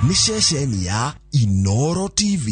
Nĩ ceceni ya Inoro TV.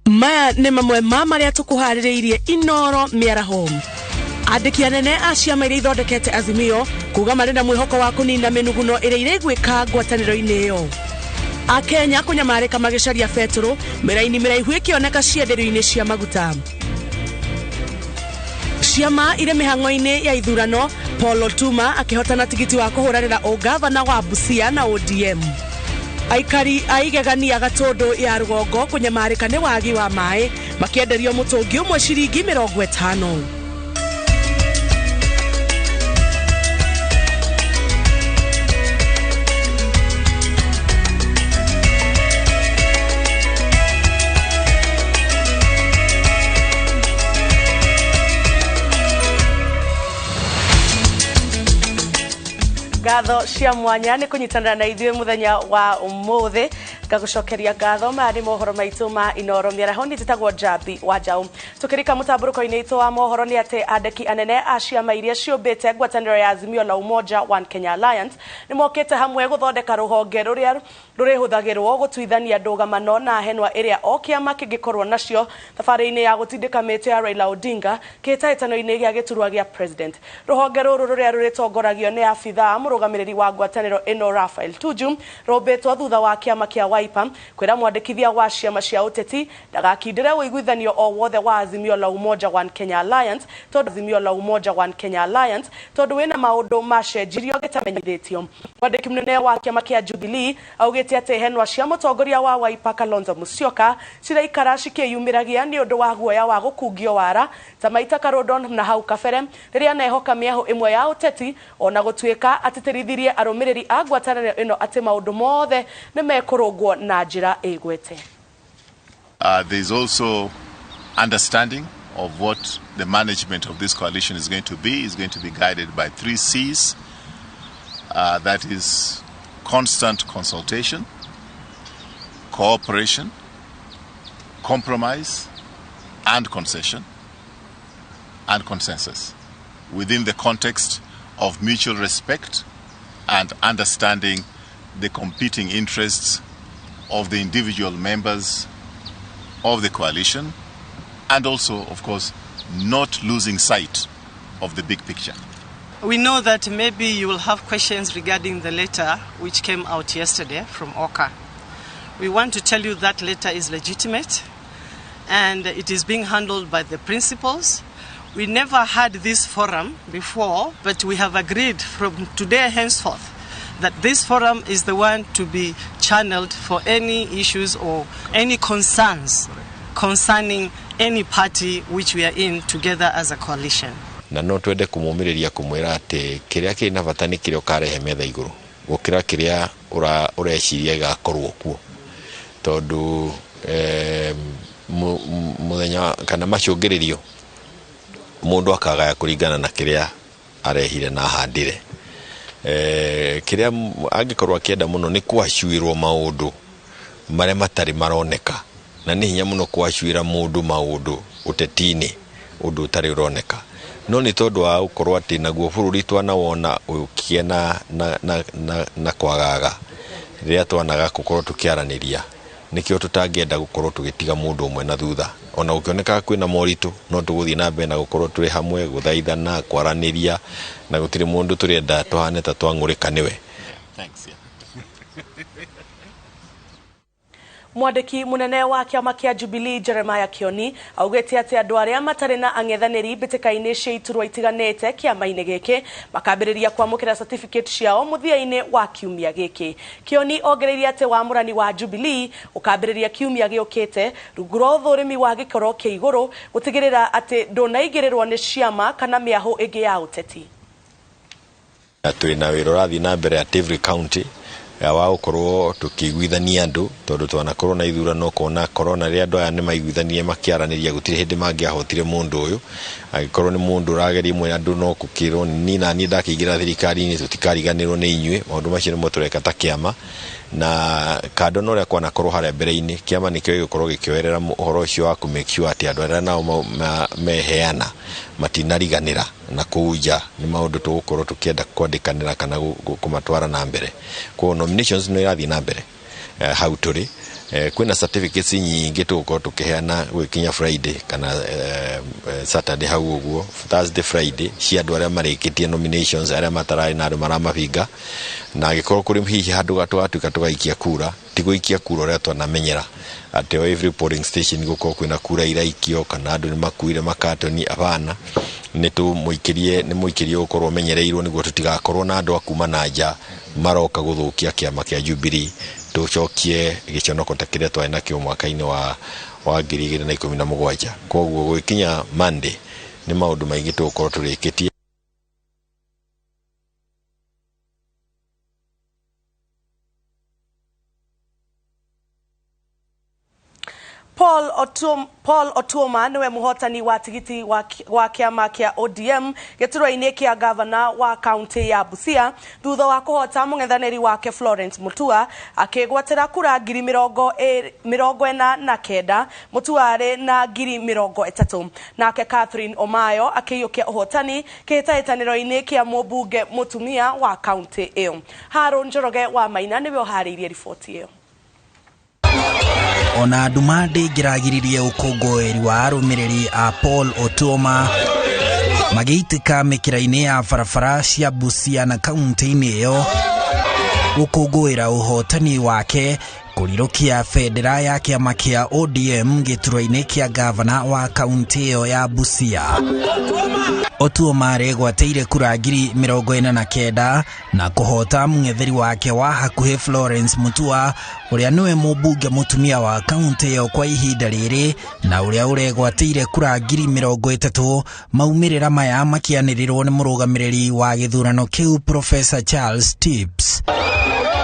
Maya nĩ mamwe ma marĩa tũkũharĩrĩirie Inoro mĩaraho. Andĩki anene a ciama iria ithondekete Azimio kuga marĩ na mwĩhoko wa kũnina mĩnuguno ĩrĩa iraiguĩka ngwatanĩro-inĩ ĩyo. Akenya kũnyamarĩka magĩcaria betũrũ, mĩraini mĩraihu ĩkĩoneka cienderio-inĩ cia maguta. Ciama irĩ mĩhang'o-inĩ ya ithurano, Paul Otuma akĩhotana tigiti wa kũhũranĩra ũngavana wa Busia na ODM. Aikari a Igegania Gatũndũ ya rũgongo kũnyamarĩka nĩ wagi wa maĩ, makĩenderio mũtũngi ũmwe ciringi 50. Ngatho cia mwanya nĩ kũnyitanĩra na ithuĩ mũthenya wa ũmũthĩ. Ngagũcokeria ngatho. Maya nĩ mohoro maitũ ma Inoro mĩaraho. Niĩ njĩtagwo Njambi wa Njaũ. Tũkĩrika mũtambũrũko-inĩ itũ wa mohoro nĩ atĩ andĩki anene a ciama iria ciũmbĩte ngwatanĩro ya Azimio la Umoja One Kenya Alliance nĩ mokĩte hamwe gũthondeka rũhonge rũrĩa rũrĩhũthagĩrwo gũtuithania ndũgamano na henwa ĩrĩa o kĩama kĩngĩkorwo nacio thabarĩ-inĩ ya gũtindĩka mĩtĩ ya Raila Odinga kĩhĩtahĩtano-inĩ gĩa gĩturwa gĩa president. Rũhonge rũrũ rũrĩa rũrĩtongoragio nĩ abithaa mũrũgamĩrĩri wa ngwatanĩro ĩno Raphael Tuju rũmbĩtwo thutha wa kĩama kĩa Wiper kwĩra mwandĩkithia wa ciama cia ũteti ndagakindĩre ũiguithanio o wothe wa Azimio la Umoja One Kenya Alliance tondũ Azimio la Umoja One Kenya Alliance tondũ wĩna maũndũ macenjirio gĩtamenyithĩtio. Mwandĩki mũnene wa kĩama kĩa Jubilee augĩte atĩ henwa cia mũtongoria wa Wiper Kalonzo Musyoka ciraikara cikĩyumĩragia nĩ ũndũ wa guoya wa gũkungio wara ta Maita Karũndo na hau kabere rĩrĩa anehoka mĩahũ ĩmwe ya ũteti, ona gũtuĩka atĩtĩrithirie arũmĩrĩri a ngwatanĩro ĩno atĩ maũndũ mothe nĩ mekũrũngwo na njĩra ĩgwete. There is also understanding of what the management of this coalition is going to be. It's going to be guided by 3 C's. That is constant consultation, cooperation, compromise, and concession, and consensus within the context of mutual respect and understanding the competing interests of the individual members of the coalition, and also, of course, not losing sight of the big picture. We know that maybe you will have questions regarding the letter which came out yesterday from OCA. We want to tell you that letter is legitimate and it is being handled by the principals. We never had this forum before, but we have agreed from today henceforth that this forum is the one to be channeled for any issues or any concerns concerning any party which we are in together as a coalition. Na no twende kũmũmĩrĩria kũmwĩra atĩ kĩrĩa kĩrĩ na bata nĩ kĩrĩa ũkarehe metha igũrũ gũkĩra kĩrĩa ũreciria gĩgakorwo kuo, tondũ mũthenya kana macũngĩrĩrio mũndũ akagaya kũringana na kĩrĩa arehire na ahandire. Kĩrĩa angĩkorwo akĩenda mũno nĩ kwacuĩrwo maũndũ marĩa matarĩ maroneka, na nĩ hinya mũno kwacuĩra mũndũ maũndũ ũteti-inĩ ũndũ ũtarĩ ũroneka. No nĩ tondũ wa gũkorwo atĩ naguo bũrũri twanawona ũkĩgĩa na kwagaga rĩrĩa twanaga gũkorwo tũkĩaranĩria, nĩkĩo tũtangĩenda gũkorwo tũgĩtiga mũndũ ũmwe na thutha. Ona gũkĩonekaga kwĩna moritũ, no tũgũthiĩ na mbere na gũkorwo tũrĩ hamwe, gũthaithana, kwaranĩria, na gũtirĩ mũndũ tũrenda tũhane ta twang'ũrĩka nĩwe. Thanks, yeah. Mwandĩki mũnene wa kĩama kĩa Jubilee Jeremiah Kioni augĩte atĩ andũ arĩa matarĩ na ang'ethanĩri mbĩtĩka-inĩ cia iturwa itiganĩte kĩama-inĩ gĩkĩ makambĩrĩria kwamũkĩra certificate ciao mũthia-inĩ wa kiumia gĩkĩ. Kioni ongereire atĩ wamũrani wa Jubilee ũkambĩrĩria kiumia gĩũkĩte rungu rwa ũthũrimi wa gĩkĩro kĩa igũrũ gũtigĩrĩra atĩ ndũnaingĩrĩrwo nĩ ciama kana mĩahũ ĩngĩ ya ũteti. Twĩ na wĩra ũrathiĩ na mbere at every county wa gũkorwo tũkĩiguithania andũ, tondũ twanakorwo na ithurano kona corona rĩrĩa andũ aya nĩ maiguithanirie makĩaranĩria, gũtirĩ hĩndĩ mangĩahotire mũndũ ũyũ. Angĩkorwo nĩ mũndũ ũrageria imwe andũ no gũkĩrwo ni na niĩ ndakĩingĩra thirikari-inĩ tũtikariganĩrwo nĩ inyuĩ. Maũndũ macio nĩmo tũreka ta kĩama, na kando na ũrĩa kwanakorwo harĩa mbere-inĩ, kĩama nĩkĩo gĩgũkorwo gĩkĩoerera ũhoro ũcio wa kũ make sure atĩ andũ arĩa nao meheana matinariganĩra na kũu nja. Nĩ maũndũ tũgũkorwo tũkĩenda kwandĩkanĩra kana kũmatwara na mbere. Koguo nominations nĩ irathiĩ na mbere hau tũrĩ. Kwĩna certificates nyingĩ tũgũkorwo tũkĩheana gũgĩkinya Friday kana Saturday hau ũguo, Thursday, Friday, cia andũ arĩa marĩkĩtie nominations, arĩa matararĩ na andũ maramabinga. Na angĩkorwo kũrĩ hihi handũ tũgatuĩka tũgaikia kura, ti gũikia kura ũrĩa twanamenyera atĩ o every polling station gũkorwo kwĩna kura iraikio kana andũ nĩ makuire makatoni, hapana. Nĩ tũmũikĩrie, nĩ mũikĩrie gũkorwo ũmenyereirwo nĩguo tũtigakorwo na andũ a kuma na nja maroka gũthũkia kĩama kĩa Jubilee, tũcokie gĩconoko ta kĩrĩa twarĩ nakĩo mwaka-inĩ wa 2017. Koguo gũgĩkinya Monday nĩ maũndũ maingĩ tũgũkorwo tũrĩkĩtie. Paul Otuoma niwe muhotani wa tigiti wa kiama kia ODM gĩturwa-inĩ kĩa gavana wa kaunti ya Busia thutha wa kũhota mũng'ethanĩri wake Florence Mutua akĩgwatĩra kura 49,000. Mutua arĩ na 30,000. Nake Catherine Omayo akĩiyũkia ũhotani kĩhĩtahĩtanĩro-inĩ kĩa mũmbunge mũtumia wa kaunti ĩyo. Harũn Njoroge wa Maina nĩwe ũharĩirie riboti ĩyo. Ona nduma ndĩngĩragiririe ũkũngũĩri wa arũmĩrĩri a Paul Otuoma magĩitĩka mĩkĩra-inĩ ya barabara cia Busia na kaunti-inĩ ĩyo gũkũngũĩra ũhotani wake kũrirũkia bendera ya kĩama kĩa ODM gĩturwa-inĩ kĩa gavana wa kaunti ĩyo ya Busia. Otuoma aregwatĩire kura 49,000 na kũhota mũng'etheri wake wa hakuhĩ Florence Mutua ũrĩa nĩwe mũmbunge mũtumia wa kaunti ĩyo kwa ihinda rĩrĩ na ũrĩa ũregwatĩire kura 30,000. Maumĩrĩra maya makĩanĩrĩrwo nĩ mũrũgamĩrĩri wa gĩthurano kĩu Professor Charles Tips.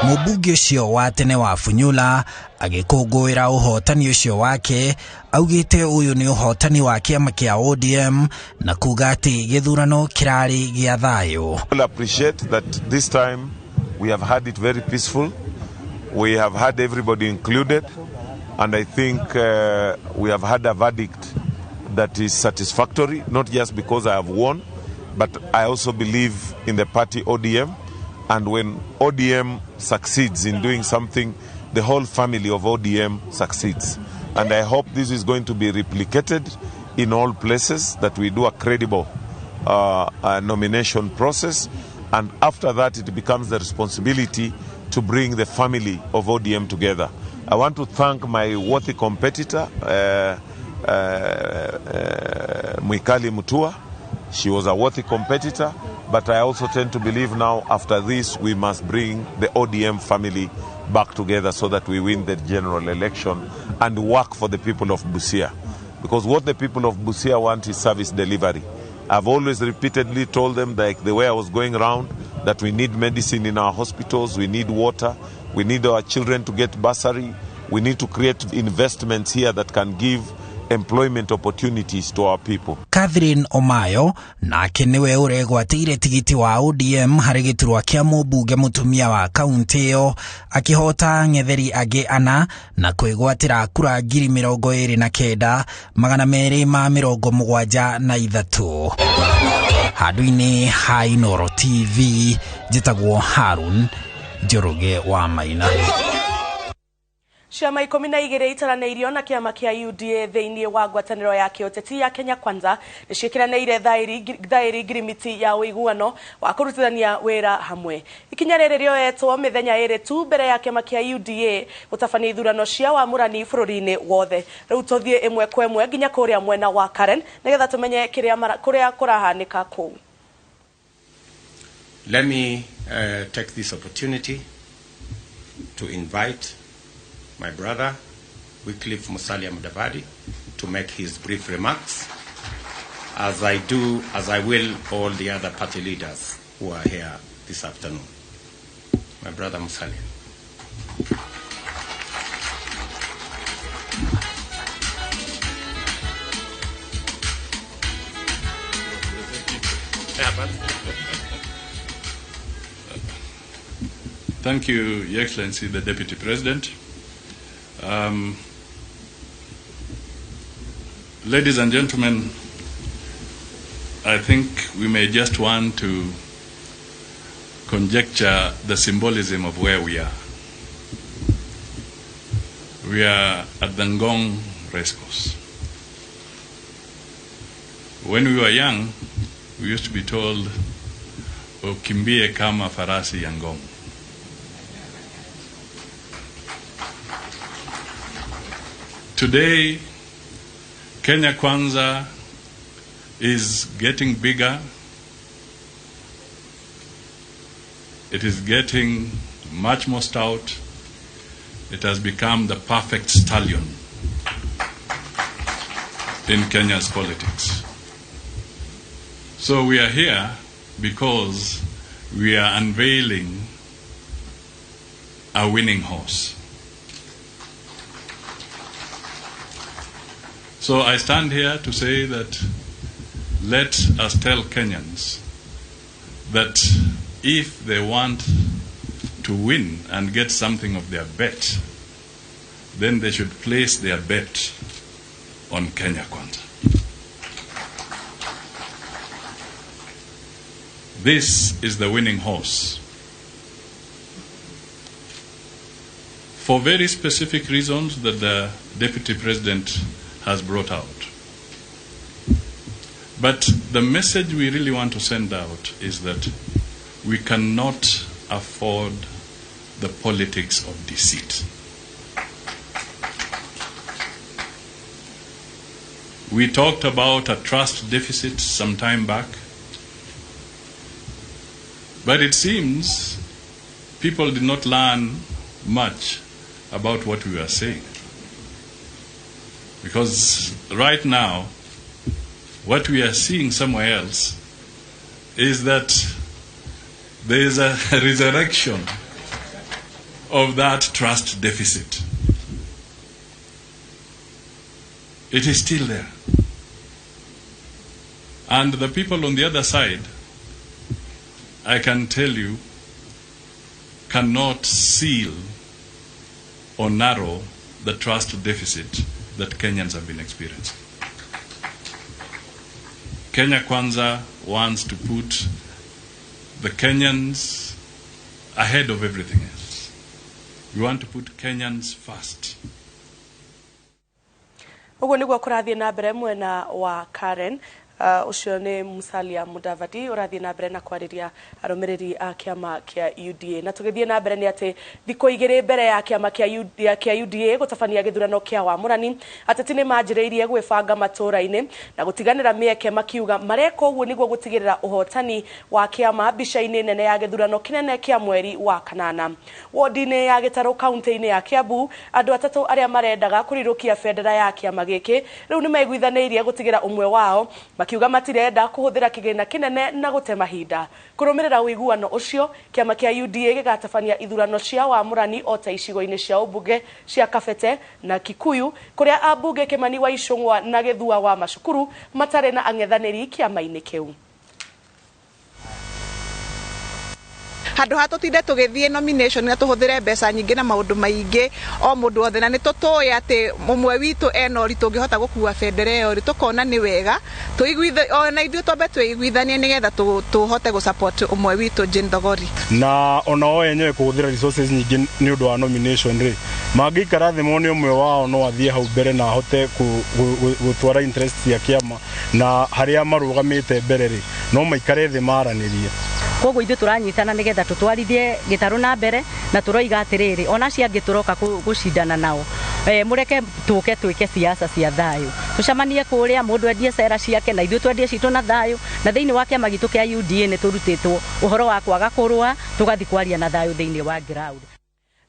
Mũmbunge ũcio wa tene wa Funyula agĩkũngũĩra ũhotani ũcio wake augĩte ũyũ nĩ ũhotani wa kĩama kĩa ODM na kuga atĩ gĩthurano kĩrarĩ gĩa thayũ. I appreciate that this time we have had it very peaceful. We have had everybody included, and I think we have had a verdict that is satisfactory, not just because I have won, but I also believe in the party ODM. And when ODM succeeds in doing something, the whole family of ODM succeeds. And I hope this is going to be replicated in all places, that we do a credible nomination process. And after that, it becomes the responsibility to bring the family of ODM together. I want to thank my worthy competitor, Mwikali Mutua. She was a worthy competitor, but I also tend to believe now after this we must bring the ODM family back together so that we win the general election and work for the people of Busia. Because what the people of Busia want is service delivery. I've always repeatedly told them, like the way I was going around, that we need medicine in our hospitals, we need water, we need our children to get bursary, we need to create investments here that can give employment opportunities to our people. Catherine Omayo nake niwe ũregwatĩire tigiti wa ODM harĩ gĩturwa kĩa mũmbunge mũtumia wa kaunti ĩyo akĩhota ng'etheri angĩ ana na kwĩgwatĩra kura 29,273. Handũ-inĩ ha Inooro TV njĩtagwo Harun Njoroge wa Maina. Ciama 12 itaranĩirio na kĩama kĩa UDA thĩinĩ wa ngwatanĩro ya kĩũteti ya Kenya Kwanza nĩciĩkĩranĩire thaĩri ngirimiti ya ũiguano wa kũrutithania wĩra hamwe. Ikinya rĩrĩ rĩoetwo mĩthenya ĩrĩ tu mbere ya kĩama kĩa UDA gũtabania ithurano cia wamũrani bũrũri-inĩ wothe. Rĩu tũthiĩ ĩmwe kwa ĩmwe nginya kũrĩa mwena wa Karen nĩgetha tũmenye kũrĩa kũrahanĩka kũu. Let me take this opportunity to invite my brother, Wycliffe Musalia Mudavadi, to make his brief remarks, as I do, as I will all the other party leaders who are here this afternoon. My brother Musalia. Thank you, Your Excellency, the Deputy President. Ladies and gentlemen, I think we may just want to conjecture the symbolism of where we are. We are at the Ngong Racecourse. When we were young, we used to be told, "Ukimbie kama farasi ya Ngong." Today, Kenya Kwanza is getting bigger. It is getting much more stout. It has become the perfect stallion in Kenya's politics. So we are here because we are unveiling a winning horse. So I stand here to say that let us tell Kenyans that if they want to win and get something of their bet, then they should place their bet on Kenya Kwanza. This is the winning horse. For very specific reasons that the Deputy President has brought out. But the message we really want to send out is that we cannot afford the politics of deceit. We talked about a trust deficit some time back, but it seems people did not learn much about what we were saying. Because right now, what we are seeing somewhere else is that there is a resurrection of that trust deficit. It is still there. And the people on the other side, I can tell you, cannot seal or narrow the trust deficit that Kenyans have been experiencing. Kenya Kwanza wants to put the Kenyans ahead of everything else. We want to put Kenyans first. Ũguo nĩguo kũrathiĩ na mbere mwena wa Karen. Ũcio nĩ Musalia Mudavadi ũrathiĩ na mbere na kwarĩria arũmĩrĩri a kĩama kĩa UDA. Na tũgĩthiĩ na mbere nĩ atĩ thikũ igĩrĩ mbere ya kĩama kĩa UDA gũtabania gĩthurano kĩa wamũrani, ateti nĩ manjĩrĩirie gwĩbanga matũũra-inĩ na gũtiganĩra mĩeke, makiuga mareka ũguo nĩguo gũtigĩrĩra ũhotani wa kĩama mbica-inĩ nene ya gĩthurano kĩnene kĩa mweri wa kanana. Wodi-inĩ ya Gĩtarũ kaunti-inĩ ya Kiambu, andũ atatũ arĩa marendaga kũrirũkia bendera ya kĩama gĩkĩ rĩu nĩ maiguithanĩirie gũtigĩra ũmwe wao, makiuga matirenda kũhũthĩra kĩgĩna kĩnene na gũte mahinda. Kũrũmĩrĩra ũiguano ũcio, kĩama kĩa UDA gĩgatabania ithurano cia wamũrani o ta icigo-inĩ cia ũmbunge cia Kabete na Kikuyu, kũrĩa ambunge Kĩmani wa Icũng'wa na Gĩthua wa Macukuru matarĩ na ang'ethanĩri kĩama-inĩ kĩu. Handũ ha tũtinde tũgĩthiĩ nomination na tũhũthĩre mbeca nyingĩ na maũndũ maingĩ o mũndũ wothe, na nĩ tũtũĩ atĩ ũmwe witũ ena ũritũ ũngĩhota gũkua bendera ĩyo rĩ, tũkona nĩ wega ona ithuĩ twambe twĩiguithanie nĩgetha tũhote gũ-support ũmwe witũ Jane Thogori. Na ona o enyewe kũhũthĩra resources nyingĩ nĩ ũndũ wa nomination rĩ, mangĩikara thĩ mone ũmwe wao no athiĩ hau mbere na ahote gũtwara interest cia kĩama na harĩa marũgamĩte mbere rĩ, no maikare thĩ maranĩrie. Koguo ithuĩ tũranyitana nĩgetha tũtwarithie gĩtarũ na mbere, na tũroiga atĩrĩrĩ, ona acio angĩ tũroka gũcindana nao, mũreke tũke twĩke siasa cia thayũ, tũcemanie kũrĩa mũndũ endie cera ciake na ithuĩ twendie citũ na thayũ. Na thĩinĩ wa kĩama gitũ kĩa UDA nĩ tũrutĩtwo ũhoro wa kwaga kũrũa, tũgathiĩ kwaria na thayũ thĩinĩ wa ground.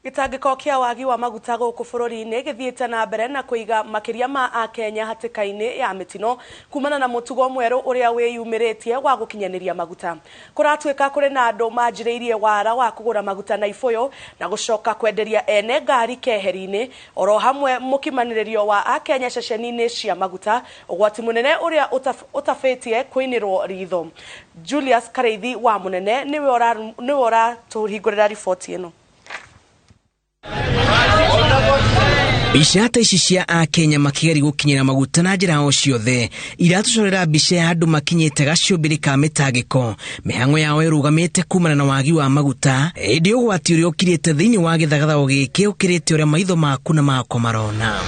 Gĩtangĩko kĩa wagi wa maguta gũkũ bũrũri-inĩ gĩthiĩte na mbere na kũiga makĩria ma akenya hatĩka-inĩ ya mĩtino kumana na mũtugo mwerũ ũrĩa wĩyumĩrĩtie wa gũkinyanĩria maguta. Kũratuĩka kũrĩ na andũ manjĩrĩirie wara wa kũgũra maguta na ibũyũ na gũcoka kwenderia ene ngari keheri-inĩ, oro hamwe mũkimanĩrĩrio wa akenya ceceni-inĩ cia maguta, ũgwati mũnene ũrĩa ũtabĩtie kũinĩrwo ritho. Julius Kareithi wa Mũnene nĩwe ũratũhingũrĩra riboti ĩno. Mbica ta ici cia akenya makĩgeria gũkinyĩra maguta na njĩra o ciothe iratũcorera mbica ya andũ makinyĩte gacũmbĩrĩ ka mĩtangĩko, mĩhang'o yao ĩrũgamĩte kumana na wagi wa maguta, ĩndĩ ũgwati ũrĩa ũkirĩte thĩinĩ wa gĩthagathago gĩkĩ ũkĩrĩte ũrĩa maitho maku na makwa marona.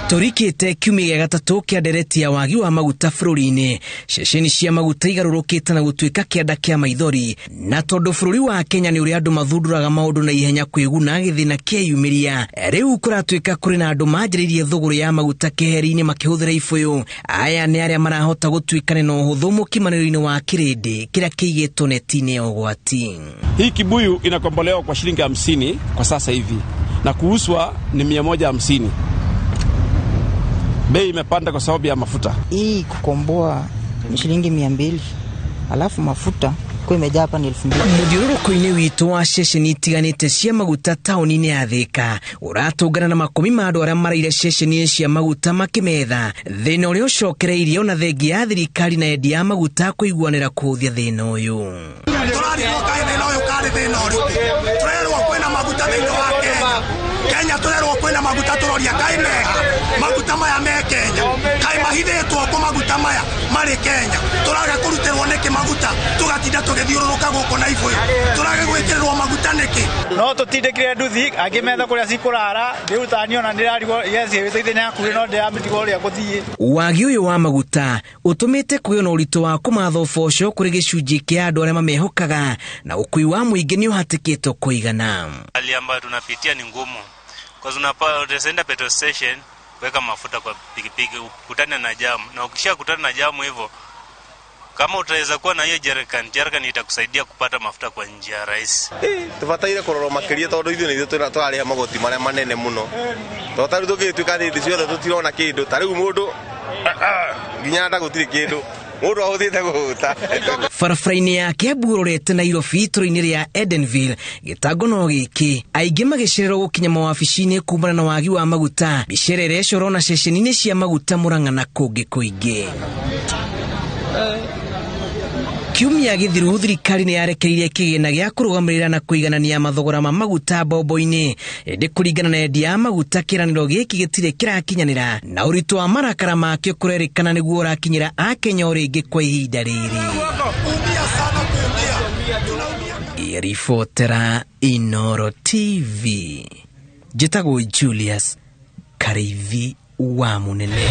Tũrikĩte kiumia gĩa gatatũ kĩa ndereti ya wagi wa maguta bũrũri-inĩ, ceceni cia maguta igarũrũkĩte na gũtuĩka kĩanda kĩa maithori, na tondũ bũrũri wa Kenya nĩ ũrĩa andũ mathundũraga maũndũ na ihenya kwĩguna gĩthĩna kĩeyumĩria, rĩu kũratuĩka kũrĩ na andũ manjĩrĩirie thũgũrĩ ya maguta keheri-inĩ makĩhũthĩra ibũyũ. Aya nĩ arĩa marahota gũtuĩkana na ũhũthũ mũkimanĩro-inĩ wa kĩrĩndĩ kĩrĩa kĩigĩtwo neti-inĩ ya ũgwati. Hii kibuyu inakombolewa kwa shilingi 50 kwa sasa hivi na kuuzwa ni 150. Bei imepanda kwa sababu ya mafuta. Hii kukomboa ni shilingi 200, alafu mafuta kwa imejaa hapa ni 2000. Mũthiũrũrũko-inĩ witũ wa ceceni itiganĩte cia maguta taũni-inĩ ya Thĩka ũratũngana na makũmi ma andũ arĩa maraire ceceni cia maguta makĩmetha thĩna ũrĩa ũcokereirie ona thengia ya thirikari na endia a maguta kũiguanĩra kũhũthia thĩna ũyũ. Tũrarigwo kaĩ thĩna ũyũ karĩ thĩna ũrĩkũ? Tũrerwo kwĩna maguta thĩinĩ wa Kenya. Kenya tũrerwo kwĩna maguta, tũroria kaĩ meha maguta maya me Kenya, kaĩ mahithĩtwo kũ maguta maya marĩ Kenya? Tũraga kũrutĩrwo nĩkĩ maguta tũgatinda tũgĩthiũrũrũka gũkũ na ibũyũ? Tũraga gwĩkĩrĩrwo maguta nĩkĩ? No tũtindĩkire nduthi angĩ metha kũrĩa cikũrara, rĩu tani ona ndĩrarigwo yes wĩteithie nĩ hakuhĩ no ndĩramĩtigwo ũrĩa ngũthiĩ. Wagi ũyũ wa maguta ũtũmĩte kũgĩe na ũritũ wa kũmatha ũboco kũrĩ gĩcunjĩ kĩa andũ arĩa mamehokaga, na ũkui wa mũingĩ nĩ ũhatĩkĩtwo kũigana. Hali ambayo tunapitia ni ngumu kwa sababu unaenda petrol station kuweka mafuta kwa pikipiki ukutane na jamu, na ukishakutana na jamu hivyo, kama utaweza kuwa na hiyo jerrycan itakusaidia kupata mafuta kwa njia rahisi. Tubataire kurorwo makiria tondu ithuĩ nĩ ithuĩ tũrarĩha magoti marĩa manene mũno, tondũ ta rĩu tũngĩtuĩka hĩndĩ ciothe tũtirona kĩndũ, ta rĩu mũndũ nginya nda gũtirĩ kĩndũ mũndũ ahũthĩte kũhũta. Barabara-inĩ ya Kiambu ũrorete Nairobi itũũra-inĩ rĩa Edenville gĩtango no gĩkĩ, aingĩ magĩcererwo gũkinya mawabici-inĩ kumana na wagi wa maguta, mbica ĩrĩa ĩrecorwo na ceceni-inĩ cia maguta Murang'a na kũngĩ kũingĩ. Kiumia gĩthiru thirikari nĩ yarekereirie kĩgĩna gĩa kũrũgamĩrĩra na kũiganania mathogora ma maguta mbombo-inĩ, ĩndĩ kũringana na endia a maguta kĩranĩro gĩkĩ gĩtirĩ kĩrakinyanĩra, na ũritũ wa marakara makĩo kũrerĩkana nĩguo ũrakinyĩra akenya o rĩngĩ kwa ihinda rĩrĩ. Ribotera Inoro TV, njĩtagwo Julius Kareithi wa Mũnene.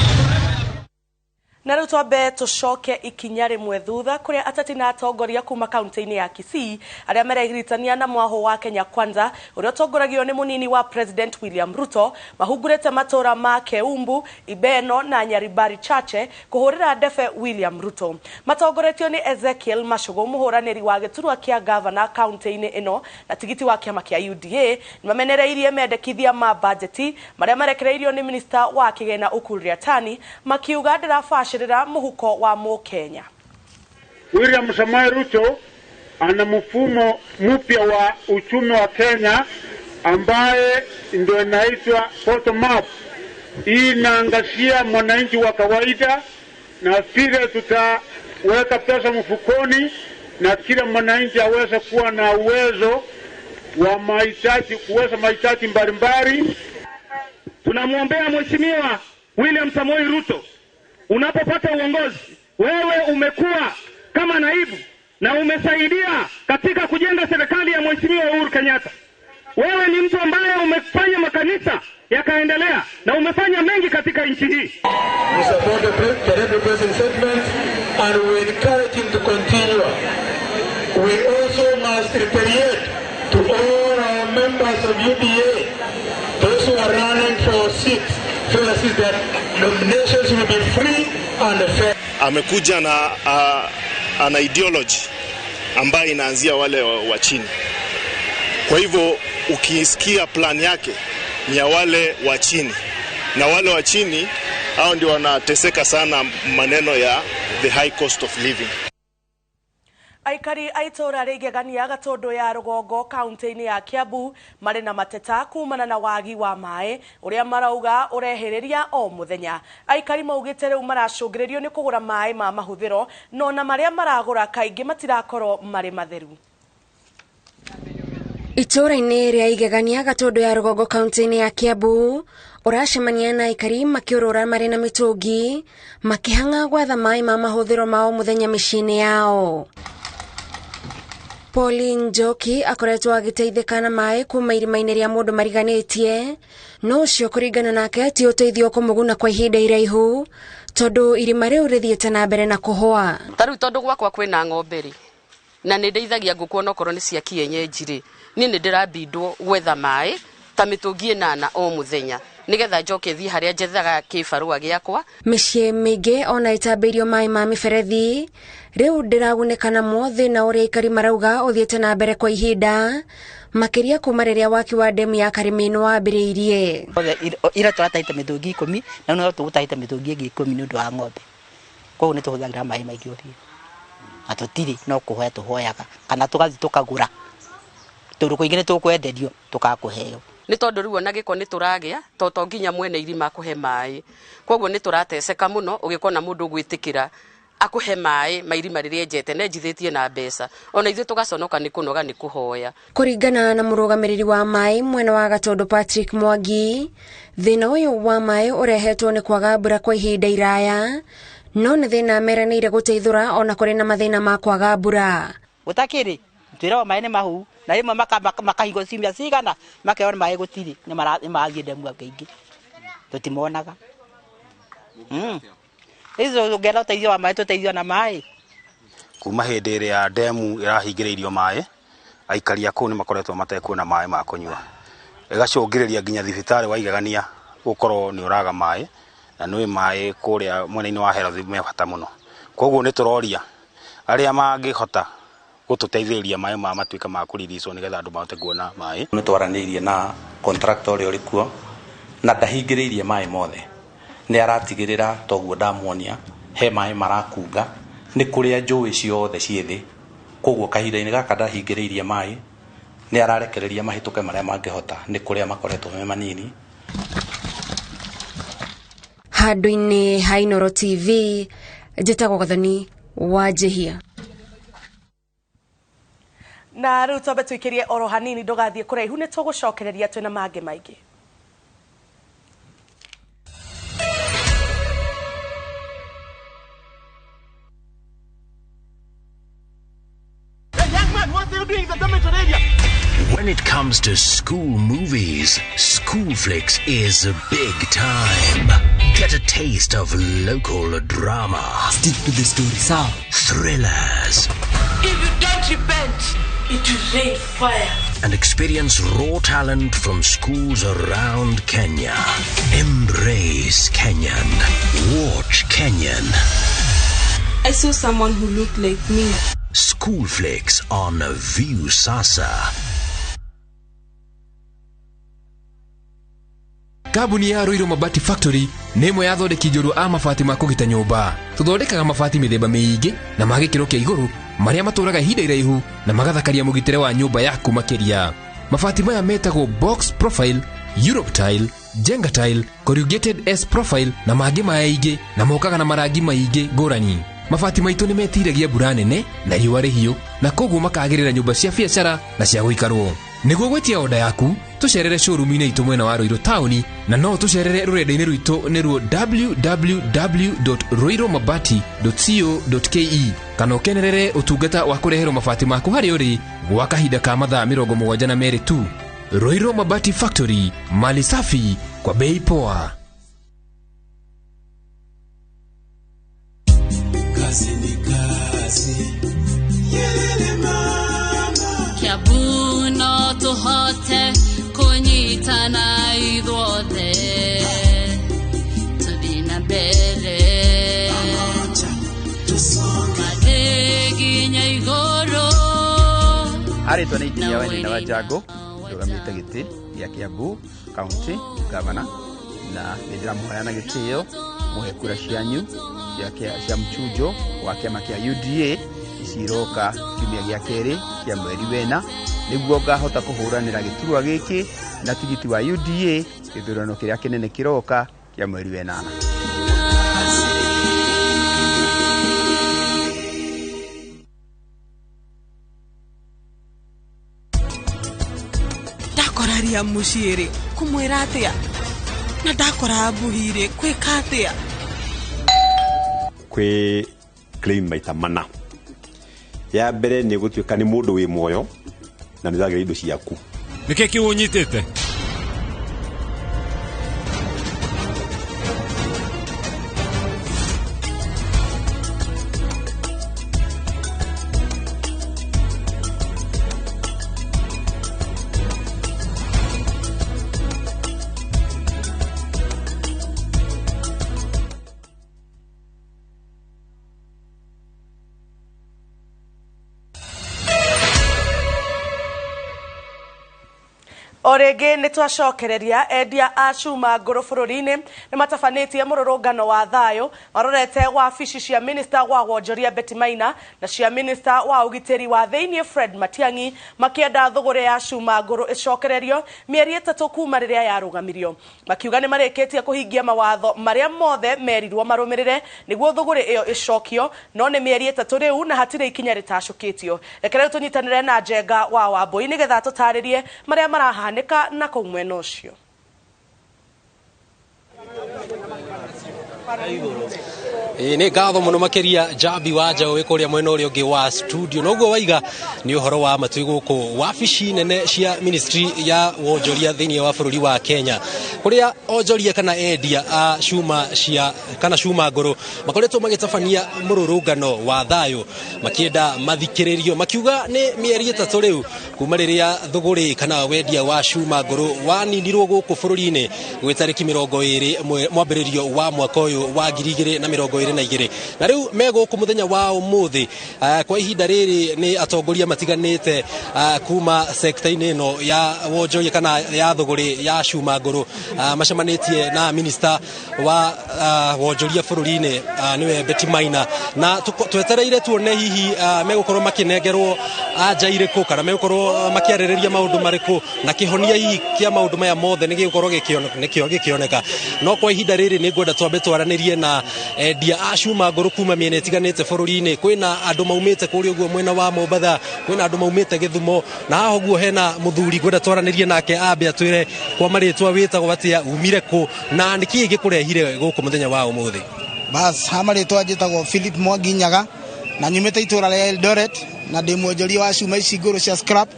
Na rĩu twambe tũcoke ikinya rĩmwe thutha kũrĩa ateti na atongoria kuma kaunti-inĩ ya Kisii arĩa meregiritania na mwahũ wa Kenya Kwanza ũrĩa ũtongoragio nĩ mũnini wa President William Ruto mahungurĩte matũra ma Keumbu, Ibeno na Nyaribari Chache kũhũrĩra ndefe William Ruto. Matongoretio nĩ Ezekiel Machogu, mũhũranĩri wa gĩturwa kĩa gavana kaunti-inĩ ĩno na tigiti wa kĩama kĩa UDA, nĩmamenereirie mendekithia ma bajeti marĩa marekereirio nĩ minista wa kĩgĩna Ukur Yatani makiuga ndĩrabacĩrĩra muhuko wa Mukenya. William Samoei Ruto ana mfumo mpya wa uchumi wa Kenya ambaye ndio inaitwa bottom up. Hii inaangazia mwananchi wa kawaida na vile tutaweka pesa mfukoni na kila mwananchi aweze kuwa na uwezo wa mahitaji, kuweza mahitaji mbalimbali. Tunamwombea Mheshimiwa William Samoei Ruto, unapopata uongozi, wewe umekuwa kama naibu na umesaidia katika kujenga serikali ya Mheshimiwa Uhuru Kenyatta. Wewe ni mtu ambaye umefanya makanisa yakaendelea na umefanya mengi katika nchi hii. We support the Deputy President's statement and we encourage him to continue. We also must reiterate to all our members of UDA, those who are running for seats, that nominations will be free and fair. Amekuja na ana ideology ambayo inaanzia wale wa chini. Kwa hivyo Ukisikia plan yake ni ya wale wa chini, na wale wa chini hao ndio wanateseka sana maneno ya the high cost of living. Aikari a itũra rĩa Igegania Gatũndũ ya rũgongo kaunti-inĩ ya Kiambu marĩ na mateta kumana na wagi wa maĩ ũrĩa marauga ũrehĩrĩria o mũthenya. Aikari maugĩte rĩu maracũngĩrĩrio nĩ kũgũra maĩ ma mahũthĩro no na marĩa maragũra kaingĩ matirakorwo marĩ matheru. Itũra-inĩ rĩa Igegania Gatũndũ ya rũgongo kaunti-inĩ ya Kiambu ũracemania na aikari makĩũrũra marĩ na mĩtũngi makĩhang'a gwetha maĩ ma mahũthĩro ma o mũthenya mĩciĩ-inĩ yao. Pauline Njoki akoretwo agĩteithĩka na maĩ kuma irima-inĩ rĩa mũndũ mariganĩtie, no ũcio kũringana nake ti ũteithio kũmũguna kwa ihinda iraihu tondũ irima rĩu rĩthiĩte na mbere na kũhũa. Ta rĩu tondũ gwakwa kwĩna ng'ombe rĩ, na nĩ ndeithagia ngũkũ onokorwo nĩ cia kienyeji rĩ, niĩ nĩ ndĩrabindwo gwetha maĩ ta mĩtũngi 8 o mũthenya nigetha njoke thiĩ harĩa njethaga kĩbarũa gĩakwa. Mĩciĩ mĩingĩ ona ĩtambĩirio maĩ ma mĩberethi rĩu ndĩragunĩka namo thĩna ũrĩa aikari marauga ũthiĩte na mbere kwa ihinda makĩria kuma rĩrĩa waki wa ndemu ya Karimino wambĩrĩirie. Ira tũratahĩte mĩtũngi 10 na no tũgũtahĩte mĩtũngi ĩngĩ 10 nĩ ũndũ wa ng'ombe, koguo nĩ tũhũthagĩra maĩ maingĩ biũ na tũtirĩ no kũhoya tũhoyaga kana tũgathiĩ tũkagũra tondũ kũingĩ nĩ tũkwenderio tũkakũheo. Nĩ tondũ rĩu ona gĩko nĩ tũragĩa to nginya mwene irima akũhe maĩ, koguo nĩ tũrateceka mũno ũgĩkona mũndũ ũgwĩtĩkĩra akũhe maĩ ma irima rĩrĩa enjete na enjithĩtie na mbeca, ona ithuĩ tũgaconoka nĩ kũnoga nĩ kũhoya. Kũringana na mũrũgamĩrĩri wa maĩ mwena wa Gatũndũ Patrick Mwangi, thĩna ũyũ wa maĩ ũrehetwo nĩ kwaga mbura kwa ihinda iraya, no nĩ thĩna meranĩire gũteithũra ona kũrĩ na mathĩna ma kwaga mbura. Gũtakĩrĩ twĩragwo maĩ nĩ mahu na rĩmwe makahingwo ciumia cigana makerwo nĩ maĩ gũtirĩ, nĩ marathiĩ ndemu kaingĩ tũtimonaga. Icio ũngĩenda ũteithio wa maĩ tũteithio na maĩ. Kuma hĩndĩ ĩrĩa ndemu ĩrahingĩrĩirio maĩ, aikari a kũu nĩ makoretwo matekuona maĩ ma kũnyua, ĩgacũngĩrĩria nginya thibitarĩ wa Igegania gũkorwo nĩ ũraga maĩ, na nĩ maĩ kũrĩa mwena-inĩ wa health me bata mũno. Koguo nĩ tũroria arĩa mangĩhota gũtũteithĩrĩria maĩ ma matuĩka ma kũriricwo nĩgetha andũ mahote kuona maĩ. Nĩ twaranĩirie na contractor ũrĩa ũrĩ kuo na ndahingĩrĩirie maĩ mothe, nĩ aratigĩrĩra toguo ndamuonia he maĩ marakunga nĩ kũrĩa njũĩ ciothe ciĩ thĩ, koguo kahinda-inĩ gaka ndahingĩrĩirie maĩ nĩ ararekereria mahĩtũke marĩa mangĩhota nĩ kũrĩa makoretwo me manini. Handũ-inĩ ha Inooro TV, njĩtagwo Gathoni wa Njĩhia. Na rĩu twambe tũikĩrie oro hanini ndũgathiĩ kũraihu nĩ tũgũcokereria twĩna mangĩ maingĩ. When it comes to school movies, Schoolflix is big time. Get a taste of local drama. Stick to the story, sir. Thrillers. If you don't repent, it will rain fire. And experience raw talent from schools around Kenya. Embrace Kenyan. Watch Kenyan. I saw someone who looked like me. Schoolflix on Viusasa. Kambuni ya Ruiru Mabati Factory nĩ ĩmwe ya athondeki njorua a mabati ma kũgita nyũmba. Tũthondekaga mabati mĩthemba mĩingĩ na ma gĩkĩro kĩa igũrũ marĩa matũraga ihinda iraihu na magathakaria mũgitĩre wa nyũmba yaku makĩria. Mabati maya metagwo box profile, Europe tile, Jenga tile, corrugated S profile na mangĩ maingĩ na mokaga na marangi maingĩ ngũrani. Mabati maitũ nĩ metiragia mbura nene na riũa rĩhiũ na koguo makagĩrĩra nyũmba cia biacara na cia gũikarwo. Nĩguo gwĩtia oda yaku tũcerere showroom-inĩ itũ mwena wa Ruiru taũni na no tũcerere rũrenda-inĩ rwitũ nĩruo www.ruirumabati.co.ke kana ũkenerere ũtungata wa kũreherwo mabati maku harĩa ũrĩ gwa kahinda ka mathaa 72 tu. Ruiru Mabati Factory, mali safi kwa bei poa. Kazi ni kazi. Yelele mama. Kiambu no tũhote kũnyitana ithuothe tũthiĩ na mbere mathiĩ nginya igũrũ. Arĩtwo nĩ injinia Wendy na Wanjango Ndũgamĩte gĩtĩ gĩa Kiambu County Governor, na nĩ ndĩramũhoya na gĩtĩo mũhe kura cianyu cia mchujo wa kĩama kĩa UDA ici iroka kiumia gĩa kerĩ kĩa mweri wena, nĩguo ngahota kũhũranĩra gĩturwa gĩkĩ na tigiti wa UDA gĩthurano kĩrĩa kĩnene kĩroka kĩa mweri wenana. Ndakoraria muciĩ kumwĩra atĩa na ndakora mbuhi-rĩ kwĩka atĩa? Kwĩ claim maita mana. Ya mbere nĩ gũtuĩka nĩ mũndũ wĩ muoyo na nĩ ũragĩra indo ciaku. Nĩkĩ kĩu ũnyitĩte? O rĩngĩ nĩ twacokereria endia a cuma ngũrũ bũrũri-inĩ nĩ matabanĩtie mũrũrũngano wa thayũ marorete wabici cia minista wa wonjoria Betty Maina na cia minista wa ũgitĩri wa thĩinĩ Fred Matiang'i makĩenda thũgũrĩ ya cuma ngũrũ ĩcokererio mĩeri 3 kuma rĩrĩa yarũgamirio. Makiuga nĩ marĩkĩtie kũhingia mawatho marĩa mothe merirwo marũmĩrĩre nĩguo thũgũrĩ ĩyo ĩcokio, no nĩ mĩeri 3 rĩu na hatirĩ ikinya rĩtacũkĩtio. Reke rĩu tũnyitanĩre na Njenga wa Wambui nĩgetha tũtarĩrie marĩa marahanĩka na kũu mwena ũcio. Nĩ ngatho mũno makĩria Njambi wa Njaũ wĩ kũrĩa mwena ũrĩa ũngĩ wa studio. Noguo waiga nĩ ũhoro wa ma twĩ gũkũ wabici nene cia ministry ya wonjoria thĩinĩ wa bũrũri wa Kenya, kũrĩa onjoria kana endia a cuma cia kana cuma ngũrũ makoretwo magĩtabania mũrũrũngano wa thayũ makĩenda mathikĩrĩrio, makiuga nĩ mĩeri 3 rĩu kuma rĩrĩa thũgũrĩ kana wendia wa cuma ngũrũ waninirwo gũkũ bũrũri-inĩ gwĩ tarĩki 20 mwambĩrĩrio wa mwaka ũyũ wa 2022. Na rĩu me gũkũ mũthenya wa ũmũthĩ kwa ihinda rĩrĩ nĩ atongoria matiganĩte kuma sekta-inĩ ĩno ya wonjoria kana ya thũgũrĩ ya cuma ngũrũ macemanĩtie na minista wa wonjoria bũrũri-inĩ nĩwe Betty Maina, na twetereire tuone hihi megũkorwo makĩnengerwo anja irĩkũ kana megũkorwo makĩarĩrĩria maũndũ marĩkũ na kĩhonia hihi kĩa maũndũ maya mothe nĩ gĩgũkorwo gĩkĩoneka. No kwa ihinda rĩrĩ nĩ ngwenda twambe twaranĩrie na endia a cuma ngũrũ kuma mĩena ĩtiganĩte bũrũri-inĩ. Kwĩna andũ maumĩte kũrĩa ũguo mwena wa Mombatha, kwĩna andũ maumĩte Gĩthumo, na haha ũguo hena mũthuri ngwenda twaranĩrie nake ambe atwĩre kwa marĩtwa wĩtagwo atĩa, umire kũ na nĩkĩĩ gĩkũrehire gũkũ mũthenya wa ũmũthĩ. Bas, ha marĩtwa njĩtagwo Philip Mwangi Nyaga na nyumĩte itũra rĩa Eldoret na ndĩ mwonjoria wa cuma ici ngũrũ cia scrap.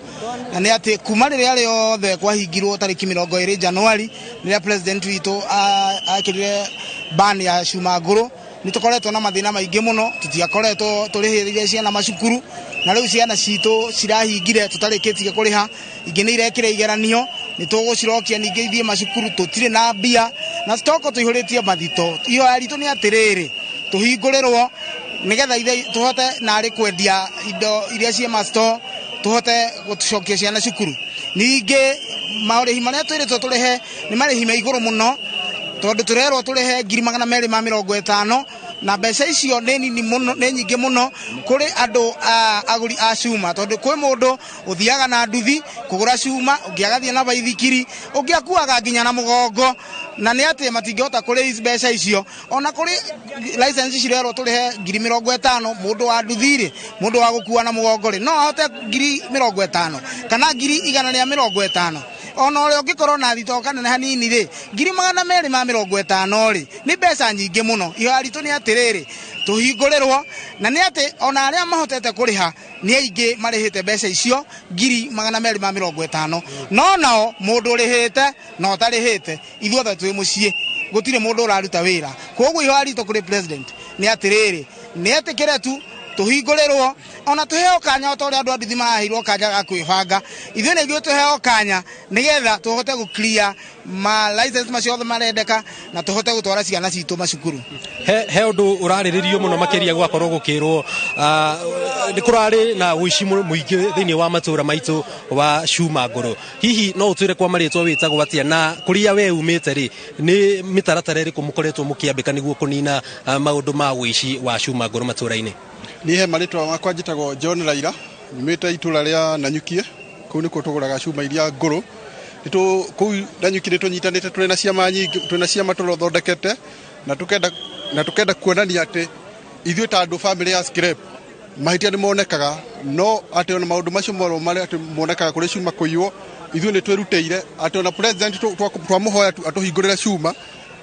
Na nĩ atĩ kuma rĩrĩa rĩothe kwahingirwo tarĩki 20 Januari rĩrĩa president witũ ekĩrire ban ya cuma ngũrũ, nĩ tũkoretwo na mathĩna maingĩ mũno. Tũtiakoretwo tũrĩhĩrĩire ciana macukuru, na rĩu ciana citũ cirahingire tũtarĩkĩtie kũrĩha, ingĩ nĩ irekire igeranio, nĩ tũgũcirokia ningĩ ithiĩ macukuru, tũtirĩ na mbia na stoko tũihũrĩtie mathito. Ihoya ritũ nĩ atĩrĩrĩ, tũhingũrĩrwo nĩgetha tũhote narĩ kwendia indo iria ciĩ masto, tũhote gũcokia ciana cukuru. Ningĩ marĩhi marĩa twĩrĩtwo tũrĩhe nĩ marĩhi me igũrũ mũno, tondũ tũrerwo tũrĩhe 250,000 na mbeca icio nĩ nini mũno, nĩ nyingĩ mũno kũrĩ andũ agũri a cuma, tondũ kwĩ mũndũ ũthiaga na nduthi kũgũra cuma, ũngĩ agathiĩ na baithikiri, ũngĩ akuaga nginya na mũgongo, na nĩ atĩ matingĩhota kũrĩha mbeca icio. Ona kũrĩ license cirerwo tũrĩhe 50,000, mũndũ wa nduthi rĩ, mũndũ wa gũkua na mũgongo rĩ, no ahote 50,000 kana 150,000. Ona ũrĩa ũngĩkorwo na thitoka nene hanini rĩ, 250,000 rĩ, nĩ mbeca nyingĩ mũno. Ihoya ritũ nĩ atĩrĩrĩ, tũhingũrĩrwo, na nĩ atĩ ona arĩa mahotete kũrĩha nĩ aingĩ marĩhĩte mbeca icio 250,000, no nao mũndũ ũrĩhĩte na ũtarĩhĩte ithuothe twĩ mũciĩ, gũtirĩ mũndũ ũraruta wĩra. Koguo ihoya ritũ kũrĩ president nĩ atĩrĩrĩ, nĩ etĩkĩre tu Tũhingũrĩrwo ona tũheo kanya o ta ũrĩa andũ a nduthi maraheirwo kanya ga kwĩbanga, ithuĩ na ithuĩ tũheo kanya nĩgetha tũhote gũ clear ma license macio othe marendeka na tũhote gũtwara ciana citũ macukuru. He ũndũ ũrarĩrĩrio mũno makĩria gwakorwo gũkĩrwo nĩ kũrarĩ na ũici mũingĩ thĩinĩ wa matũra maitũ wa cuma ngũrũ. Hihi no ũtwĩre kwa marĩtwa wĩtagwo atĩa na kũrĩa we umĩte rĩ, nĩ mĩtaratara ĩrĩkũ mũkoretwo mũkĩambĩka nĩguo kũnina maũndũ ma ũici wa cuma ngũrũ matũra-inĩ? Niĩ he marĩtwa makwa njĩtagwo John Raira, nyumĩte itũra rĩa Nanyukie, kũu nĩkuo tũgũraga cuma iria ngũrũ. Kũu Nanyuki nĩ tũnyitanĩte, tũrĩ na ciama nyingĩ, twĩ na ciama tũrothondekete na tũkenda kuonania atĩ ithuĩ ta andũ family ya scrap mahĩtia nĩ monekaga, no atĩ ona maũndũ macio moro marĩa atĩ monekaga kũrĩ cuma kũiywo, ithuĩ nĩ twĩrutĩire atĩ ona president twamũhoya atũhingũrĩre cuma,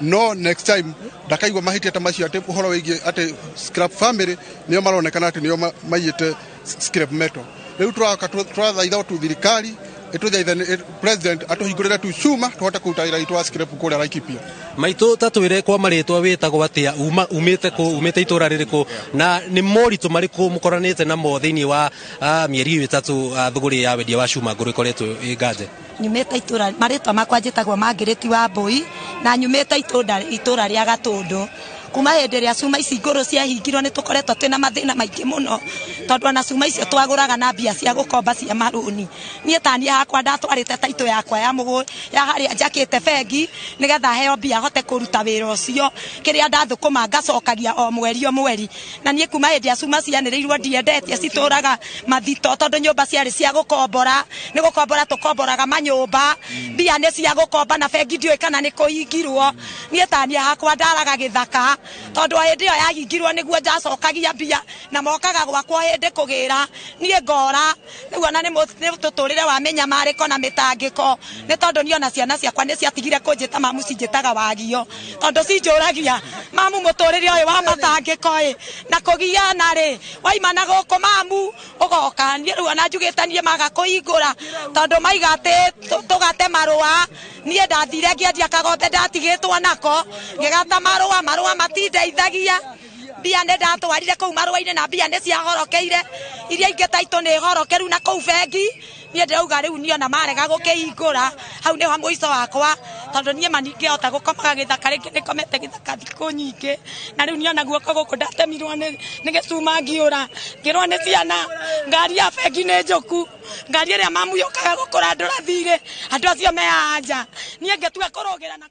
no next time ndakaigua mahĩtia ta macio atĩ ũhoro wĩgiĩ atĩ scrap family nĩo maronekana atĩ nĩo maiyĩte scrap metal. Rĩu tũrathaitha tu thirikari ĩtũthaithe president atũhingũrĩre tu cuma tũhote kũruta wĩra witũ wa scrap kũrĩa Laikipia. Maitũ, ta twĩre kwa marĩtwa wĩtagwo atĩa, umĩte kũ, umĩte itũra rĩrĩkũ, na nĩ moritũ marĩkũ mũkoranĩte namo thĩinĩ wa mĩeri 3 thũgũrĩ ya wendia wa cuma ngũrũ ĩkoretwo ĩ nganje? Nyumĩte itũra, marĩtwa makwa njĩtagwo Margaret wa Mbũi, na nyumĩte itũra rĩa Gatũndũ. Kuma hĩndĩ ĩrĩa cuma ici ngũrũ ciahingirwo nĩ tũkoretwo twĩna mathĩna maingĩ mũno, tondũ ona cuma icio twagũraga na mbia cia gũkomba cia marũni. Niĩ ta niĩ hakwa ndatwarĩte taitũ yakwa ya mũgũ ya harĩa njakĩte bengi nĩgetha heo mbia hote kũruta wĩra ũcio, kĩrĩa ndathũkũma ngacokagia o mweri o mweri. Na niĩ kuma hĩndĩ ya cuma cianĩrĩirwo ndiendetie, citũraga mathito tondũ nyũmba ciarĩ cia gũkombora, nĩ gũkombora tũkomboraga manyũmba, mbia nĩ cia gũkomba na bengi ndiũĩ kana nĩ kũhingirwo. Niĩ ta niĩ hakwa ndaraga gĩthaka tondũ hĩndĩ ĩyo yahingirwo nĩguo njacokagia mbia na mokaga gwakwa hĩndĩ kũgĩra, niĩ ngora. Rĩu ona nĩ tũtũrĩre wa mĩnyamarĩko na mĩtangĩko, nĩ tondũ niĩ ona ciana ciakwa nĩ ciatigire kũnjĩta mamu, cinjĩtaga wagio, tondũ cinjũragia mamu mũtũrĩre ũyũ wa matangĩko ĩ na kũgiana rĩ, waima na gũkũ mamu ũgoka. Niĩ rĩu ona njugĩte niĩ maga kũhingũra tondũ maiga atĩ tũgate marũa. Niĩ ndathire ngĩendia kagombe ndatigĩtwo nako, ngĩgata marũa, marũa matindeithagia. Mbia nĩ ndatwarire kũu marũa-inĩ na mbia nĩ ciahorokeire, iria ingĩ taitũ nĩ horokeru na kũu bengi. Niĩ ndĩrauga rĩu niĩ ona marega gũkĩhingũra, hau nĩho mũico wakwa, tondũ niĩ ma ningĩhota gũkomaga gĩthaka rĩngĩ, nĩngomete gĩthaka thikũ nyingĩ. Na rĩu niĩ ona guoko gũkũ ndatemirwo nĩ gĩcuma ngiũra, ngĩrwo nĩ ciana ngari ya bengi nĩ njũku, ngari ĩrĩa mamu yũkaga gũkũra ndũra thirĩ, andũ acio me haha nja. Niĩ ngĩtua kũrũgĩra na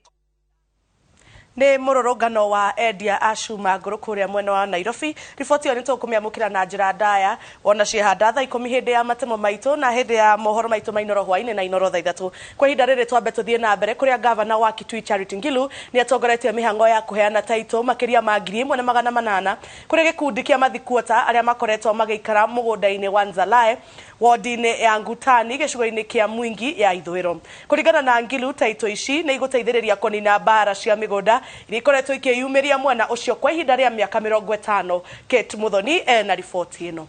nĩ mũrũrũngano wa endia a cuma ngũrũ kũrĩa mwena wa Nairobi. Riboti ĩyo nĩ tũkũmĩamũkĩra na njĩra ndaya wona ciehanda thaa 10 hĩndĩ ya matemo maitũ na hĩndĩ ya mohoro maitũ ma Inoro hwainĩ na Inoro thaa 3. Kwa ihinda rĩrĩ twambe tũthiĩ na mbere kũrĩa gavana wa Kitui Charity Ngilu nĩ atongoretie mĩhang'o ya kũheana taitũ makĩria ma 1800 kũrĩ gĩkundi kĩa mathikuota arĩa makoretwo magĩikara mũgũnda-inĩ wa Nzalae wodi-inĩ ya Ngutani gĩcigo-inĩ kĩa Mwingi ya Ithũĩro. Kũringana na Ngilu, taitũ ici nĩ igũteithĩrĩria kũnina mbara cia mĩgũnda iria ikoretwo ikĩyumĩria mwena ũcio kwa ihinda rĩa mĩaka 50. Kate Muthoni ena riboti ĩno.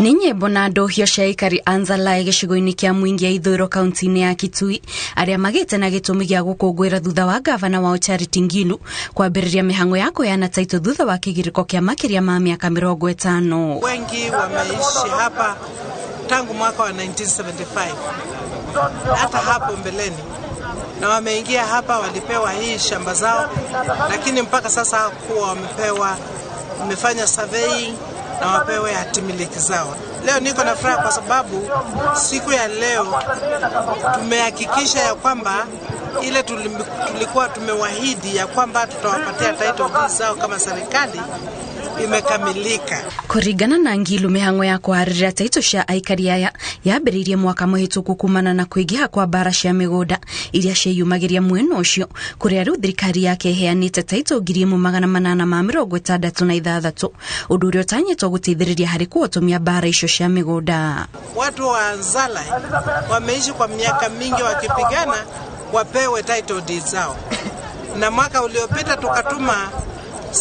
Nĩ nyĩmbo na ndohio cia aikari a Nzalae gĩcigo-inĩ kĩa Mwingi ya Ithũĩro kaunti-inĩ ya Kitui arĩa magĩte na gĩtũmi gĩa gũkũngũĩra thutha wa gavana wao Charity Ngilu kwambĩrĩria mĩhang'o ya kũheana taitũ thutha wa kĩgirĩko kĩa makĩria ma mĩaka 50. Wengi wameishi hapa tangu mwaka wa 1975 hata hapo mbeleni, na wameingia hapa walipewa hii shamba zao, lakini mpaka sasa hawakuwa wamepewa, wamefanya surveying na wapewe hatimiliki zao. Leo niko na furaha kwa sababu siku ya leo tumehakikisha ya kwamba ile tulikuwa tumewahidi ya kwamba tutawapatia title deeds zao kama serikali imekamilika. Kũringana na Ngilu, mĩhang'o ya kũharĩrĩria taitũ cia aikari aya yambĩrĩirie mwaka mũhĩtũku kumana na kũingĩha kwa mbara cia mĩgũnda iria ciĩyumagĩria mwena ũcio, kũrĩa rĩu thirikari yake ĩheanĩte taitũ 1866, ũndũ ũrĩa ũtanyĩtwo gũteithĩrĩria harĩ kũhotomia mbara icio cia mĩgũnda. Watu wa Nzalae wameishi kwa miaka mingi wakipigana wapewe title deeds zao, na mwaka uliopita tukatuma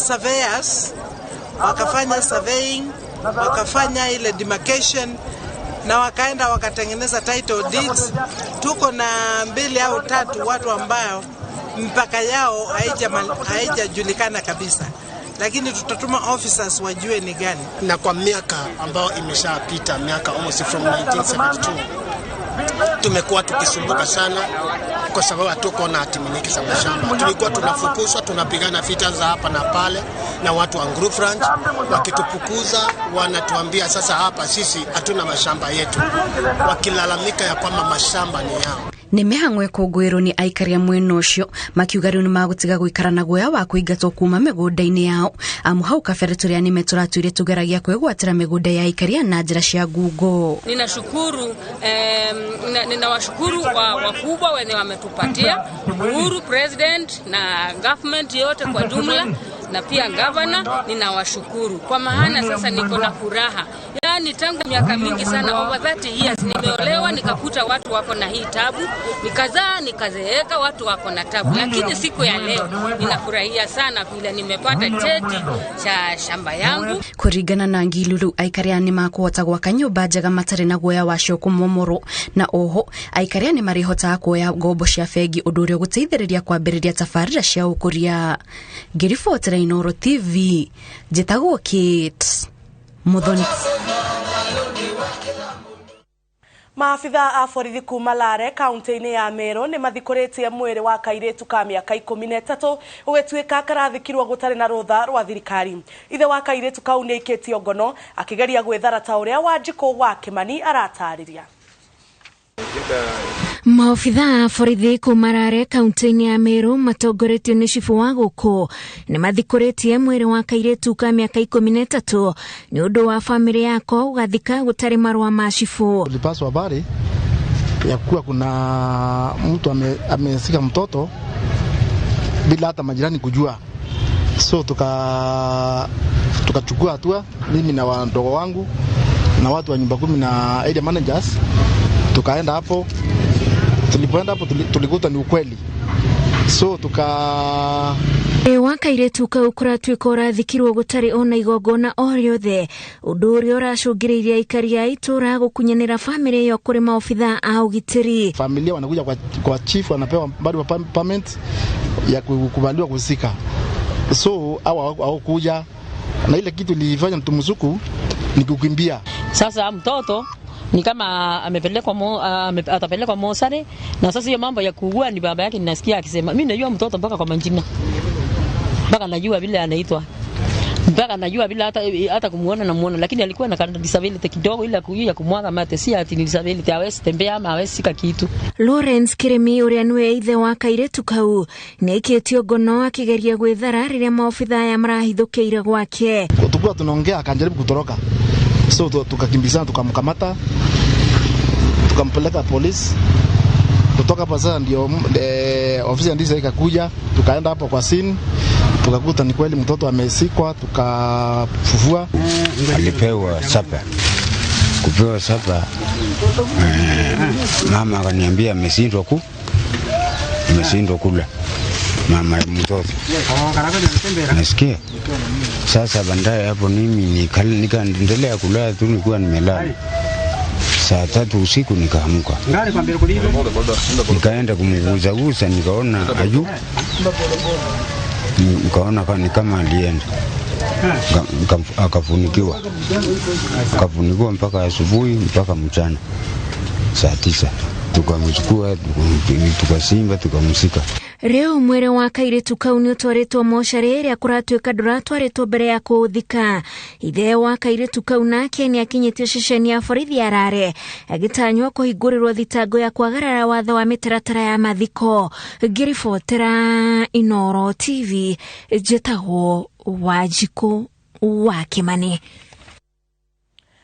surveyors wakafanya surveying, wakafanya ile demarcation na wakaenda wakatengeneza title deeds. Tuko na 2 au 3 watu ambao mpaka yao haijajulikana kabisa, lakini tutatuma officers wajue ni gani. Na kwa miaka ambayo imeshapita, miaka almost from 1972, tumekuwa tukisumbuka sana kwa sababu hatuko na hatimiliki za mashamba. Tulikuwa tunafukuzwa, tunapigana vita za hapa na pale na watu wa Group Ranch, wakitupukuza wanatuambia sasa hapa sisi hatuna mashamba yetu, wakilalamika ya kwamba mashamba ni yao. Nĩ mĩhang'o ĩkũngũĩrwo nĩ aikari a mwena ũcio makiuga rĩu nĩmagũtiga gũikara na guoya wa kũingatwo kuma mĩgũnda-inĩ yao, amu hau kabere tũrĩa nĩme tũratuire tũgeragia kwĩgwatĩra mĩgũnda ya aikari na njĩra cia ngungo. Ninashukuru, ninawashukuru wakubwa wenye wametupatia Uhuru, president na government yote kwa jumla, na pia governor, ninawashukuru kwa maana sasa niko na furaha. Yaani tangu miaka mingi sana, over 30 years, nimeolewa nikakuta watu wako na hii tabu, nikazaa nikazeeka, watu wako na tabu, lakini siku ya leo ninafurahia sana vile nimepata cheti cha shamba yangu. Kũringana na Ngilu rĩu aikari aya nĩmakũhota gwaka nyũmba njega matarĩ na guoya wacio kũmomorwo, na oho aikari aya nĩmarĩhotaga kuoya ngombo cia bengi, ũndũ ũrĩa ũgũteithĩrĩria kwambĩrĩria tabarĩra cia ũkũria. Ngĩribotera Inooro TV, njĩtagwo Kate Muthoni. Maabitha a borithi kuma Lare kaunti-inĩ ya Meru nĩ mathikũrĩtie mwĩrĩ wa kairĩtu ka mĩaka 13 ũgĩtuĩka karathikirwo gũtarĩ na rũtha rwa thirikari. Ithe wa kairĩtu kau nĩ aikĩtio ngono akĩgeria gwĩthara ta ũrĩa Wanjikũ wa Kĩmani aratarĩria. Maobitha a borithi kuma Rare kaunti-inĩ ya Meru matongoretio nĩ cibũ wa gũkũ nĩ mathikũrĩtie mwĩrĩ wa kairĩtu ka mĩaka 13 nĩ ũndũ wa famĩlĩ yako gũgathika gũtarĩ marũa ma cibũ. Tulipaswa habari ya kuwa kuna mtu amesika mtoto bila hata majirani kujua, so tukachukua hatua, mimi na wadogo wangu na watu wa nyumba kumi na area managers, tukaenda hapo. Tulipoenda hapo tulikuta ni ukweli, so tuka wa kairĩtu kau kũratuĩka ũrathikirwo gũtarĩ ona igongona o rĩothe, ũndũ ũrĩa ũracũngĩrĩirie aikari a itũũra gũkunyanĩra famĩlĩ ĩyo kũrĩ maobitha a ũgitĩri. Familia wanakuja kwa chief, wanapewa bado permit ya kukubaliwa kuzika, so hawakuja na ile kitu ilifanya mtumuzuku ni kukimbia. Sasa mtoto ni kama amepelekwa atapelekwa mosare, na sasa hiyo mambo ya kuugua ni baba yake, ninasikia akisema mimi najua mtoto mpaka kwa majina, mpaka najua vile anaitwa, mpaka najua vile hata kumuona na muona, lakini alikuwa na disability kidogo ile ya kumwaga mate, si ati ni disability hawezi tembea ama hawezi shika kitu. Lawrence Kiremi ũrĩa nĩwe ithe wa kairĩtu kau nĩ aikĩtio ngono akĩgeria gwĩthara rĩrĩa maobitha aya marahithũkĩire gwake. Tulikuwa tunaongea akajaribu kutoroka, so tukakimbizana, tukamkamata, tukampeleka polisi. Kutoka hapa sasa ndio ofisi ya ndisa ikakuja, tukaenda hapo kwa scene, tukakuta ni kweli mtoto amesikwa, tukafufua. Alipewa sapa, kupewa sapa, mama akaniambia ameshindwa kula, mama mtoto. Nasikia sasa baadaye hapo mimi nikaendelea kulala tu, nilikuwa nimelala. Saa 3 usiku nikaamka, nikaenda kumguzagusa, nikaona ayu, nikaona ni kama alienda, akafunikiwa mpaka asubuhi mpaka mchana saa 9 tukamchukua, tukasimba, tukamsika. Rĩu mwĩrĩ wa kairĩtu kau nĩ ũtwarĩtwo mocarĩ ĩrĩa kũratuĩka ndũratwarĩtwo mbere ya kũũthika. Ithe wa kairĩtu kau nake nĩ akinyĩtio ceceni ya borithi ya Rare agĩtanywo kũhingũrĩrwo thitango ya kwagarara watho wa mĩtaratara ya mathiko. Ngĩribotera Inooro TV, njĩtagwo Wanjikũ wa Kĩmani.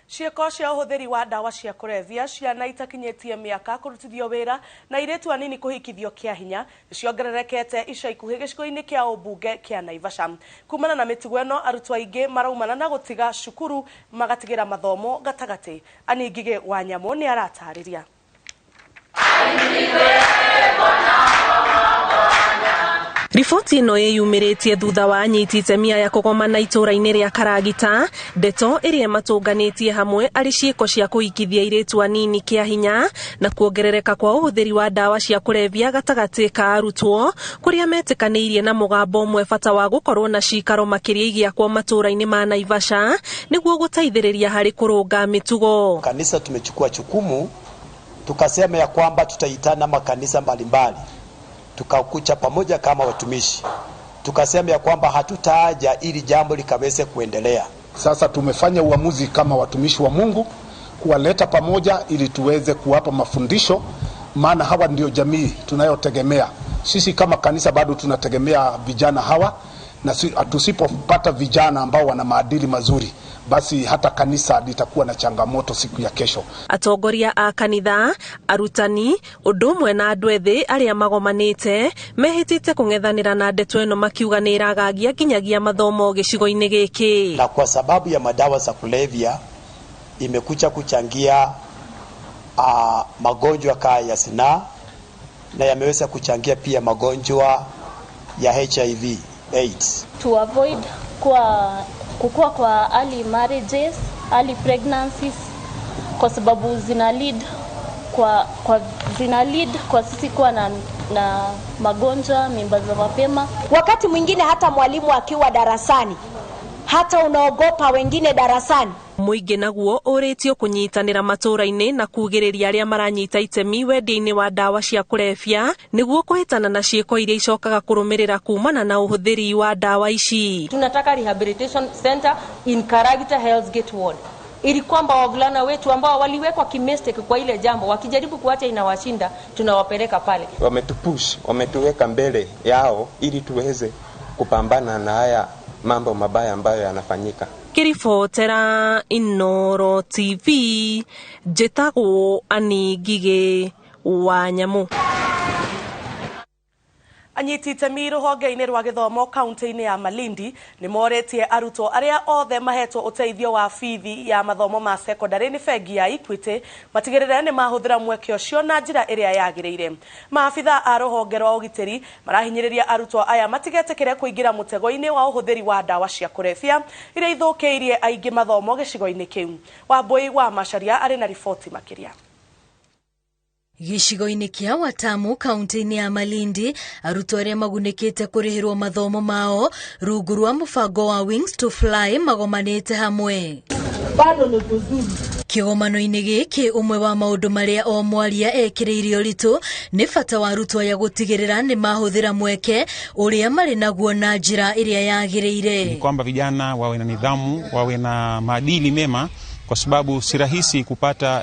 Ciĩko cia ũhũthĩri wa ndawa cia kũrebia, ciana itakinyĩtie mĩaka kũrutithio wĩra na airĩtu anini kũhikithio kĩa hinya nĩciongererekete ica ikuhĩ gĩcigo-inĩ kĩa ũmbunge kĩa Naivasha. Kumana na mĩtugo ĩno, arutwo aingĩ maraumana na gũtiga cukuru magatigĩra mathomo gatagatĩ. Annie Ngigĩ wa Nyamũ nĩ aratarĩria. Riboti ĩno ĩyumĩrĩtie thutha wa anyiti itemi aya kũgomana itũũra-inĩ rĩa Karagita, ndeto ĩrĩa ĩmatũnganĩtie hamwe arĩ ciĩko cia kũhikithia airĩtu anini kĩa hinya na kuongerereka kwa ũhũthĩri wa ndawa cia kũrebia gatagatĩ ka arutwo, kũrĩa metĩkanĩirie na mũgambo ũmwe bata wa gũkorwo na cikaro makĩria igĩakwo matũũra-inĩ ma Naivasha nĩguo gũteithĩrĩria harĩ kũrũnga mĩtugo. Kanisa tumechukua jukumu tukasema ya kwamba tutaitana makanisa mbalimbali, tukakucha pamoja kama watumishi, tukasema ya kwamba hatutaaja ili jambo likaweze kuendelea. Sasa tumefanya uamuzi kama watumishi wa Mungu kuwaleta pamoja ili tuweze kuwapa mafundisho, maana hawa ndio jamii tunayotegemea. Sisi kama kanisa bado tunategemea vijana hawa, na tusipopata vijana ambao wana maadili mazuri, basi hata kanisa litakuwa na changamoto siku ya kesho. Atongoria a kanitha, arutani, ũndũ ũmwe na andũ ethĩ arĩa magomanĩte mehĩtĩte kũng'ethanĩra na ndeto ĩno makiuga nĩ ĩragagia nginyagia mathomo gĩcigo-inĩ gĩkĩ. Na kwa sababu ya madawa za kulevya imekuja kuchangia magonjwa kaya ya zinaa, na yameweza kuchangia pia magonjwa ya HIV AIDS. To avoid kukua kwa early marriages, early pregnancies, kwa sababu zina lead kwa sisi kuwa na magonjwa, mimba za mapema. Wakati mwingine hata mwalimu akiwa darasani, hata unaogopa wengine darasani. Mũingĩ naguo ũrĩtio kũnyitanĩra matũũra-inĩ na kugĩrĩria arĩa maranyita itemi wendia-inĩ wa ndawa cia kũrebia nĩguo kũhĩtana na ciĩko iria icokaga kũrũmĩrĩra kumana na ũhũthĩri wa ndawa ici. Tunataka rehabilitation center in Karagita Hell's Gate Ward, ili kwamba wavulana wetu ambao waliwekwa kimistake kwa ile jambo, wakijaribu kuacha inawashinda, tunawapeleka pale. Wametupush, wametuweka mbele yao ili tuweze kupambana na haya mambo mabaya ambayo yanafanyika. Kiribotera Inooro TV, njĩtagwo Annie Ngigĩ wa Nyamu. Anyiti itemi rũhonge-inĩ rwa gĩthomo kaunti-inĩ ya Malindi nĩ moretie arutwo arĩa othe mahetwo ũteithio wa bithi ya mathomo ma secondary nĩ bengi ya Equity matigĩrĩre nĩ mahũthĩra mweke ũcio na njĩra ĩrĩa yagĩrĩire. Maabitha a rũhonge rwa ũgitĩri marahinyĩrĩria arutwo aya matigetĩkĩre kũingĩra mũtego-inĩ wa ũhũthĩri wa ndawa cia kũrebia iria ithũkĩirie aingĩ mathomo gĩcigo-inĩ kĩu. Wambui wa Macharia arĩ na riboti makĩria. Gĩcigo-inĩ kĩa Watamu kaunti-inĩ ya Malindi, arutwo arĩa magunĩkĩte kũrĩhĩrwo mathomo mao rungu rwa mũbango wa Wings to Fly magomanĩte hamwe. Bado ni kuzuri. Kĩgomano-inĩ gĩkĩ ũmwe wa maũndũ marĩa o mwaria ekĩrĩire ũritũ nĩ bata wa arutwo aya gũtigĩrĩra nĩ mahũthĩra mweke ũrĩa marĩ naguo na njĩra ĩrĩa yagĩrĩire. Ni kwamba vijana wawe na nidhamu, wawe na maadili mema, kwa sababu si rahisi kupata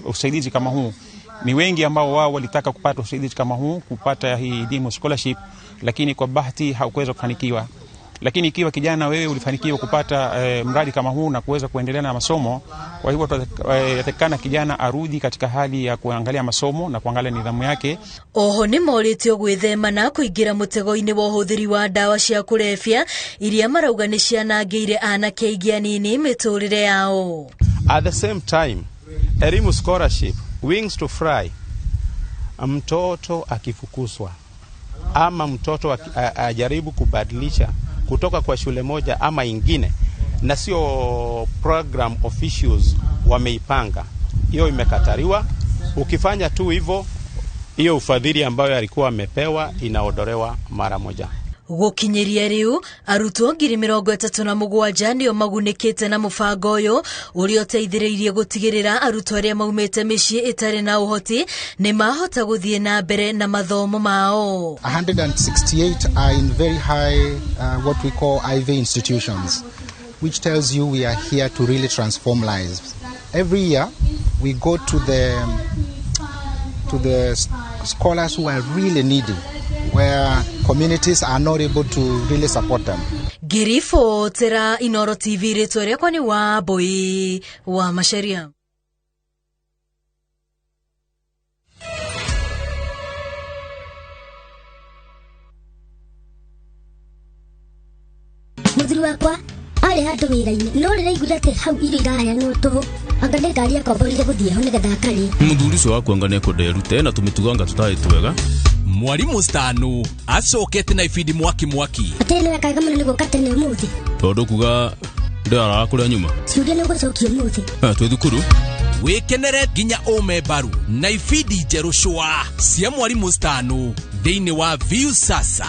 usaidizi kama huu. Ni wengi ambao wao walitaka kupata usaidizi kama huu, kupata hii elimu scholarship, lakini kwa bahati hawakuweza kufanikiwa. Lakini ikiwa kijana wewe ulifanikiwa kupata mradi kama huu na kuweza kuendelea na masomo, kwa hivyo yatakana kijana arudi katika hali ya kuangalia masomo na kuangalia nidhamu yake. Oho nĩ morĩtio gwĩthema na kũingĩra mũtego-inĩ wa ũhũthĩri wa ndawa cia kũrebia iria marauga nĩ cianangĩire anake aingĩ anini mĩtũrĩre yao. At the same time, elimu scholarship, Wings to Fly, mtoto akifukuzwa ama mtoto ajaribu kubadilisha kutoka kwa shule moja ama ingine, na sio program officials wameipanga, hiyo imekatariwa. Ukifanya tu hivyo, hiyo ufadhili ambayo alikuwa amepewa inaondolewa mara moja. Gũkinyĩria rĩu arutwo 37,000 nĩo magunĩkĩte na mũbango ũyũ ũrĩa ũteithĩrĩirie gũtigĩrĩra arutwo arĩa maumĩte mĩciĩ ĩtarĩ na ũhoti nĩ mahota gũthiĩ na mbere na mathomo mao. 168 are in very high what we call IV institutions, which tells you we are here to really transform lives. Every year we go to the scholars who are really needy, where communities are not able to really support them. Ngĩribotera Inooro TV, rĩtwa rĩakwa nĩ Wambui wa Macharia. Mũthuri wakwa arĩ handũ wĩra-inĩ no rĩraiguire atĩ hau irio iraheanwo tũhũ, anga nĩ ngari akomborire gũthiĩ ho nĩgetha akarĩe. Mũthuri ũcio waku anga nĩekwenda erute na tũmĩtugo anga tũtarĩ twega. Mwalimu Stanu acokete na ibindi mwaki mwaki. Atĩ nĩ wekaga mũno nĩ gũka tene ũmũthĩ. Tondũ kuga ndĩraraga kũrĩa nyuma. Ciũria nĩ ũgũcokia ũmũthĩ. Twĩ thukuru. Wĩkenere nginya ũme mbaru na ibindi njerũ cwa cia Mwalimu Stanu thĩinĩ wa Viusasa.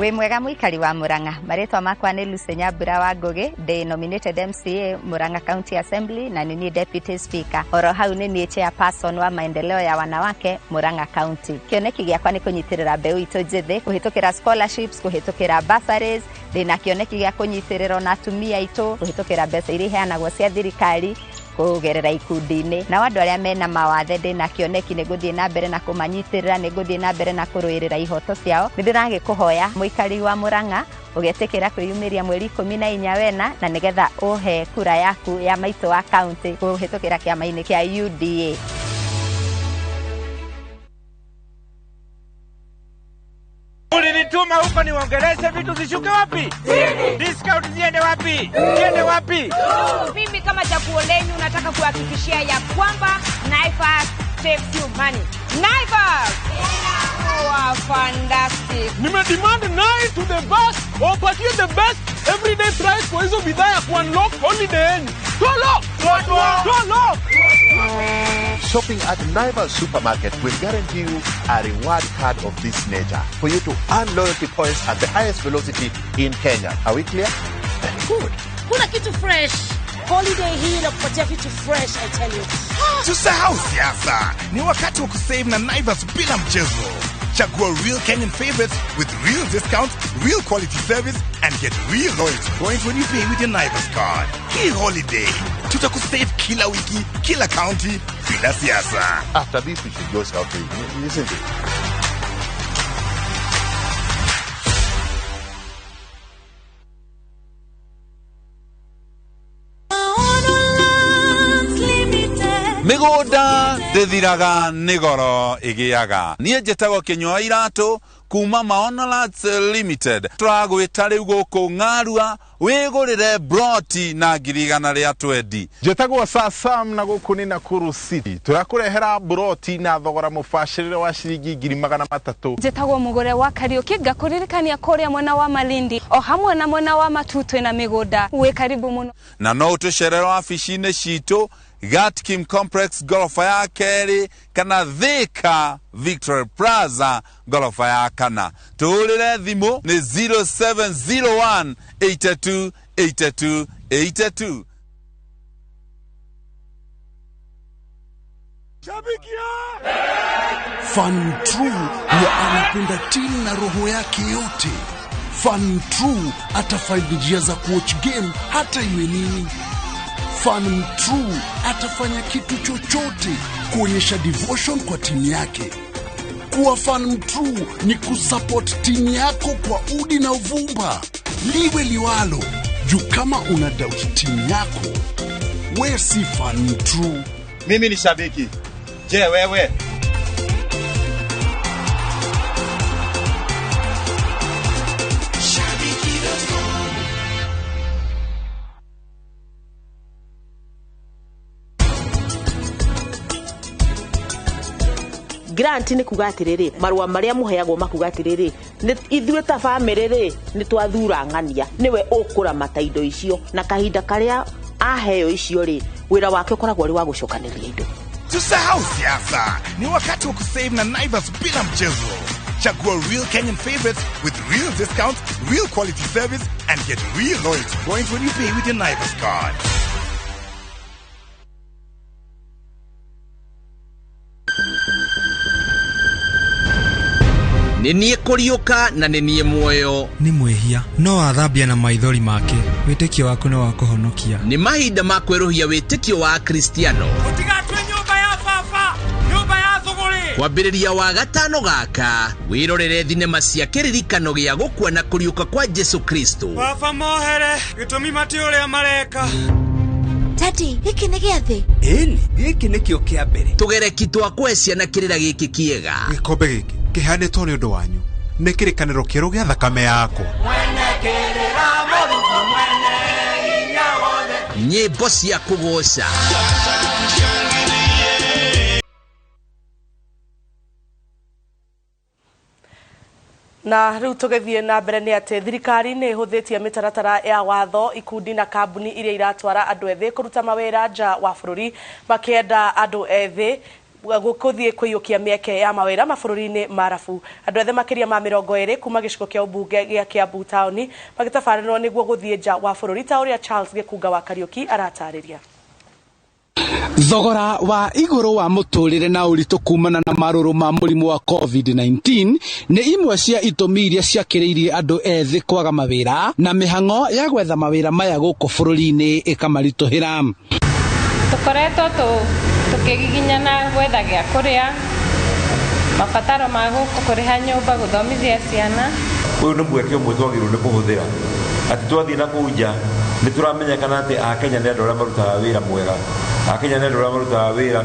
Wĩ mwega mũikari wa Murang'a, marĩtwa makwa nĩ Lucy Nyambura wa Ngugi, ndĩ nominated MCA Murang'a County Assembly na nĩ niĩ Deputy Speaker. Oro hau nĩ niĩ chairperson wa maendeleo ya wanawake Murang'a County. Kĩoneki gĩakwa nĩ kũnyitĩrĩra mbeũ itũ njĩthĩ, kũhĩtũkĩra scholarships, kũhĩtũkĩra bursaries, ndĩna kĩoneki gĩa kũnyitĩrĩra ona atumia aitũ, kũhĩtũkĩra mbeca iria iheanagwo cia thirikari kũgerera ikundi-inĩ. Nao andũ arĩa mena mawathe ndĩna kĩoneki nĩ ngũthiĩ na mbere na kũmanyitĩrĩra, nĩ ngũthiĩ na mbere na kũrũĩrĩra ihoto ciao. Nĩ ndĩragĩkũhoya mũikari wa Murang'a ũgetĩkĩra kwĩyumĩria mweri 14 wena, na nĩgetha ũhe kura yaku ya maitũ wa county kũhĩtũkĩra kĩama-inĩ kĩa UDA. Ulinituma huko niongeleshe vitu zishuke wapi? Chini. Discount ziende wapi? Ziende wapi? Mimi kama chaguo lenu nataka kuhakikishia ya kwamba Naivas saves you money. Naivas! Wow, fantastic. Nime demand 9 to the best. Wapatie the best everyday price kwa hizo bidhaa ya kuunlock holiday yenu. Tolo! Tolo! Shopping at Naivas Supermarket will guarantee you a reward card of this nature for you to earn loyalty points at the highest velocity in Kenya. Are we clear? Very good. Kuna kitu fresh. Holiday hii inakupatia vitu fresh, I tell you. Tusahau siasa. Ni wakati wa kusave na Naivas bila mchezo. Chagua real Kenyan favorites with real discounts, real quality service, and get real loyalty points when you pay with your Naivas card. Hii holiday, tutakusave kila wiki, kila county, bila siasa. After this, we should go shopping, isn't it? Mĩgũnda ndĩthiraga nĩ goro ĩgĩaga. Niĩ njĩtagwo Kĩnyua Iratũ kuma Maono Lands Limited. Tũragwĩta rĩu gũkũ Ng'arua wĩgũrĩre broti na 120,000. Njĩtagwo Sasam na gũkũ nĩ Nakuru City. Tũrakũrehera broti na thogora mũbacĩrĩre wa ciringi 300,000. Njĩtagwo Mũgũre wa Kariũki, ngakũririkania kũrĩa mwena wa Malindi o hamwe na mwena wa Matutu na mĩgũnda. Wĩ karibu mũno. Na no ũtũcerere wabici-inĩ citũ Gatkim Complex gorofa ya kerĩ kana Thika Victoria Plaza gorofa ya kana. Tũhũrĩre thimũ nĩ 0701 82 82 82. Fan True huwa anapenda timu na roho yake yote. Fan True atafind njia za kuwatch game hata iwe nini. Fan True atafanya kitu chochote kuonyesha devotion kwa timu yake. Kuwa fan true ni kusupport timu yako kwa udi na uvumba, liwe liwalo. Juu kama una doubt timu yako, we si fan true. Mimi ni shabiki. Je, wewe? Grant nĩ kuga atĩrĩrĩ, marũa marĩa mũheagwo makuga atĩrĩrĩ, ithuĩ ta bamĩrĩ rĩ, nĩ twathura ng'ania, nĩwe ũkũramata indo icio, na kahinda karĩa aheo icio rĩ, wĩra wake ũkoragwo ũrĩ wa gũcokanĩrĩria indo. Tusahau siasa, ni wakati wa kusave na Naivas bila mchezo. Chagua real Kenyan favorites with real discounts, real quality service, and get real loyalty points when you pay with your Naivas card. Nĩ niĩ kũriũka na nĩ niĩ muoyo. Nĩ mwĩhia no athambia na maithori make, wĩtĩkio waku nĩ wa kũhonokia. Nĩ mahinda ma kwerũhia wĩtĩkio wa Akristiano. Mũtigatue nyũmba ya baba nyũmba ya thũgũrĩ. Kwambĩrĩria wa gatano gaka wĩrorere thinema cia kĩririkano gĩa gũkua na kũriũka kwa Jesu Kristo. Baba mohere gĩtũmi mati ũrĩa mareka. Tati, gĩkĩ nĩ gĩathĩ? Ĩni, gĩkĩ nĩkĩo kĩa mbere. Tũgereki twa kũhe ciana kĩrĩra gĩkĩ kĩega. Gĩkombe gĩkĩ kĩheanĩtwo nĩ ũndũ wanyu nĩ kĩrĩkanĩro kĩerũ gĩa thakame yakwa. Nyĩmbo cia kũgoca. Na riu tugithie na mbere ni ati thirikari ni ihuthitie mitaratara ya watho ikundi na kambuni iria iratwara andu ethi kuruta mawira nja wa bururi makienda andu ethi gukuthie kuiyukia mieke ya mawira mabũrũri-inĩ ma Arabu. Andũ ethĩ makĩria ma 20 kuma gĩcigo kĩa ũmbunge gĩa Kiambu taũni magĩtabarĩrwo nĩguo gũthiĩ nja wa bũrũri ta ũrĩa Charles Gĩkunga wa Kariũki aratarĩria. Thogora wa igũrũ wa mũtũrĩre na ũritũ kumana na marũrũ ma mũrimũ wa COVID-19 nĩ imwe cia itũmi iria ciakĩrĩirie andũ ethĩ kwaga mawĩra na mĩhang'o ya gwetha mawĩra maya gũkũ bũrũri-inĩ ĩkamaritũhĩra. Tũkoretwo tukigiginyana gwetha gĩa kũrĩa, mabataro ma gũkũ, kũrĩha nyũmba, gũthomithia ciana. Ũyũ nĩ mweke ũmwe twagĩrĩirwo nĩ kũhũthĩra atĩ twathiĩ na kũu nja nĩ tũramenyekana atĩ Akenya nĩ andũ arĩa marutaga wĩra mwega, Akenya nĩ andũ arĩa marutaga wĩra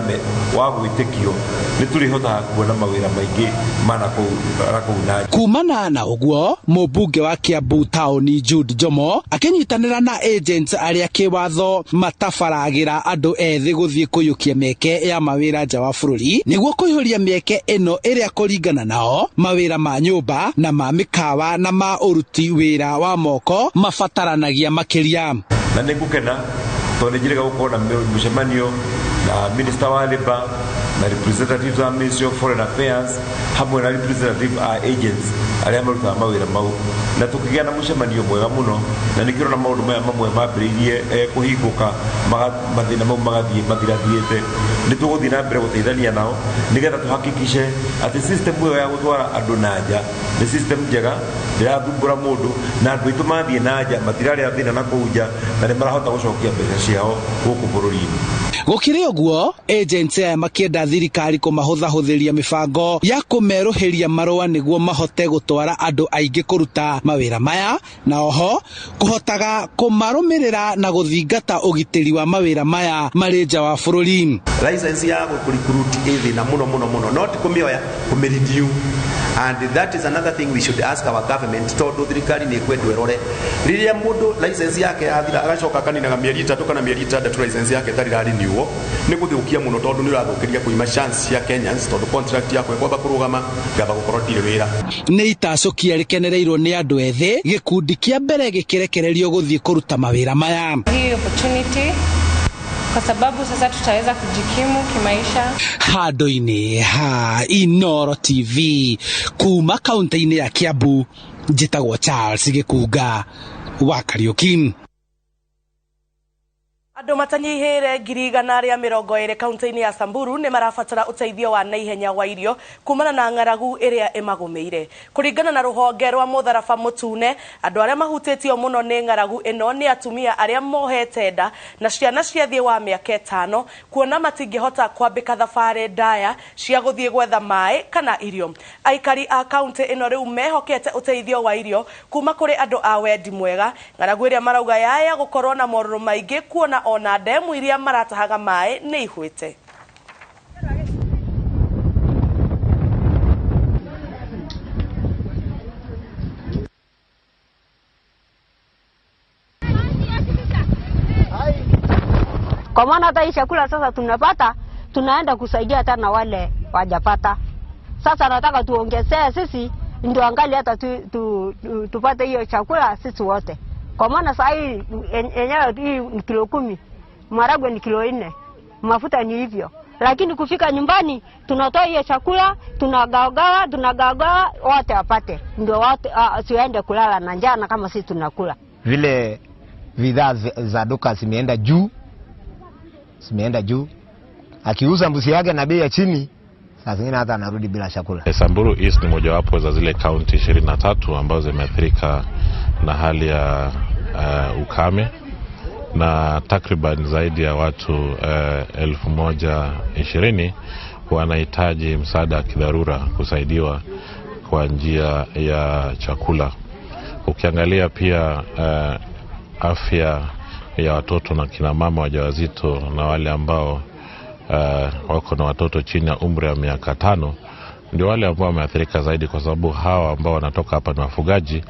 wa gwĩtĩkio, nĩ tũrĩhotaga kuona mawĩra maingĩ ma na kũu na nja. Kumana na ũguo, mũmbunge wa Kiambu taũni Jude Njomo akĩnyitanĩra na agents arĩa kĩwatho matabaragĩra andũ ethĩ gũthiĩ kũiyũkia mĩeke ya mawĩra nja wa bũrũri nĩguo kũihũria mĩeke ĩno ĩrĩa kũringana nao mawĩra ma nyũmba na ma mĩkawa na ma ũruti wĩra wa moko mabataranagia makĩria. Na nĩ ngũkena tondũ nĩ njĩrĩga gũkorwo na mũcemanio na Minister wa Labour na representatives a Ministry of Foreign Affairs hamwe na representative a agents arĩa marutaga mawĩra mau, na tũkĩgĩa na mũcemanio mwega mũno, na nĩkĩrona maũndũ maya mamwe mambĩrĩirie kũhingũka, mathĩna mau magathiĩ mathirathirĩte. Nĩ tũgũthiĩ na mbere gũteithania nao nĩgetha tũhakikice atĩ system ĩyo ya gũtwara andũ na nja nĩ system njega, ndĩrathumbũra mũndũ, na andũ aitũ mathiĩ na nja matirarĩa thĩna na kũu nja, na nĩ marahota gũcokia mbeca ciao gũkũ bũrũri-inĩ. Gũkĩrĩ ũguo, agents aya makĩenda thirikari kũmahũthahũthĩria mĩbango ya kũmerũhĩria marũa nĩguo mahote gũtwara andũ aingĩ kũruta mawĩra maya, na oho kũhotaga kũmarũmĩrĩra na gũthingata ũgitĩri wa mawĩra maya marĩ nja wa bũrũri. License ya gũrecruit ĩ thĩna mũno mũno mũno, not kũmĩoya, kũmĩrenew. And that is another thing we should ask our government, tondũ thirikari nĩ ĩkwendwo ĩrore rĩrĩa mũndũ license yake yathira agacoka akaninaga mĩeri 3 kana mĩeri 6 license yake ĩtarĩ ĩrarenew, nĩ gũthũkia mũno tondũ nĩ ũrathũkĩria kũima chance cia Kenyans, tondũ contract yako ĩkwamba kũrũgama ngamba gũkorwo ndirĩ wĩra. Nĩ itacũkia rĩkenereirwo nĩ andũ ethĩ, gĩkundi kĩa mbere gĩkĩrekererio gũthiĩ kũruta mawĩra maya. Hii opportunity kwa sababu sasa tutaweza kujikimu kimaisha. Handũ-inĩ ha Inooro TV kuma kaunti-inĩ ya Kiambu, njĩtagwo Charles Gĩkunga wa Kariũki. Andũ matanyihĩire 120,000 kaunti-inĩ ya Samburu nĩ marabatara ũteithio wa naihenya wa irio kumana na ng'aragu ĩrĩa ĩmagũmĩire. Kũringana na rũhonge rwa mũtharaba mũtune, andũ arĩa mahutĩtio mũno nĩ ng'aragu ĩno nĩ atumia arĩa mohete nda na ciana cia thĩ wa mĩaka 5, kuona matingĩhota kwambĩka thabarĩ ndaya cia gũthiĩ gwetha maĩ kana irio. Aikari a kaunti ĩno rĩu mehokete ũteithio wa irio kuma kũrĩ andũ a wendi mwega. Ng'aragu ĩrĩa marauga yaya gũkorwo na morũrũ maingĩ kuona ona ndemu iria maratahaga maĩ nĩ ihwĩte. Kwa maana hata hii chakula sasa tunapata, tunaenda kusaidia hata na wale wajapata. Sasa nataka tuongezee sisi ndio angali hata tupate hiyo chakula sisi wote. Kwa maana saa hii yenyewe hii ni kilo 10, maharagwe ni kilo 4, mafuta ni hivyo. Lakini kufika nyumbani tunatoa hiyo chakula, tunagawa wote wapate. Ndio wote siende kulala na njaa kama sisi tunakula. Vile bidhaa za duka zimeenda juu. Akiuza mbuzi yake na bei ya chini, saa zingine hata anarudi bila chakula. Samburu East ni mojawapo za zile kaunti 23 ambazo zimeathirika na hali ya ukame, na takriban zaidi ya watu 1,020 wanahitaji msaada wa kidharura kusaidiwa kwa njia ya chakula. Ukiangalia pia afya ya watoto na kina mama wajawazito na wale ambao wako na watoto chini ya umri wa miaka 5 Ndio wale ambao wameathirika zaidi, kwa sababu hawa ambao wanatoka hapa ni wafugaji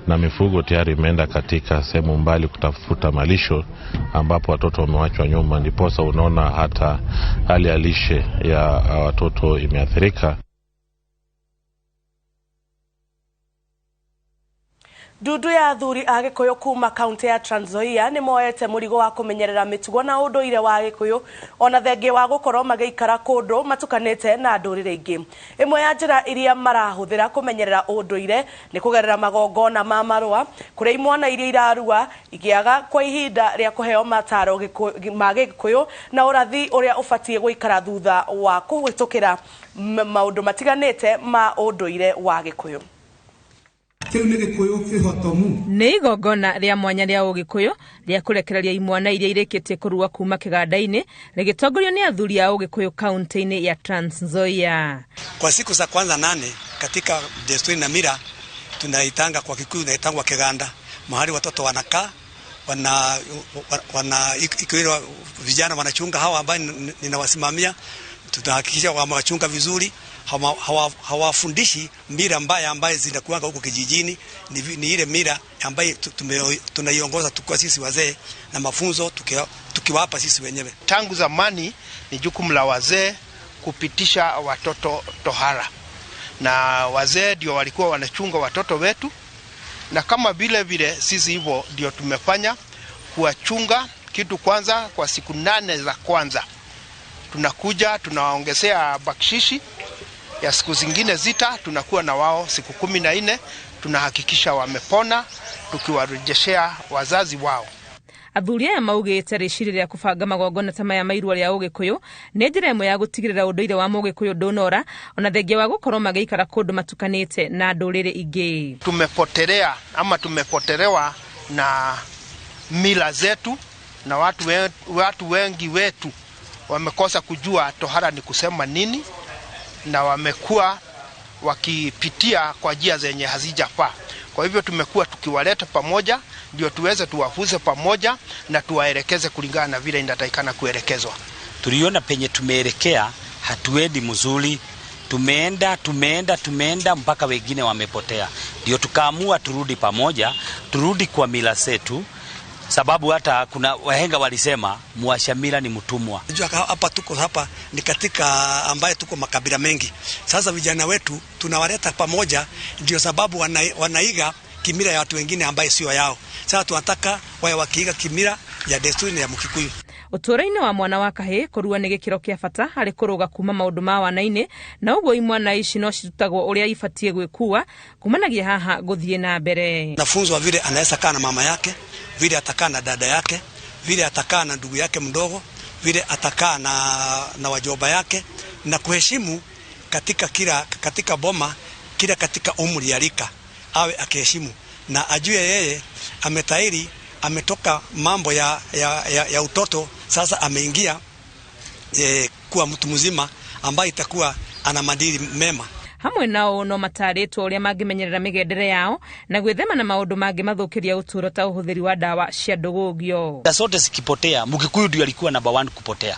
na mifugo tayari imeenda katika sehemu mbali kutafuta malisho, ambapo watoto wamewachwa nyuma. Ndiposa unaona hata hali ya lishe ya watoto imeathirika. Ndundu ya athuri a Gikuyu kuma kaunti ya Trans Nzoia ni moete murigo wa kumenyerera mitugo na unduire wa Gikuyu ona thengia wa gukorwo magiikara kundu matukanite na ndurire ingi. Imwe ya njira iria marahuthira kumenyerera unduire ni kugerera magongona ma marua kuria imwana iria irarua igiaga kwa ihinda ria kuheo mataro ma Gikuyu na urathi uria ubatie guikara thutha wa kuhitukira maundu matiganite ma unduire wa Gikuyu. Nĩ igongona rĩa mwanya rĩa ũgĩkũyũ rĩa kũrekereria imwana iria irĩkĩtie kũrua kuma kĩganda-inĩ rĩgĩtongorio nĩ athuri a ũgĩkũyũ kaunti-inĩ ya Trans Nzoia. Kwa siku za kwanza 8 katika desturi na mila tunaitanga kwa Kikuyu inaitangwa kiganda, mahali watoto wanakaa wana ikiwa vijana wanachunga hawa ambao ninawasimamia, tutahakikisha wamewachunga vizuri. Hawafundishi mila mbaya ambayo zinakuwa huko kijijini. Ni ile mila ambayo tunaiongoza tukiwa sisi wazee na mafunzo tukiwapa sisi wenyewe. Tangu zamani ni jukumu la wazee kupitisha watoto tohara, na wazee ndio walikuwa wanachunga watoto wetu, na kama vile vile sisi hivyo ndio tumefanya kuwachunga. Kitu kwanza, kwa siku 8 za kwanza tunakuja tunawaongezea bakshishi ya siku zingine 6, tunakuwa na wao siku 14, tunahakikisha wamepona tukiwarejeshea wazazi wao. Athuri aya maugĩte rĩciria rĩa kũbanga magongona ta maya ma irua rĩa ũgĩkũyũ nĩ njĩra ĩmwe ya gũtigĩrĩra ũndũire wa mũgĩkũyũ ndũnora ona thengia wa gũkorwo magĩikara kũndũ matukanĩte na ndũrĩrĩ ingĩ. Tumepotelea ama tumepotelewa na mila zetu, na watu wengi wetu wamekosa kujua tohara ni kusema nini, na wamekuwa wakipitia kwa njia zenye hazijafaa. Kwa hivyo tumekuwa tukiwaleta pamoja ndio tuweze tuwafuze pamoja na tuwaelekeze kulingana na vile inatakikana kuelekezwa. Tuliona penye tumeelekea hatuendi mzuri, tumeenda mpaka wengine wamepotea. Ndio tukaamua turudi pamoja, turudi kwa mila zetu, sababu hata kuna wahenga walisema muashamila ni mtumwa. Unajua hapa tuko hapa ni katika ambaye tuko makabila mengi. Sasa vijana wetu tunawaleta pamoja ndio sababu wanaiga kimila ya watu wengine ambaye sio yao. Sasa tunataka wae wakiiga kimila ya desturi ya Mkikuyu. Ũtũũro-inĩ wa mwana wa kahĩĩ kũrua nĩ gĩkĩro kĩa bata harĩ kũrũga kuma maũndũ ma wana-inĩ, na ũguo imwana ici no cirutagwo ũrĩa ibatiĩ gwĩkua kumanagia haha gũthiĩ na mbere. Nafunzwa vile anaweza kaa na mama yake, vile atakaa na dada yake, vile atakaa na ndugu yake mdogo, vile atakaa na wajomba yake, na kuheshimu katika kila katika boma, kila katika umri ya rika awe akiheshimu na ajue yeye ametairi, ametoka mambo ya utoto, sasa ameingia kuwa mtu mzima ambaye itakuwa ana maadili mema. Hamwe nao no matarĩtwo ũrĩa mangĩmenyerera mĩgendere yao na gwĩthema na maũndũ mangĩmathũkĩria ũtũũro ta ũhũthĩri wa dawa cia ndũgũgio. Zote zikipotea, Mkikuyu ndio alikuwa namba 1 kupotea.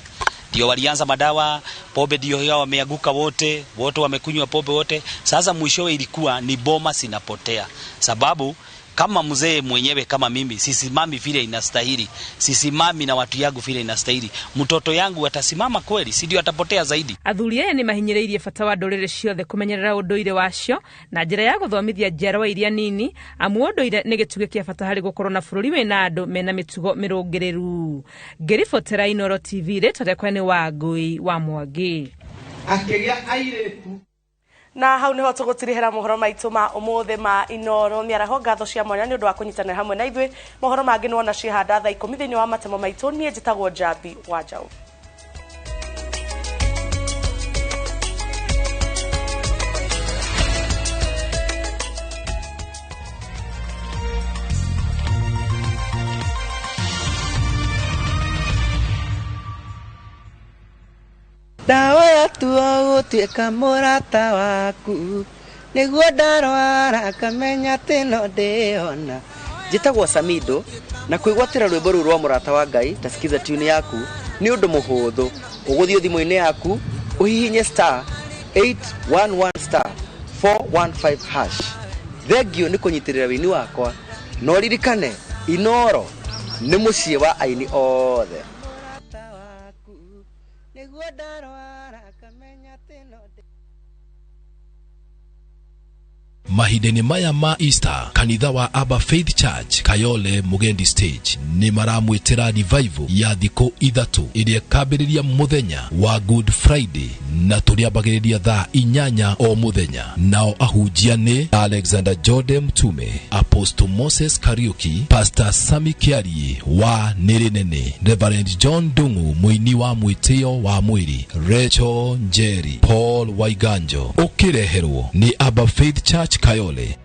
Ndio walianza madawa, pombe ndio yao, wameanguka wote wamekunywa pombe wote. Sasa mwishowe ilikuwa ni boma zinapotea. Sababu kama mzee mwenyewe kama mimi sisimami vile inastahili, sisimami na watu yangu vile inastahili, mtoto yangu atasimama kweli? Si ndio atapotea zaidi. Athuri aya nĩ mahinyĩrĩirie bata wa ndũrĩrĩ ciothe kũmenyerera ũndũire wacio na njĩra ya gũthomithia njiarwa iria nini, amu ũndũire nĩ gĩtugĩ kĩa bata harĩ gũkorwo na bũrũri wĩna andũ mena mĩtugo mĩrũngĩrĩru. Ngĩribotera Inooro TV, rĩtwa rĩakwa nĩ Wangũi wa Mwangi. Akĩgĩa airĩtu. Na hau niho tugutirihira mohoro maitu ma umuthi ma Inooro. Miaraho ngatho cia mwanya ni undu wa kunyitanira hamwe na ithuĩ. Mohoro mangi nĩwona ciĩhanda thaa 10 thĩinĩ wa matemo maitu. Niĩ njĩtagwo Njambi wa Njaũ. Dawa yatua gũtuĩka mũrata waku nĩguo ndarwara akamenya atĩ no ndĩona. Njĩtagwo Samido na kwĩgwatĩra rwĩmbo rũu rwa mũrata wa Ngai ta sikiza tune yaku nĩ ũndũ mũhũthũ. Ũgũthiĩ thimũ-inĩ yaku ũhihinye star 811 star 415 hash. Thengio nĩ kũnyitĩrĩra wĩini wakwa, no ririkane Inoro nĩ mũciĩ wa aini othe. Mahinda-inĩ maya ma Easter, kanitha wa Abba Faith Church Kayole Mugendi Stage nĩ maramwĩtĩra revival ya thikũ 3 ĩrĩa ĩkambĩrĩria mũthenya wa Good Friday na tũrĩambagĩrĩria thaa 8 o mũthenya. Nao ahunjia nĩ Alexander Jode Mtume, Apostle Moses Kariuki, Pastor Sami Kiarie wa Nĩrĩ Nene, Reverend John Dungu mũini wa mwĩtĩo wa mwĩrĩ, Rachel Njeri, Paul Waiganjo. Ũkĩreherwo nĩ Abba Faith Church Kayole.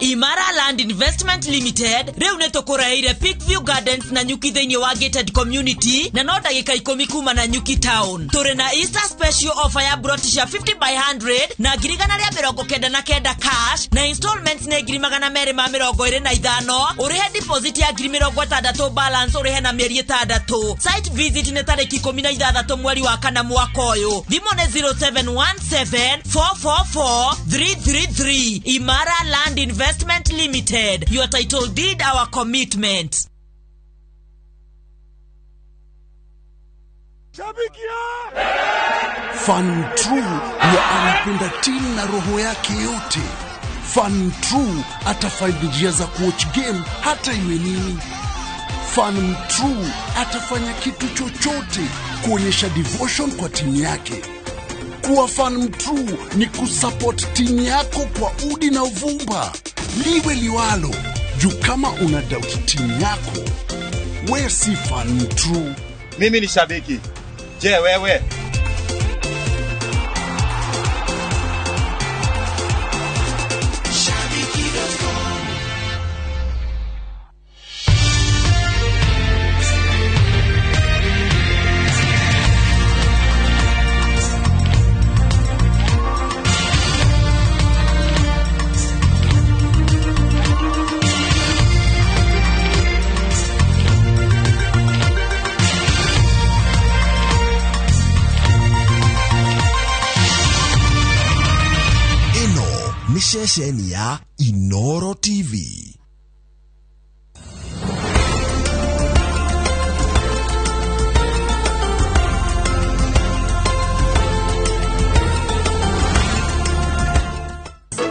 Imara Land Investment Limited rĩu nĩ tũkũreheire Peakview Gardens na Nyuki thĩinĩ wa gated community na no ndagĩka 10 kuma na Nyuki Town. Tũrĩ na Easter special offer ya broti cia 50 by 100 na 199 cash na installments nĩ 225, ũrĩhe deposit ya 60,000, balance ũrĩhe na mĩeri 6. Site visit nĩ tarĩki 16 mweri wa 4 mwaka ũyũ. Thimũ nĩ 0717 444 333. Imara Land Investment Limited. Your title deed, our commitment. Fan True huwa anapenda timu na roho yake yote. Fan True atafind njia za kuwatch game hata iwe nini. Fan True atafanya kitu chochote kuonyesha devotion kwa timu yake. Kuwa fan true ni kusupport timu yako kwa udi na uvumba. Liwe liwalo, juu kama una doubt timu yako, we si fan true. Mimi ni shabiki. Je, wewe? Ceceni ya Inoro TV.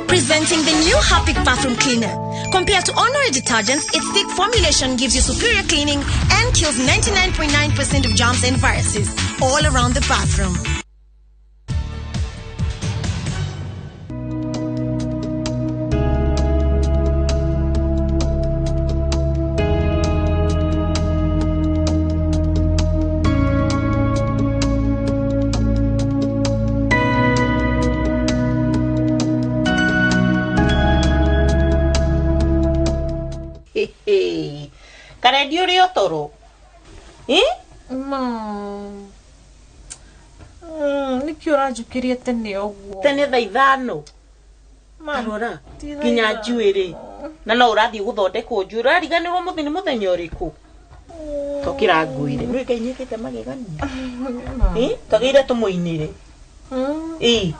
Presenting the new Harpic bathroom cleaner. Compared to ordinary detergents, its thick formulation gives you superior cleaning and kills 99.9% of germs and viruses all around the bathroom. Karendi uri otoro? Ma. Nĩkĩ ũranjũkĩria tene ũguo? Tene thaa 5. Marora nginya njuĩrĩ. Na no ũrathiĩ gũthondekwo njuĩrĩ. Ũrariganĩrwo mũthĩ nĩ mũthenya ũrĩkũ? Tokĩra ngwĩre. Nĩ Ngai nĩekĩte magegania. Twagĩrĩire tũmũinĩre. Ĩ.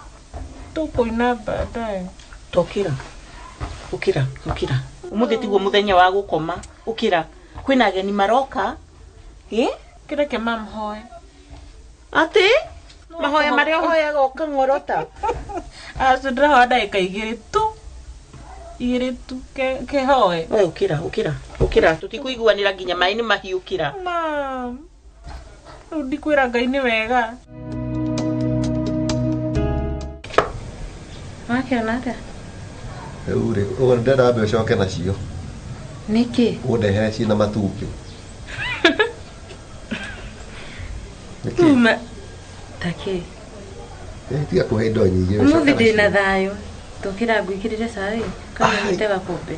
Tũkũina baadaye. Tokĩra. Ũkĩra, ũkĩra. Ũmũthĩ tiguo mũthenya wa gũkoma. Ũkĩra. Kwĩna ageni maroka. Kĩreke mamhoe. Atĩ? Mahoya marĩa ũhoyaga ũkang'orota. Acio ndĩrahoya ndagĩka 2 tu. 2 tu kehoe. We ũkĩra, ũkĩra. Ũkĩra tũtikũiguanĩra nginya maĩ nĩ mahiũ ũkĩra. Mam. Rĩu ndikwĩra Ngai nĩ wega. Wakĩona atĩa? Rĩu rĩ, ũguo ndĩrenda wambe ũcoke nacio. Nĩkĩ? Ũndehere ciĩna matumbĩ. Uma takĩ? Tiga kũhe indo nyingĩ. Ũmũthĩ ndĩna thayũ. Tũkĩra ngwĩkĩrĩre cai kana nyite gakombe.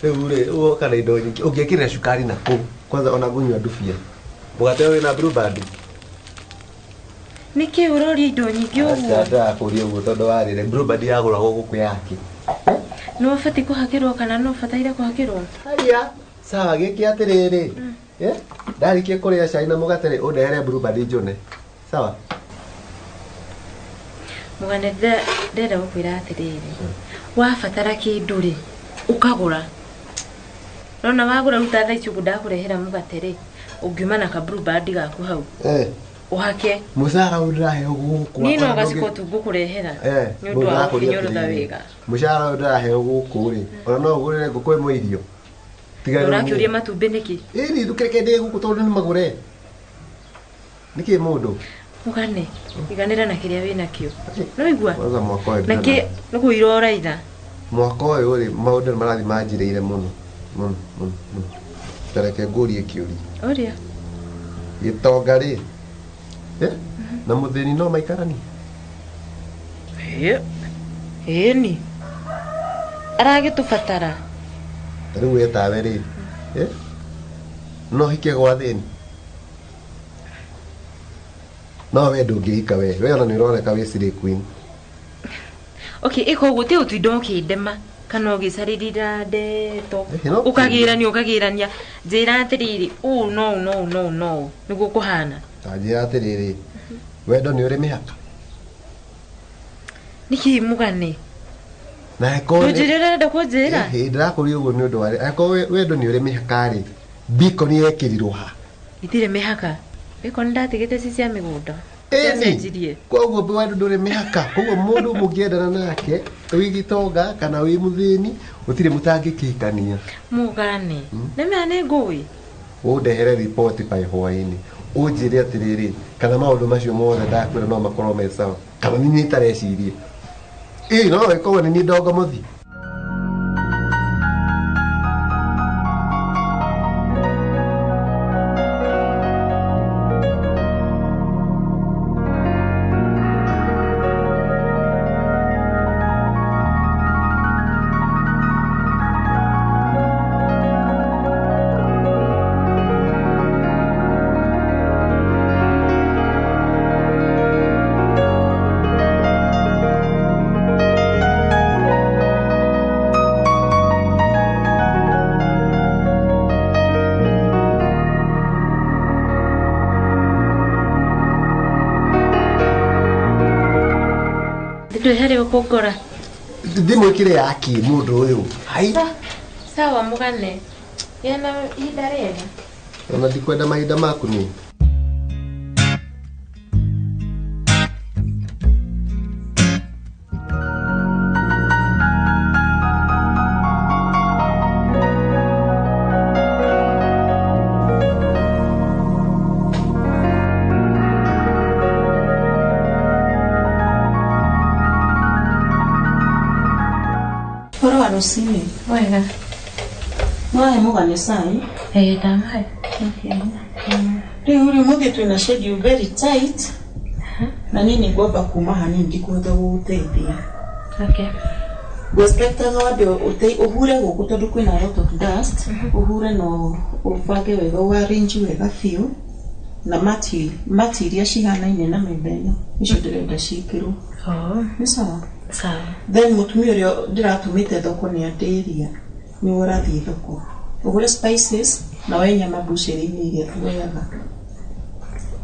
Rĩu rĩ, ũgoka na indo nyingĩ. Ũngĩkĩrĩra cukari na kũu. Kwanza ona ngũnyua ndubia. Mũgate ũyũ wĩna Blue Band. Nĩkĩ ũroria indo nyingĩ ũguo? Aca ndĩrakũria ũguo tondũ warĩre. Blue Band yagũragwo gũkũ yake. Nĩ ũbatiĩ kũhakĩrwo kana nĩ ũbataire kũhakĩrwo? Haiya, sawa gĩkĩ atĩrĩrĩ. Ndarĩkia kũrĩa cai na mũgate rĩ, ũndehere Blue Band njũne. Sawa. Mugane ndĩrenda gũkwĩra atĩrĩrĩ. Wabatara kĩndũ rĩ, ũkagũra. Nona wagũra ruta thaa ici ũguo ndakũrehera mũgate rĩ, ũngiuma na ka blue band gaku hau. Ũhake. Mũcara ũyũ ndĩraheo gũkũ. Niĩ no gaciko tu ngũkũrehera. Nĩ ũndũ wa gũkĩnyorotha wega. Mũcara ũyũ ndĩraheo gũkũ rĩ, ona no ũgũrĩre ngũkũ ĩmwe irio. Tiga rĩu. Ũrakĩũria matumbĩ nĩkĩ? Ĩni ndũkĩreke ndĩe gũkũ tondũ nĩ magũre. Nĩkĩ mũndũ? Mũgane, iganĩra na kĩrĩa wĩnakĩo. No igua? Kwanza mwaka ũyũ Na kĩ nĩkũira ũraira. Mwaka ũyũ rĩ, maũndũ nĩ marathiĩ manjĩrĩire mũno. Mũno, mũno, mũno. Ta reke ngũrie kĩũria. Ũria. Gĩtonga rĩ, na mũthĩni no maikaranie? Ĩni. Aragĩtũbatara. Ta rĩu we tawe rĩ, no hike gwa thĩni? No we ndũngĩhika we. We ona nĩ ũroneka wĩ slay queen. Okay, ĩka ũguo ti ũtinda ũkĩndema kana ũgĩcarĩrĩra ndeto. Ũkagĩrania ũkagĩrania. Njĩra atĩrĩrĩ, ũũ no no no no nĩguo kũhana. Ta njĩra atĩrĩrĩ, wendo nĩ ũrĩ mĩhaka? Nĩkĩ mũgane? Na angĩkorwo Ndũnjĩre ũrenda kũnjĩra? Ndĩrakũria ũguo nĩ ũndũ wa angĩkorwo wendo nĩ ũrĩ mĩhaka rĩ, bacon yekĩrirwo ha? Itirĩ mĩhaka. Bacon ndatigĩte ci cia mĩgũnda. Ĩni. Koguo wendo ndũrĩ mĩhaka. Koguo mũndũ mũngĩendana nake, wĩ gĩtonga kana wĩ mũthĩni, gũtirĩ mũtangĩkĩhikania. Mũgane. Nĩmea nĩ ngũĩ. Ũndehere riboti by hwaĩ-inĩ. Ũnjĩre atĩrĩrĩ, kana maũndũ macio mothe ndakwĩra no makorwo me sawa. Kana nĩ niĩ itareciria. Ĩĩ no ĩkorwo nĩ niĩ ndongo mũthi. Kũngora. Thimũ ĩkĩrĩ yaki mũndũ ũyũ. Hai. Sawa mũgane. Gĩa na ihinda rĩega. Ona ndikwenda mahinda maku niĩ. Rũcinĩ. Wega. Mwahe mũgane cai? Ĩĩ ndamahe. Rĩu rĩ ũmũthĩ twĩna schedule very tight. Na niĩ nĩ ngwamba kuma hanini ndikũhota gũgũteithia. Okay. Ngwexpectaga wambe ũhure gũkũ tondũ kwĩna a lot of dust. Ũhure na ũbange wega, ũarrange wega biũ. Na mati iria cihanaine na metha ĩno nĩcio ndĩrenda ciĩkĩrwo. Nĩ sawa? Sawa. Then mũtumia ũrĩa ndĩratũmĩte thoko nĩ andĩria nĩwe ũrathiĩ thoko ũgũre spices na woe nyama mbucĩrĩ-inĩ iria tuoyaga.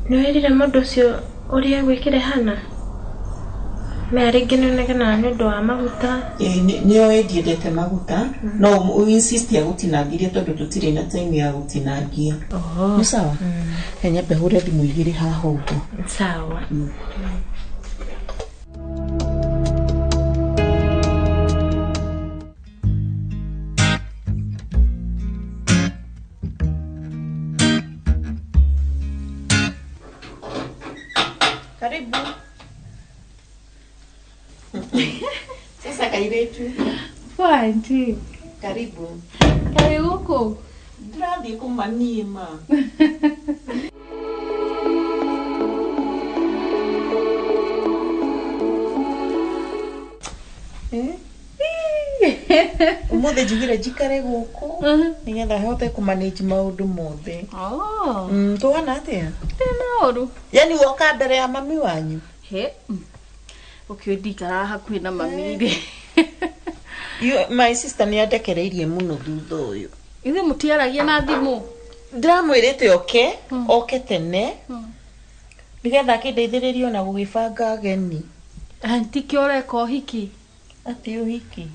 Nĩ wĩrire mũndũ ũcio ũrĩa gwĩkĩre hana? Mea rĩngĩ nĩonekanaga nĩ ũndũ wa maguta. Nĩoĩ ndiendete maguta no ũ-insist ya gũtinangiria tondũ tũtirĩ na time ya gũtinangia. Nĩ sawa? He nyambe hũre thimũ igĩrĩ haha ũguo. Sawa. Karibu. Sasa kairetu. Poa auntie. Karibu. Karibu huko. Ndĩrathiĩ kũmaniĩ ma. Ũmũthĩ njugire njikare gũkũ nĩgetha hote kũmanage maũndũ mothe. Tũhana atĩa? Ndĩna ũru. Yani woka mbere ya mami wanyu? He. Ũkĩũĩ ndikaraga hakuhĩ na mami rĩ. My sister nĩ andekereirie mũno thutha ũyũ. Ithuĩ mũtiaragia na thimũ? Ndĩramwĩrĩte oke, oke tene. Nĩgetha akĩndeithĩrĩrie ona gũgĩbanga ageni. Anti kĩ ũreka ũhiki? Atĩ ũhiki?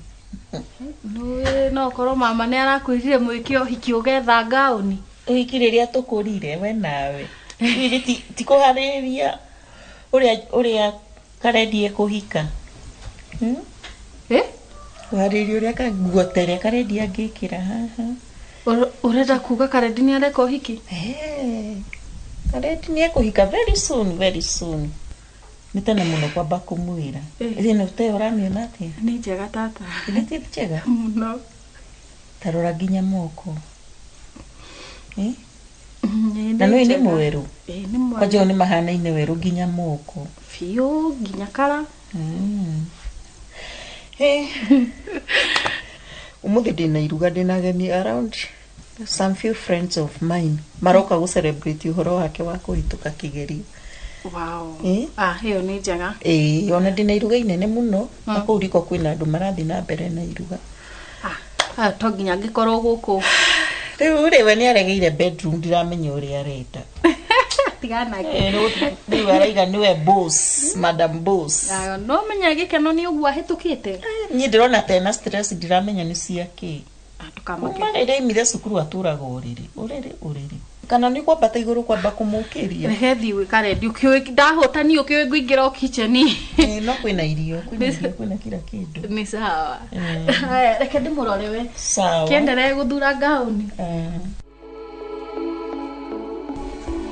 Nĩũĩ no ũkorwo mama nĩ arakwĩrire mwĩke ũhiki ũgetha ngaũni. Ũhiki rĩrĩa tũkũrire we nawe. Rĩrĩ ti kũharĩrĩria ũrĩa ũrĩa Karendi ekũhika. Eh? Kũharĩrĩria ũrĩa nguo ta ĩrĩa Karendi angĩkĩra haha. Ũrenda kuga Karendi nĩ areka ũhiki? Karendi nĩ ekũhika very soon, very soon. Nĩ tene mũno kwamba kũmwĩra. Ĩno ta ĩyo ũramĩona atĩa? Nĩ njega tata. Ĩno ti njega? Mũno. Ta rora nginya moko. Eh? Nĩ Na nĩ njega. mwerũ. Ĩĩ nĩ mwerũ. Kwanja nĩ mahanaine werũ nginya moko. Biũ nginya kara. Hey. Umuthi ndĩna iruga, ndĩna ageni around some few friends of mine maroka gũ celebrate ũhoro wake wa kũhĩtũka kĩgerio. Wow. Eh? Ah, ĩyo nĩ njega. Ĩĩ, ona ndĩna iruga inene mũno na kũu riko kwĩna andũ marathiĩ na mbere na iruga. Ah, to nginya ngĩkorwo gũkũ. Rĩu rĩ, we nĩ aregeire bedroom, ndiramenya ũrĩa arenda. Tigana. Eh, rĩu araiga nĩwe boss, madam boss. Ah, no menya gĩkeno nĩ ũguo ahĩtũkĩte. Niĩ ndĩrona ta ena stress, ndiramenya nĩ cia kĩ. Ndũkamake. Kuma rĩrĩa aimire cukuru atũraga ũrĩrĩ ũrĩrĩ ũrĩrĩ, kana nĩ kwambata igũrũ kwamba kũmũkĩria. Reke thiĩ gwĩ Karendi, ũkĩũĩ ndahũtani ũkĩũĩ ngũingĩra o kitchen. Eh, no kwĩna irio, kwĩna irio, kwĩna kila kĩndũ. Nĩ sawa. Haya, reke ndĩmũrore we. Sawa. Kĩendelee gũthura ngaũni.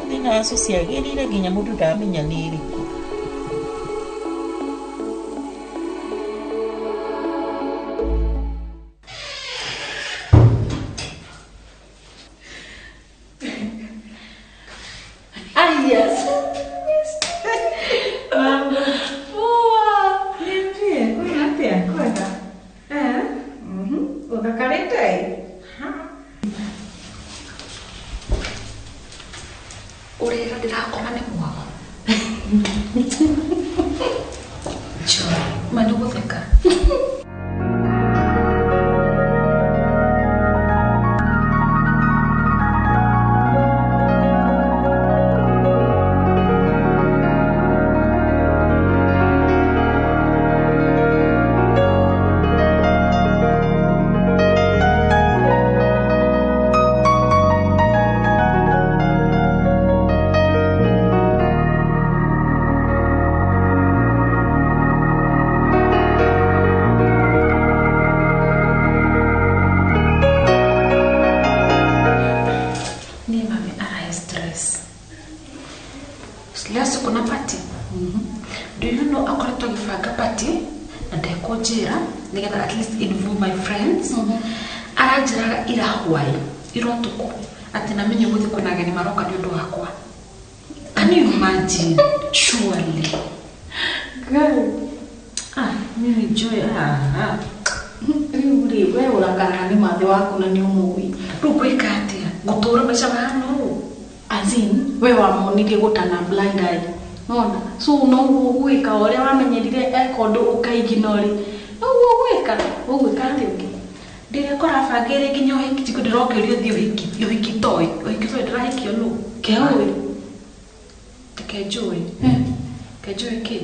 Thĩna wacio ciagĩrĩire nginya mũndũ ndamenya nĩ ĩrĩkũ. Ah, yes. Mambo. Poa. Niambie, kwema atĩa? Kwega. Eh? Ũthakarĩte? Ũrĩra ndĩrakoma nĩ mwago. Joy, ma nĩ gũtheka. Niĩ mami arahe stress. Leo siku na party. Do you know akoretwo agĩbanga party na ndekũnjĩra nĩgetha at least involve my friends. Aranjĩraga ira hwaĩ, ira ũtukũ atĩ namenye ũmũthĩ kwĩna ageni maroka nĩ ũndũ wakwa. Can you imagine? Surely. Girl. Ah, mimi Joy, ah, ah. Rĩu rĩ, we ũrakaraga nĩ mathĩ waku na nĩ ũmũĩ. Rĩu ngwĩka atĩa? Ngũtũra maica mahana ũũ? As in, we wamonirie gũtana blind eye. Nona? So noguo ũgwĩka o ũrĩa wamenyerire eka ũndũ ũkaiginori. Noguo ũgwĩka. Ũgwĩka atĩa ũngĩ? Ndĩrekora bangĩire nginya ũhiki, njikũ ndĩrokĩrio thiĩ ũhiki, ũhiki toĩ, ũhiki toĩ ndĩrahikio nũ? Keũĩ. Kenjũĩ. Kenjũĩ kĩ?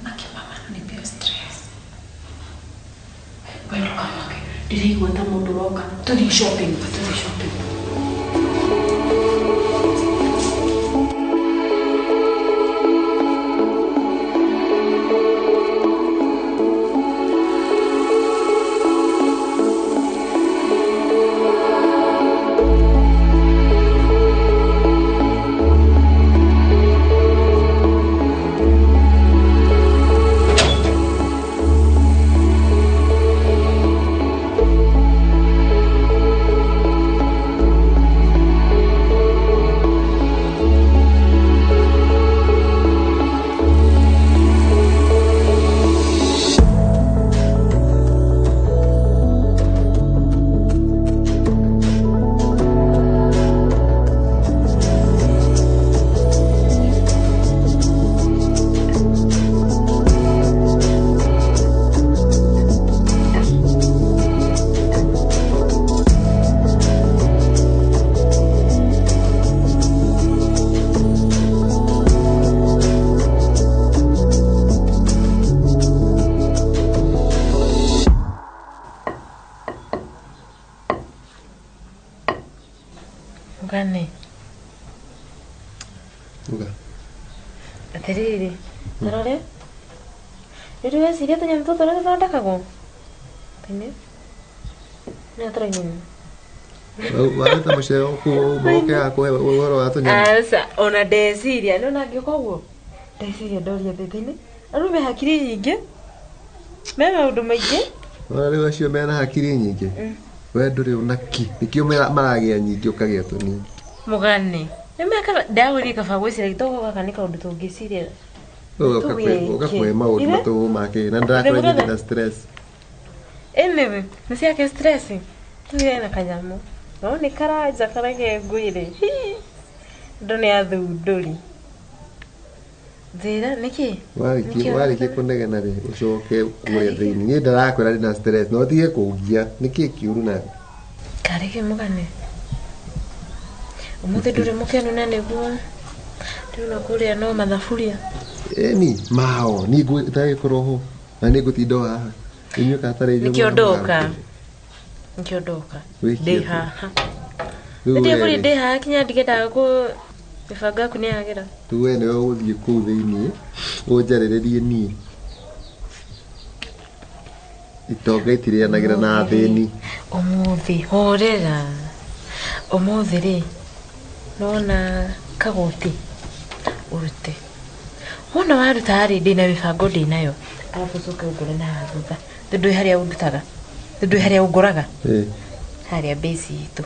Aki mama ananipea stress. We ndũkamake. Ndĩraigua ta mũndũ ũroka. Tũthiĩ shopping, tũthiĩ shopping. Mũgane. Uga. Atĩrĩrĩ, tarore. Nĩ weciria tũnyamũ tũtũ ũrĩa tũthondekagwo? Tene. Nĩ atũrainĩ. Wareta mũcere ũke hakũhe ũhoro wa tũnyamũ. Aca, ona ndeciria, nĩ ona ngĩũka ũguo. Ndeciria ndoria thĩinĩ. Arũme hakiri nyingĩ. Me maũndũ maingĩ. Ona rĩu acio mena hakiri nyingĩ. We ndũrĩ ũnaki. Nĩkĩo maragĩa nyingĩ ũkagĩa tũnini. Mũgane. Nĩ meka ndagũrie kaba gwĩciria gĩtoko gaka nĩ kaũndũ tũngĩciria. Ũgakũhe maũndũ matũgũ make na ndĩrakwĩra nyingĩ na stress. Anyway, nĩ ciake stress. Tũgĩe na kanyamũ. No nĩ karanja kareke ngwĩre. Andũ nĩ athundũri. Njĩra nĩkĩ? Warĩkia kũnegena rĩ ũcoke kũrĩa thĩinĩ. Niĩ ndĩrakwĩra ndĩna stress no ũtige kũngia. Nĩkĩ kĩũru nawe? Karĩ kĩ mũgane? Ũmũthĩ ndũrĩ mũkenu na nĩguo ndĩrona kũrĩa no mathaburia. Ĩni mao niĩ ndagĩkorwo ho na nĩ ngũtinda o haha. Inyuĩ katarĩ inyuĩ. Nĩkĩo ndoka. Nĩkĩo ndoka. Ndĩ haha. Ndĩ ndĩ haha kinya ndikĩendaga kũ mĩbango yaku nĩ yagĩra. Rĩu we nĩwe ũgũthiĩ kũu thĩinĩ ũnjarĩrĩrie niĩ. Itonga itirĩanagĩra na athĩni. Ũmũthĩ horera. Ũmũthĩ rĩ nona kagoti ũrute. Wona waruta rĩ ndĩna mĩbango ndĩnayo. Arabu ũcoke ũngore na haha thutha. Tondũ harĩa ũndutaga. Tondũ harĩa ũngoraga. Harĩa base itũ.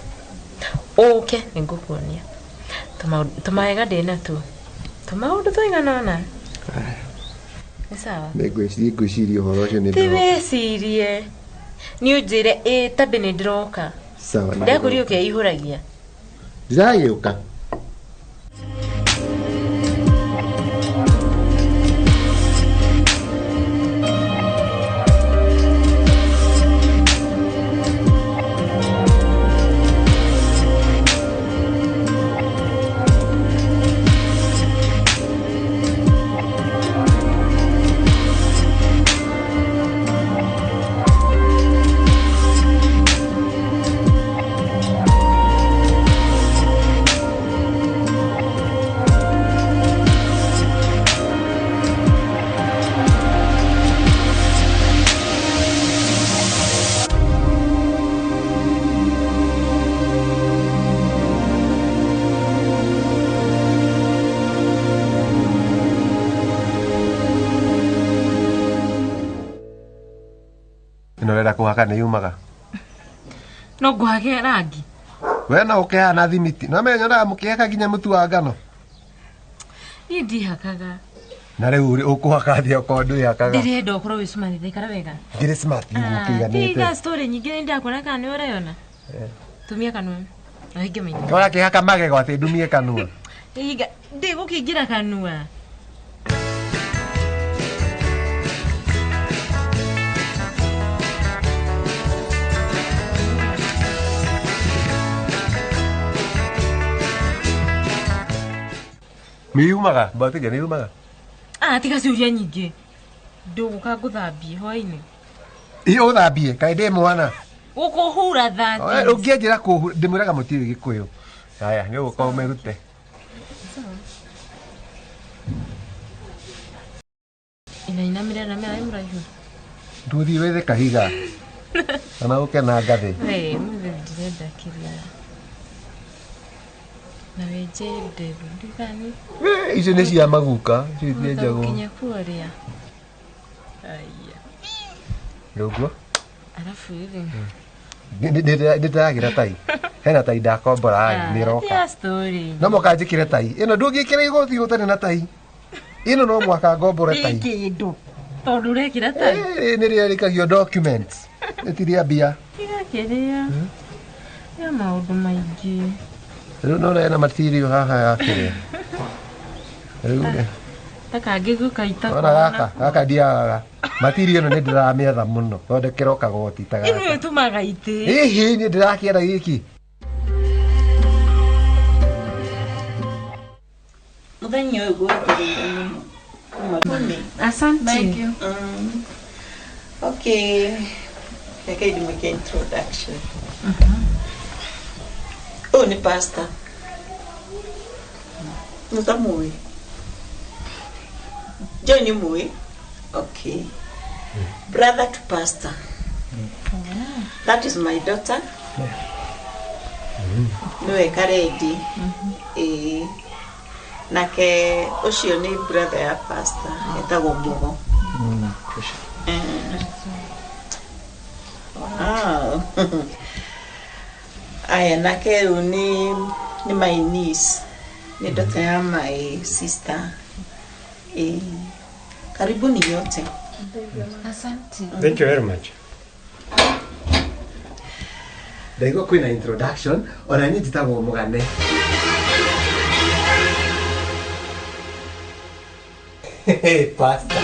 Ũke nĩngũkuonia. Tũmawega ndĩna tuo. Tũmaũndũ tũigana ũna. Nĩ sawa? Nĩngwĩciria ũhoro ũcio nĩ Ti wĩcirie. Nĩ ũnjĩre ĩ tondũ nĩ ndĩroka. Sawa. Ndakũria ũkeihũragia. Ndĩragĩũka. Ĩno kũhaka nĩ yumaga. No ngũhake rangi. We no ũkĩhaha na thimiti. No menya nyonaga mũkĩhaka nginya mũtu wa ngano. Niĩ ndihakaga. Na rĩu ũkũhaka atĩa okorwo ndwĩhakaga? Ndĩrenda ũkorwo wĩ smart, ikara wega. Ngĩrĩ smart nĩguo kĩiganĩte. Tiga story nyingĩ nĩ ndakuona kana nĩ ũreyona. Tumia kanua. Na hinge maitho. Ũrakĩhaka magego atĩ ndumie kanua. Hinga ndĩgũkĩingĩra kanua. Nĩ yumaga, mbatiga nĩ yumaga. Ah, tiga ciũria nyingĩ. Ndũgũka ngũthambie hwainĩ. Ĩ ũthambie, kaĩ ndĩ mwana. Gũkũhura thati. Ũngĩanjĩra kũhura, ndĩmwĩraga mũtiũĩ Gĩkũyũ. Haya, nĩ ũgũka ũmĩrute. Inainamĩrĩra na mĩaĩ mũraihu. Ndũthiĩ wethe kahiga. Kana ũke na ngathĩ. Wee, ũmũthĩ ndĩrenda kĩrĩa. Na wenje nderu ndigani. Icio nĩ cia maguka, icio itienjagwo. Nginya kuoria. Aya. Nĩũguo? Arabu rĩ. Nĩ ndĩragĩra tai. Hena tai ndakombora nĩ ĩroka. Tiga story. No mũhaka njĩkĩre tai. Ĩno ndũngĩkĩra igoti ũtarĩ na tai. Ĩno no mũhaka ngombore tai. Kĩndũ. Tondũ ũrekĩra tai. Nĩ rĩarĩkagio documents. Ĩti rĩa mbia. Tiga kĩrĩa. Ya maũndũ maingĩ. Rĩu no ena material haha ya kĩrĩa. Rĩu rĩ. Ta kangĩ gũkaita. Ona gaka, gaka ndiagaga. Material ĩno nĩ ndĩramĩetha mũno. Thondekerwo kagoti ta gaka. Ĩno ĩtũmaga itĩ. Hihi niĩ ndĩrakĩenda gĩkĩ. Mũthenya ũyũ ngwetereire mũno. Kuma Asante. Thank you. Okay. Reke ndĩmĩke introduction. Ũyũ nĩ pastor. Mũtamũĩ? Joy nĩ mũĩ? Okay. Brother to pastor. That is my daughter. Nĩwe Karendi. Ĩĩ. Nake ũcio nĩ brother ya pastor, etagwo Mugo. Wow. Aya, nake rĩu nĩ my niece. Nĩ daughter ya my sister. Ĩĩ. Karibuni nyote. Asante. Thank you very much. Ndaigua kwĩna introduction ona niĩ njĩtagwo Mũgane. Pastor.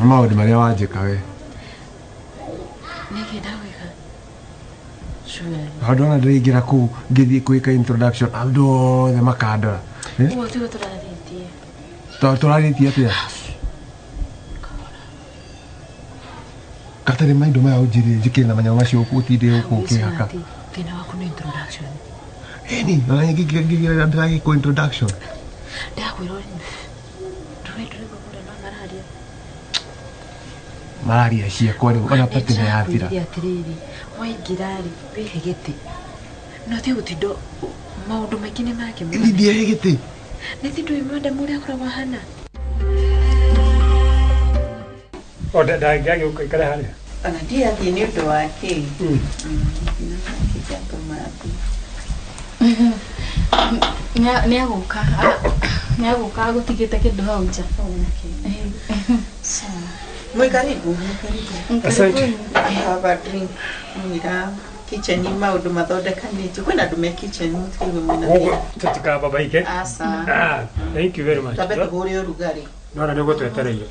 Maũndũ marĩa wanjĩka we. Nĩkĩ ndagwĩka? Surely. Handũ ona ndĩraingĩra kũu ngĩthiĩ gwĩka introduction andũ othe makandora. Ũguo tiguo tũrarĩtie. Tũrarĩtie atĩa? Gatarĩ maindo maya ũnjĩrire njĩkĩre na manyamũ macio ũtinde gũkũ ũkĩhaka. Thĩna waku nĩ introduction. Ĩni, ona ngĩgira ndĩragĩkwo introduction. Ndakwĩra ndũraigua kũrĩa no mararia. Mararia ciakwa rĩu ona pati nĩ yathira. Nĩndĩrakwĩrire atĩrĩrĩ, waingĩra rĩ, wĩhe gĩtĩ. No ti gũtinda maũndũ maingĩ nĩ make mũno. Ĩni ndiehe gĩtĩ. Nĩ ti ndũĩ madam ũrĩa akoragwo ahana. O ndangĩagĩũka ikare harĩa. Ona ndiathiĩ nĩ ũndũ wa kĩ. Nĩ agũka agũtigĩte kĩndũ hau nja. Mwĩ karibu, mwĩ karibu. Asante. I have a drink. Mwĩra kitchen maũndũ mathondekanĩtio. Kwĩna andũ me kitchen mũtikaigue mwĩna Ũguo thĩna. tũtikababaike. Aca. Ah, thank you very much. Twambe tũhũre ũrugarĩ. Nona nĩ ũgũtwetereire.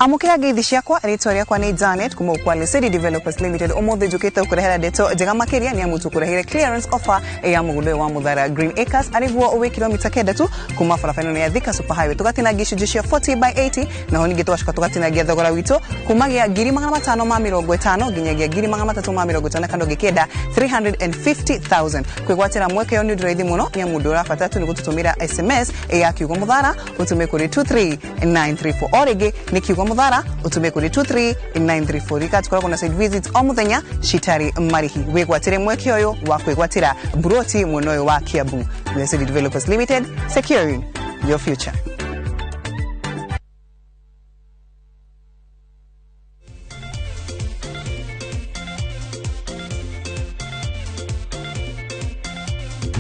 Amũkĩra ngeithi ciakwa, rĩtwa rĩakwa nĩ Janet kuma Ukwale City Developers Limited. Ũmũthĩ njũkĩte gũkũrehera ndeto njega makĩria nĩ amu tũkũreheire clearance offer ya mũgũnda ũyũ wa Mũthara Green Acres arĩguo wĩ kilomita 9 tu kuma barabara ĩno ya Thika Super Highway. Tũgatinangia icunjĩ cia 40 by 80 naho ningĩ tũgacoka tũgatinangia thogora witũ kumagia 550,000 nginyagia 350,000 kana ũngĩkĩenda 350,000. Kwĩgwatĩra mweke ũyũ nĩ ũndũ raithi mũno nĩ amu ũndũ ũrabatara tu nĩ gũtũtũmĩra SMS ya kiugo Mũthara ũtũme kũrĩ 23934. O rĩngĩ nĩ kiugo Mũthara ũtũme kũrĩ 23934. Rika tũkoragwo na site visits o mũthenya citarĩ marĩhi. Wĩgwatĩre mweke ũyũ wa kwĩgwatĩra mburoti mwena ũyũ wa Kiambu. Blessed Developers Limited, securing your future.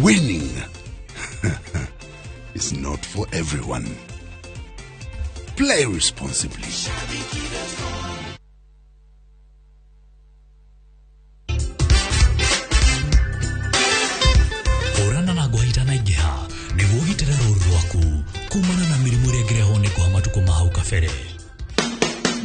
Winning is not for everyone. Play responsibly. Hũrana na ngũha itanaingĩha nĩguo ũgitĩre rũũru rwaku kumana na mĩrimũ ĩrĩa ĩngĩrehwo nĩ ngũha matukũ ma hau kabere.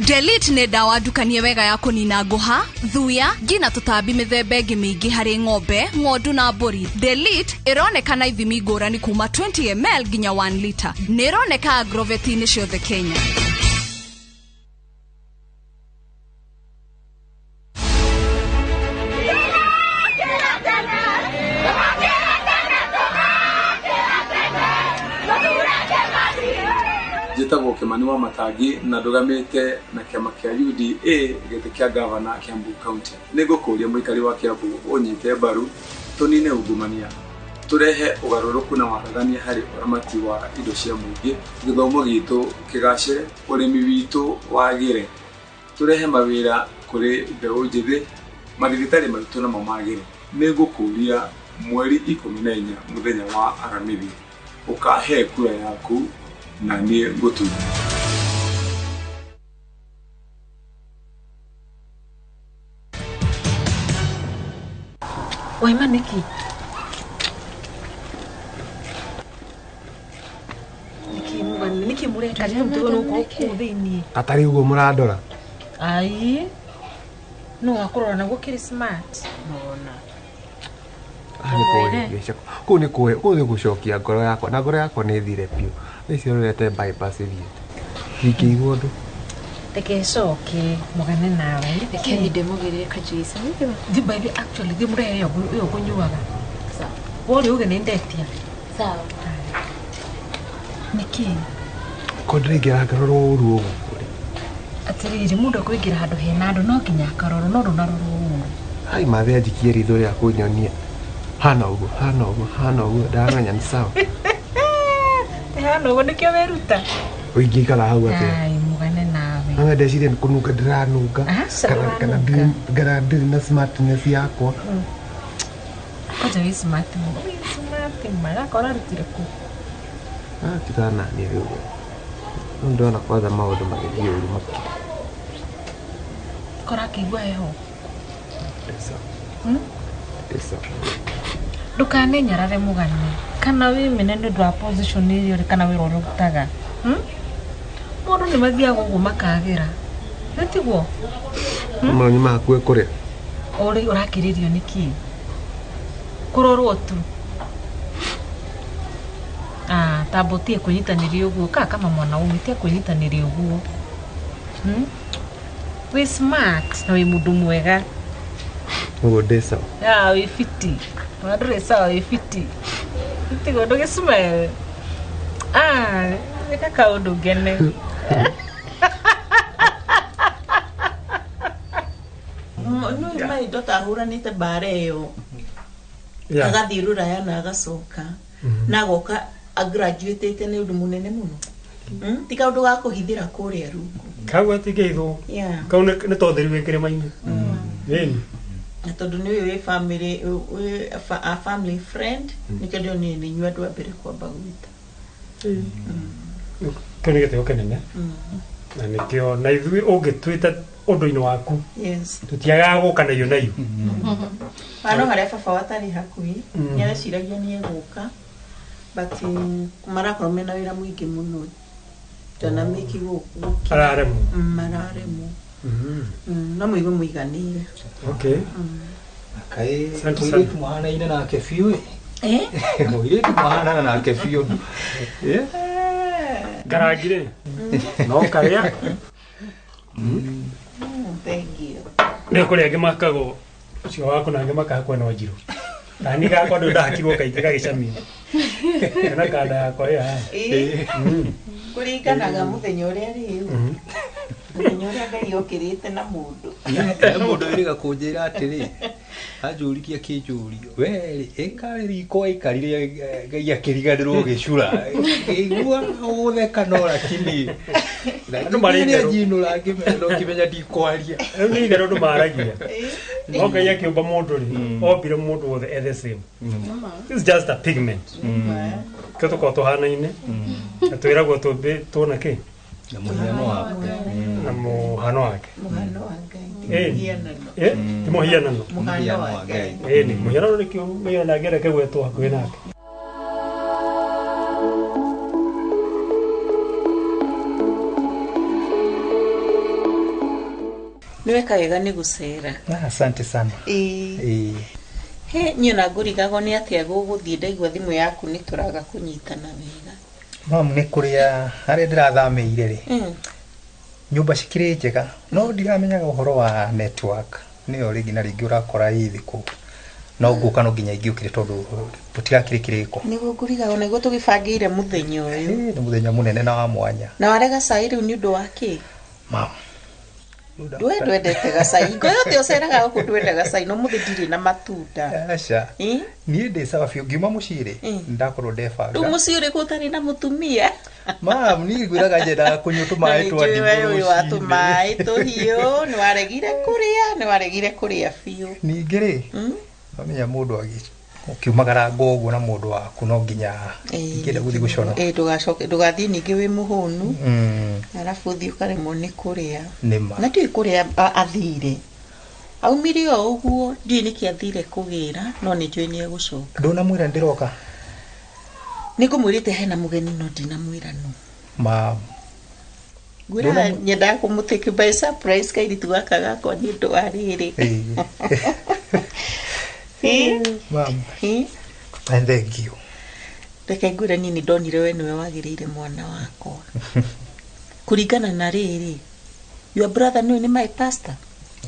Delete nĩ ndawa ndukanie wega ya kũnina ngũha, thuya, ngi na tũtambi mĩthemba ĩngĩ mĩingĩ harĩ ng'ombe, ng'ondu na mbũri. Delete ĩroneka na ithimi ngũrani kuma 20 ml nginya 1 liter. Nĩ ĩroneka agroveti-inĩ ciothe Kenya. Njĩtagwo Kimani wa Matangi na ndũgamĩte na kĩama kĩa UDA gĩtĩ kĩa gavana Kiambu County. Nĩngũkũria mũikari wa Kiambu ũnyite mbaru tũnine ungumania, tũrehe ũgarũrũku na waragania harĩ ũramati wa indo cia mũingĩ, gĩthomo gitũ kĩgacĩre, ũrĩmi witũ wagĩre, tũrehe mawĩra kũrĩ mbeũ njĩthĩ, mathibitarĩ maitũ namo magĩre. Nĩngũkũria mweri 14 mũthenya wa Aramithi Ũkahe kura yaku na niĩ ngũtume. Waima nĩkĩ? Nĩkĩ mũgane? Nĩkĩ mũreka rĩu tũgũrũ kũu thĩinĩ? Atarĩ ũguo mũrandora. Ai. No akũrora naguo kĩrĩ smart. Nona. Kũu nĩ kũu nĩ gũcokia ngoro yakwa na ngoro yakwa nĩ ĩthire biũ. Thaa ici ũrorete bypass ĩthiĩte. Ndingĩigua ũndũ. Reke coke mũgane nawe. Reke niĩ ndĩmũgĩrĩre kajuice. Thi by the actually thi mũrehe ĩyo ngũnyuaga. Sawa. Wore uge nĩ ndetia. Sawa. Nĩkĩ? Ko ndĩraingĩra ngarorwo ũru ũguo. Atĩrĩrĩ mũndũ akũingĩra handũ hena andũ no nginya akarorwo no ndũnarorwo ũru. Ai mathe anjikie ritho rĩa kũnyonia. Hana ũguo, hana ũguo, hana ũguo, ndamenya nĩ sawa. Hana ũguo nĩkĩo weruta. Ũingĩikara hau atĩa? Ai mũgane nawe. No ndeciria nĩ kũnunga ndĩranunga. Kana kana ndirĩ na smartness yakwa. Kwanja wĩ smart mũno. Wĩ smart ma gakora arutire kũ? Ah, tigana na niĩ rĩu. No ndĩrona kwanza maũndũ magĩthiĩ ũru makĩria. Kora akĩigua heho. Ndĩ sawa. Ndĩ sawa. Ndũkanenyarare mũgane kana wĩmene nĩ ũndũ wa position ĩrĩa ũrĩ kana wĩra ũrĩa ũrutaga. Mũndũ nĩ mathiaga ũguo makagĩra. Nĩ tiguo? Mama nyuma hakuhĩ kũrĩa. Ũrĩ ũrakĩrĩrio nĩkĩ? Kũrorwo tu. Ah, tambo tie kwĩnyitanĩria ũguo kaa kama mwanaume tie kwĩnyitanĩria ũguo. Wĩ smart na wĩ mũndũ mwega. Ũguo ndĩ sawa. Ah, wĩ fiti. Ona ndũrĩ sawa wĩ fiti. Tigo ndũgĩ smile. Ah, ĩka kaũndũ ngene. Nĩ my daughter ahũranĩte mbara ĩyo agathiĩ rũraya na agacoka na agoka agraduatĩte nĩ ũndũ mũnene mũno. Ti kaũndũ ga kũhithĩra kũrĩa rungu. Kau gatingĩhithwo. Kau nĩ ta ũtheri wĩ kĩrĩma-inĩ. Ĩni. Na tondũ nĩ wĩ family wĩ a family friend nĩkĩo ndĩronire nĩ inyuĩ andũ a mbere kwamba gwĩta. Kĩu nĩ gĩtĩo kĩnene. Na nĩkĩo na ithuĩ ũngĩtwĩta ũndũ-inĩ waku. Yes. Tũtiagaga gũka na iyo na iyo. No harĩa baba watarĩ hakuhĩ nĩ areciragia nĩ egũka but marakorwo mena wĩra mũingĩ mũno ndanamĩki gũkũ. Araremwo. Mararemwo. No mũigue mũiganĩire. Okay. Kaĩ mũirĩtu mũhanaine nake biũ ĩ. Mũirĩtu mũhanana nake biũ. Ngarangire. No karĩa. Thank you. Nĩ kũrĩ angĩ makagwo ũcio waku na angĩ makahakwo na wanjirũ. Na niĩ gakwa ndũ ndahakirwo kaingĩ gagĩcamio. Kana kanda yakwa ĩ haha. Kũringanaga mũthenya ũrĩa rĩu. Mũthenya ũrĩa Ngai okĩrĩte na mũndũ. Mũndũ wĩrĩga kũnjĩra atĩrĩ anjũririe kĩnjũrio we rĩ ĩkarĩ riko aikarire Ngai akĩriganĩrwo gĩcura ngĩigua gũtheka no lakini Andũ marĩ itherũ. njinũra ngĩmenya ndikwaria. Rĩu nĩ itherũ andũ maragia. No Ngai akĩũmba mũndũ rĩ ombire mũndũ wothe e the same. This is just a pigment. Kĩo tũkoragwo tũhanaine na twĩragwo tuona kĩ na mũhiano wake. Na mũhano wake. Mũhano wa Ngai. Ti mũhianano. Ti mũhianano. Mũhano wa Ngai. Ĩni mũhianano nĩkĩo mũhianano angĩreke gwetwo hakuhĩ nake. Nĩ weka wega nĩ gũcera. Asante sana. Ĩĩ. He niĩ ona ngũrigagwo nĩ atĩa gũgũthiĩ ndaigua thimũ yaku nĩ tũraga kũnyitana wega. Mam nĩ kũrĩa harĩa ndĩrathamĩire rĩ nyũmba cikĩrĩ njega no ndiramenyaga ũhoro wa network nĩyo rĩngĩ na rĩngĩ ũrakora ĩ thĩ kũu no ngũka no nginya ingĩũkire tondũ tũtirakĩrĩ kĩrĩko. Nĩguo ngũrigagwo nĩguo tũgĩbangĩire mũthenya ũyũ. Nĩ mũthenya mũnene na wa mwanya. Na warega cai rĩu nĩ ũndũ wa kĩ? Mam Ndwe ndwendete gacai. Ngo yothe ũceraga gũkũ ndwendaga cai no mũthĩ ndirĩ na matunda. Aca. Niĩ ndĩ sawa biũ ngiuma mũciĩ rĩ ndakorwo ndebanga. Rĩu mũciĩ ũrĩkũ ũtarĩ na mũtumia? Mam niĩ ngwĩraga nyendaga kũnyua tũmaĩ twa ndimũ rũcinĩ. Wa rũcinĩ. tũmaĩ tũhiũ nĩ waregire kũrĩa biũ. Ningĩ rĩ wamenya mũndũ Ũkiumagara ũguo na mũndũ waku no nginya ingĩenda gũthiĩ gũcona. Ĩ ndũgacoke ndũgathiĩ ningĩ wĩ mũhũnu. Arabu ũthiĩ ũkaremwo nĩ kũrĩa. Nĩma. Na ndiũĩ kũrĩa athire. Aumire o ũguo ndiũĩ nĩkĩ athire kũgĩra no nĩ njũĩ nĩ egũcoka. Ndũnamwĩra ndĩroka? Nĩngũmwĩrĩte hena mũgeni no ndinamwĩra no. Ma Ngwĩraga nyendaga kũmũtake by surprise kairĩtu gaka gakwa nĩ ũndũ wa rĩrĩ. Mam. And thank you. Reke ngwĩre niĩ nĩ ndonire we nĩwe wagĩrĩire mwana wakwa. Kũringana na rĩrĩ, your brother nĩwe nĩ my pastor.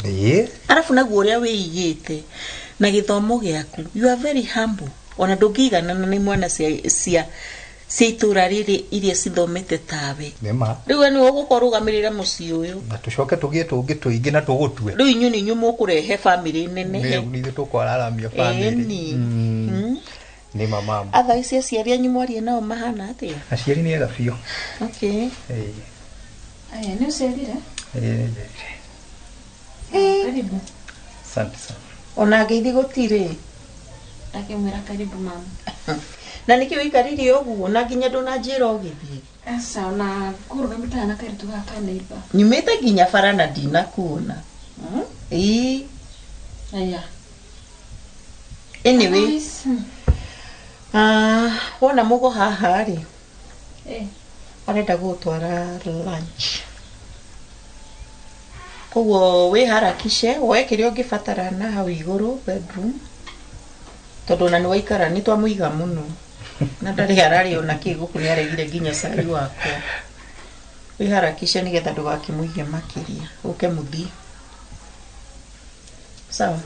Ĩĩ. Arabu naguo ũrĩa wĩigĩte na gĩthomo gĩaku, you are very humble. Ona ndũngĩiganana na imwana cia cia itũra rĩrĩ iria cithomete tawe. Nĩma. Rĩu we nĩwe ũgũka ũrũgamĩrĩre mũciĩ ũyũ. Na tũcoke tũgĩe tũngĩ tũingĩ na tũgũtue. Rĩu inyuĩ nĩ inyuĩ mũkũrehe bamĩrĩ nenehe. Rĩu nĩ ithuĩ tũkwararamia bamĩrĩ. Ĩni. Nĩma mama. Atha ici aciari anyu mwarie nao mahana atĩa? Aciari nĩ ega biũ. Okay. Ĩĩ. Aya, nĩ ũcerire? Ĩĩ. Karibu. Asante sana. Ona ngeithi gũtirĩ. Ndakĩmwĩra karibu mama. Na nĩkĩ wĩikarire ũguo na nginya ndũnanjĩra ũgĩthiĩ? Aca ona ngũrũgamĩte na kairĩtu gaka neighbor. Nyumĩte nginya bara na ndinakuona. Ĩĩ. Aya. Anyway. Wona mũgo haha rĩ. Arenda gũgũtwara lunch. Koguo wĩharakishe woe kĩrĩa ũngĩbatara na hau igũrũ bedroom. Tondũ ona nĩ waikara nĩ twamũiga mũno. Na ndarĩ ararĩ ona kĩ gũkũ nĩ aregire nginya cai wakwa. Wĩharakishe nĩgetha ndũgakĩmũige makĩria. Ũke mũthiĩ. Sawa.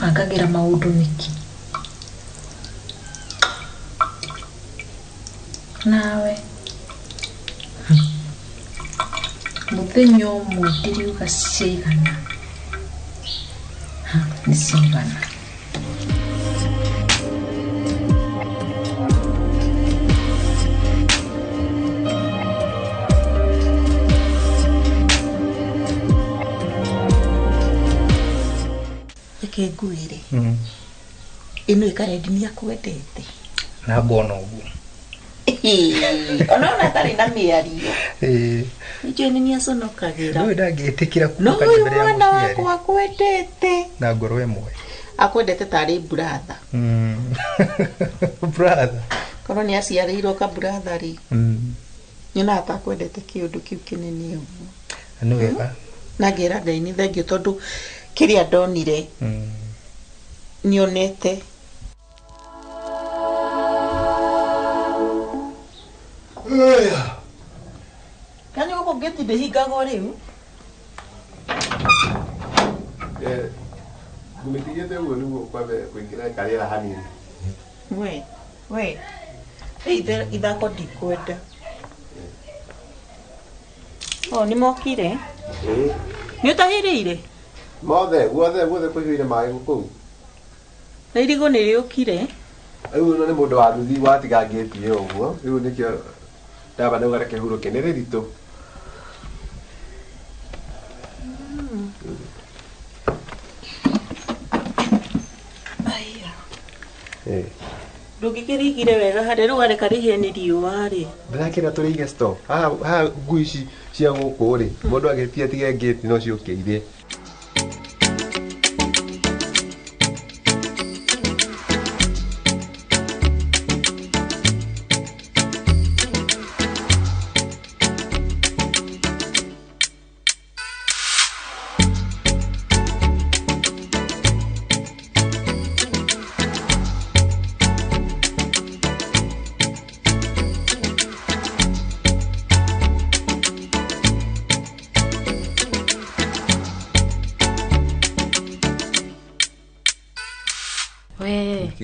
Abangagĩra maũndũ nĩkĩ? Nawe mũthenya ũmwe ndiriuga ciaigana. Nĩ ciaigana. Reke ngwĩre. Ĩno ĩkarendi nĩ akwendete. Na ngona ũguo. Ona ona atarĩ na mĩario. Ĩĩ. Nĩnjũĩ nĩ nĩaconokagĩra. Ndũĩ ndangĩtĩkĩra No kũka ũyũ mbere ya mwana mũciari. wakwa akwendete. Na ngoro ĩmwe. Akwendete tarĩ brother. Brother. Korwo nĩ aciarĩirwo ka brother rĩ. Nyonaga ta akwendete kĩũndũ kĩu kĩnene ũguo. Nĩ wega. Na ngera Ngai nĩ thengiũ tondũ kĩrĩa ndonire nĩonete. Kani gũkũ ngĩti ndĩhingagwo rĩu? Ngũmĩtigĩte ũguo nĩguo kwambe kũingĩra karĩera hanini. We, we. Ithako ndikwenda. O nĩ mokire? Nĩ ũtahĩrĩire? Mothe, guothe guothe kũihũire maĩ kũu. Na irigũ nĩ rĩũkire? Rĩu ũyũ nĩ mũndũ wa nduthi watiga ngĩti ĩyo ũguo. Rĩu nĩkĩo ndamba ndauga reke hurũke nĩ rĩritũ. Ndũngĩkĩrĩigire wega harĩa rĩu wareka rĩhĩe nĩ riũa rĩ. Ndĩrakĩra tũrĩige store. Haha haha ngui ici cia gũkũ rĩ, mũndũ agĩtia atige ngĩti no ciũke irĩe.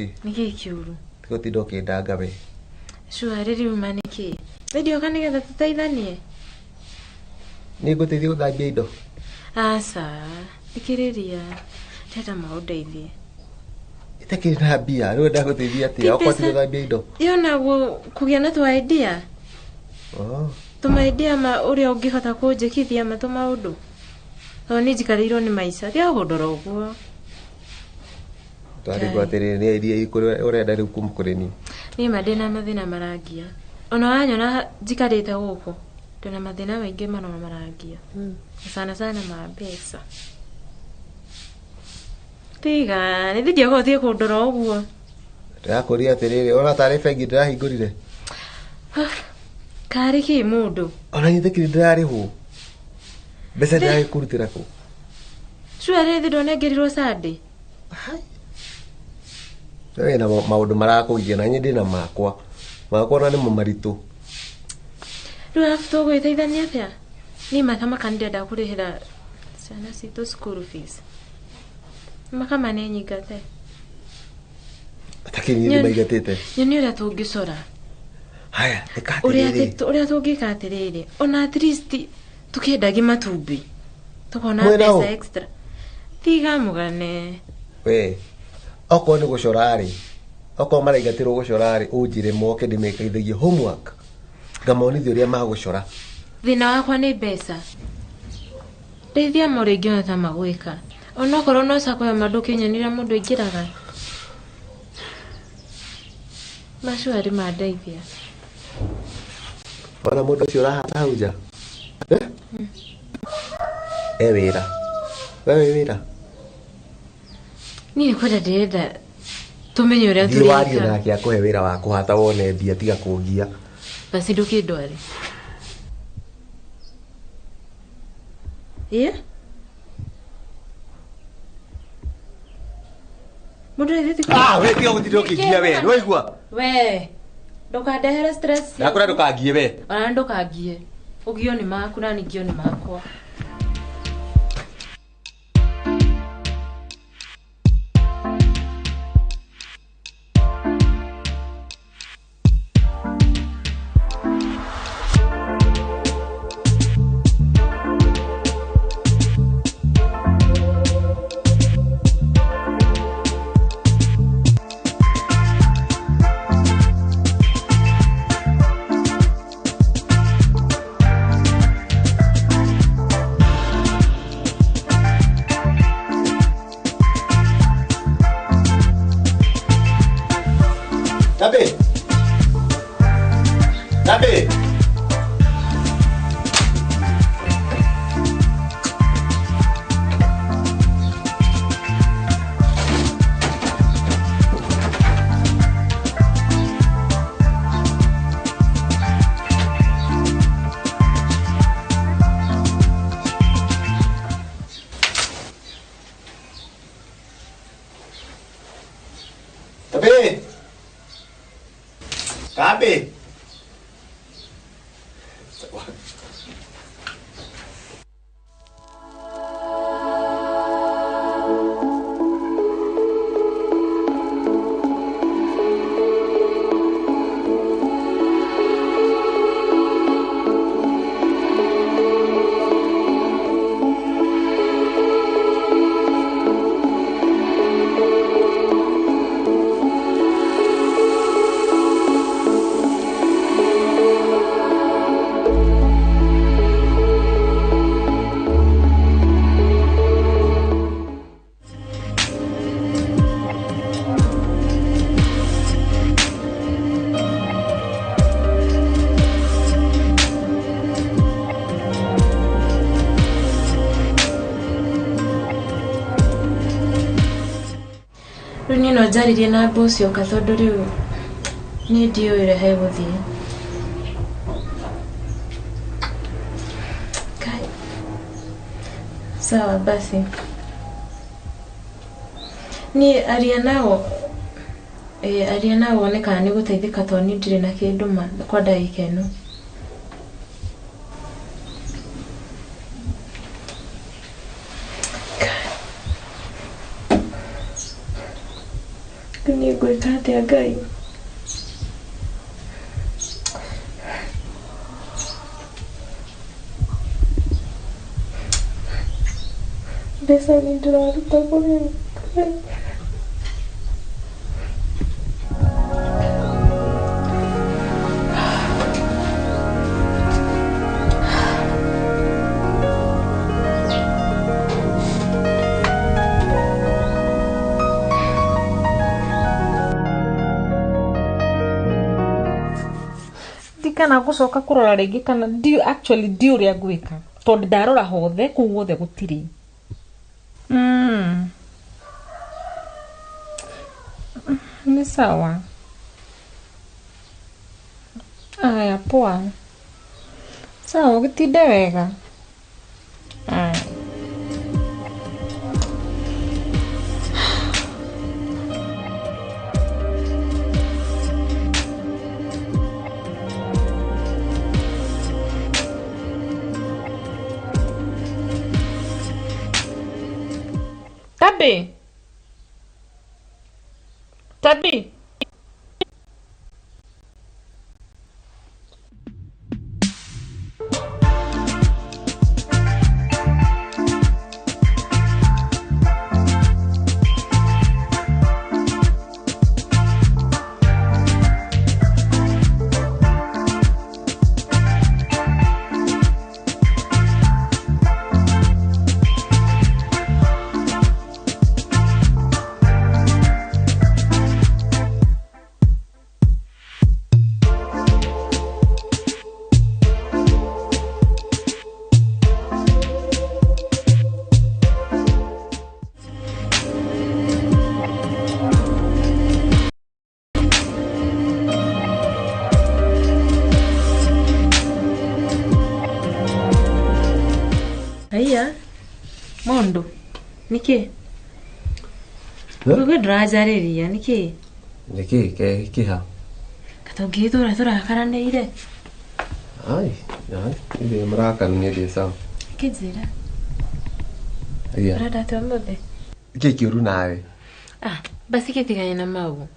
Nĩkĩ? Nĩkĩ kĩũru? Tiga ũtinda ũkĩndanga we. Sure rĩrĩ uma nĩkĩ? Nĩndioka nĩgetha tũteithanie. Nĩ ngũteithia gũthambia indo? Aca, thikĩrĩria. Ndĩrenda ma ũndeithie. Itakĩrĩ na mbia, rĩu ndagũteithia atĩa? Okorwo ti gũthambia indo. Yona kũgĩa na twa idea. Oh. Tũma idea ma ũrĩa ũngĩhota kũnjĩkithia ma tũmaũndũ. Tondũ niĩ njikarĩirwo nĩ maica, tiga kũndora ũguo. Twarigwo atĩrĩrĩ, nĩ idea irĩkũ ũrenda rĩu kuma kũrĩ niĩ? Niĩ ma ndĩna mathĩna marangia. Ona wanyona njikarĩte gũkũ, ndĩna mathĩna maingĩ mũno marangia. Sana sana ma mbeca. Tiga, nĩ thindioka ũtige kũndora ũguo. Ndĩrakũria atĩrĩrĩ, ona tarĩ bengi ndĩrahingũrire. Karĩ kĩ mũndũ? Ona niĩ ndĩkĩrĩ ndĩrarĩhwo. Mbeca ndĩragĩkũrutĩra kũ? Sure rĩrĩ ndonengerirwo Sunday. We wĩna maũndũ marakũgia na niĩ ndĩna makwa. Makwa ona nĩmo maritũ. Rĩu arabu tũgwĩteithania atĩa? Niĩ mathamaka nĩndĩrenda kũrĩhĩra ciana citũ school fees. Makama nĩ nyingate. Atakĩrĩ niĩ ndĩmaingatĩte. Nyoni ũrĩa tũngĩcora. Haya, ĩka atĩrĩrĩ. Ũrĩa tũngĩka atĩrĩrĩ, ona at least tũkĩendagie matumbĩ. Tũkona Mwĩna ũ? mbeca extra. Tiga mũgane. We, okorwo nĩ gũcora rĩ, okorwo maraingatĩrwo gũcora rĩ, ũnjĩre moke ndĩmekaithagie homework. Ngamonithia ũrĩa magũcora. Thĩna wakwa nĩ mbeca. Ndeithia ma ũrĩa ingĩona ta magwĩka. Onokorwo no cako ya mandũ ũkĩnyonire mũndũ aingĩraga. Macio arĩ mandeithia. Ona mũndũ ũcio ũrahata hau nja? E wĩra. We wĩ wĩra? Niĩ nĩ kwenda ndĩrenda tũmenye ũrĩa Thiĩ warie tũreka. nake akũhe wĩra wa kũhata wone mbia tiga kũngia. Basi ndũkĩndware. Ĩ? Mũndũ ũyũ ti Ah, we tiga gũtinda ũkĩngia we, nĩwaigua? We, ndũkandehere stress ciaku. Ndakwĩra ndũkangie we. Ona ndũkangie. Ũgio nĩ maku na niĩ ngio nĩ makwa. Tabe. Tabe. Tabe. Tabe. Rĩu niĩ no njarĩrie na boss oka tondũ rĩu niĩ ndiũĩ ũrĩa hegũthiĩ. Kai. Sawa basi. Niĩ aria nao aria nao wone kana nĩ gũteithĩka tondũ niĩ ndirĩ na kĩndũ ma kwa ndagĩka ĩno. Niĩ Atĩa Ngai? Mbeca nĩ ndĩraruta kũrĩ Ngai. Kana gucoka kurora ringi kana ndi actually ndi uria ngwika tondu ndarora hothe kuu guothe gutiri. Ni sawa. Aya poa. Sawa gutinde wega. Aya. Tabi. Tabi. Aya, mondo, niki? Gugu ndĩranjarĩria niki? Niki kĩha? Katũngĩthũra tũrakaranĩire. Ai, ai, ndĩ mũrakaru niĩ ndĩ sawa. Kĩnjĩra. Aya. Ũrenda atĩa ũmũthĩ? Kĩ kĩũru nawe? Ah, basi gĩtigane na mau.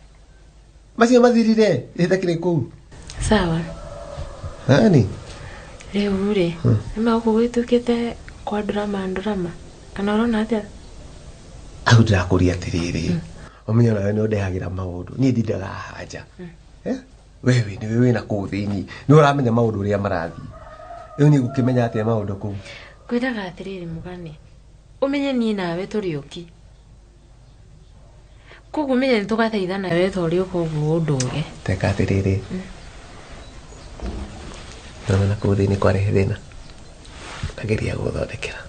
Macio mathirire, ĩtakĩrĩ kũu. Sawa. Nani? Rĩu rĩ, nĩ magũkũ gwĩtuĩkĩte kwa drama drama. Kana ũrona atĩa? Hau ndĩrakũria atĩrĩrĩ, ũmenye nawe nĩ ũndehagĩra maũndũ. Niĩ ndindaga haha nja. Wewe nĩwe wĩna kũu thĩinĩ. Nĩ ũramenya maũndũ ũrĩa marathiĩ. Rĩu niĩ ngũkĩmenya atĩa maũndũ kũu? Ngwĩraga atĩrĩrĩ mũgane, ũmenye niĩ nawe tũrĩ oki. Koguo ũmenye nĩ tũgateithana we ta ũrĩa ũka ũguo ũndũge. Teka atĩrĩrĩ. Ndona na kũu thĩinĩ kwarehe thĩna. Ndageria gũgũthondekera.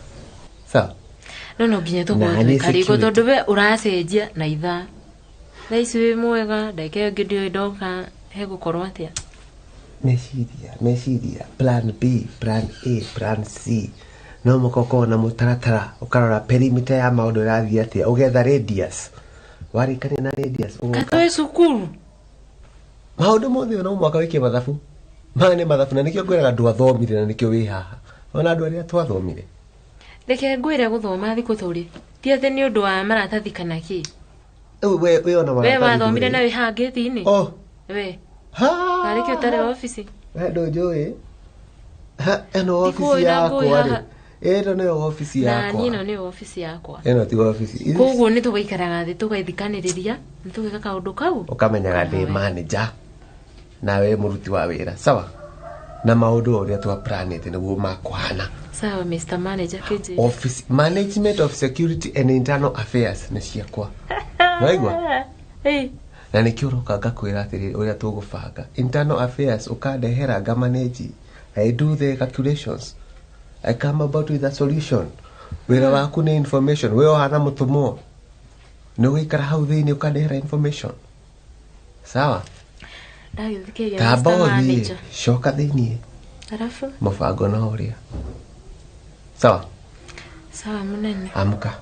Sawa? No no nginya tũkorwo twĩ karĩko tondũ we ũracenjia na ithaa. Thaa ici wĩ mwega, ndagĩka ĩyo ĩngĩ ndiũĩ ndoka hegũkorwo atĩa. Meciria, plan B, plan A, plan C. No mũhaka ũkorwo na mũtaratara, ũkarora perimeter ya maũndũ ĩrathiĩ atĩa, ũgetha radius. Warĩkania na radius ũgoka. Katwĩ cukuru. Maũndũ mothe no mũhaka wĩke mathabu. Maya nĩ mathabu na nĩkĩo ngwĩraga ndwathomire na nĩkĩo wĩ haha. Ona andũ arĩa twathomire. Reke ngwĩre gũthoma thikũ tũrĩ. Ti atĩ nĩ ũndũ wa maratathi kana kĩ. We ona maratathi. We wathomire na wĩ haha ngĩti-inĩ. Oh. We. Karĩ kĩ ũtarĩ obici? We ndũnjũĩ. Ĩno obici yakwa rĩ. Ĩno nĩyo obici yakwa. Na niĩ ĩno nĩyo obici yakwa. Ĩno ti obici. Koguo nĩ tũgaikaraga thĩ tũgaithikanĩrĩria, nĩ tũgeka kaũndũ kau. Ũkamenyaga ndĩ manager nawe mũruti wa wĩra. Sawa? Na maũndũ ũrĩa twa planete nĩguo makũhana. Sawa Mr. Manager kĩnjĩre. Office Management of Security and Internal Affairs nĩ ciakwa. Waigua? Hey. Na nĩkĩo ũroka ngakwĩra atĩrĩrĩ ũrĩa tũgũbanga. Internal Affairs ũkandehera ngamanage. I do the calculations. I come about with a solution. Wĩra waku nĩ information. We ũhana mũtũmwo. Nĩ ũgũikara hau thĩinĩ ũkandehera information. Sawa? Ndagĩthikĩrĩria Tamba Mr. ũthiĩ, Manager. coka thĩinĩ. Arafu? Mũbango no ũrĩa. Sawa? Sawa mũnene. Amka.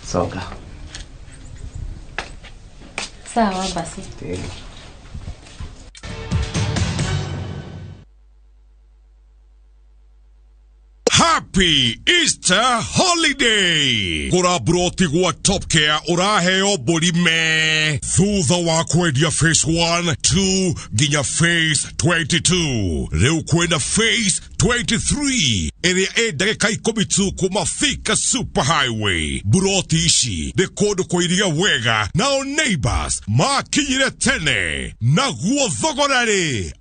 Songa. Sawa basi. Tena. Happy Happy Easter Holiday. Gũra mburoti gwa Top Care ũraheo mbũri me thutha wa kwendia phase 1, 2 nginya phase 22. Rĩu kwĩna phase 23 ĩrĩa ĩ ndagĩka 10 tu kuma Thika Super Highway. Mburoti ici nĩ kũndũ kũirie wega nao neighbors makinyire tene naguo thogora rĩ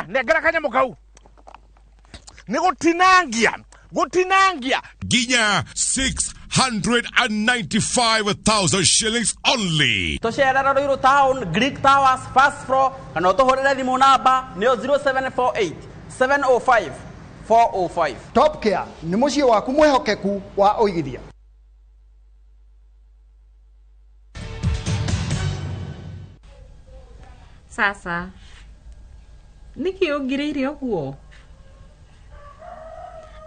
nengera kanyamũ kau nĩ gũtinangia nginya 695,000 shillings only. Tũcerera Ruiru Town, Greek Towers, first floor, kana ũtũhũrĩre thimũ namba nĩyo 0748 705 405. Top Care nĩ mũciĩ waku mwĩhokeku wa ũigithia. Sasa nĩkĩ ũngirĩire ũguo?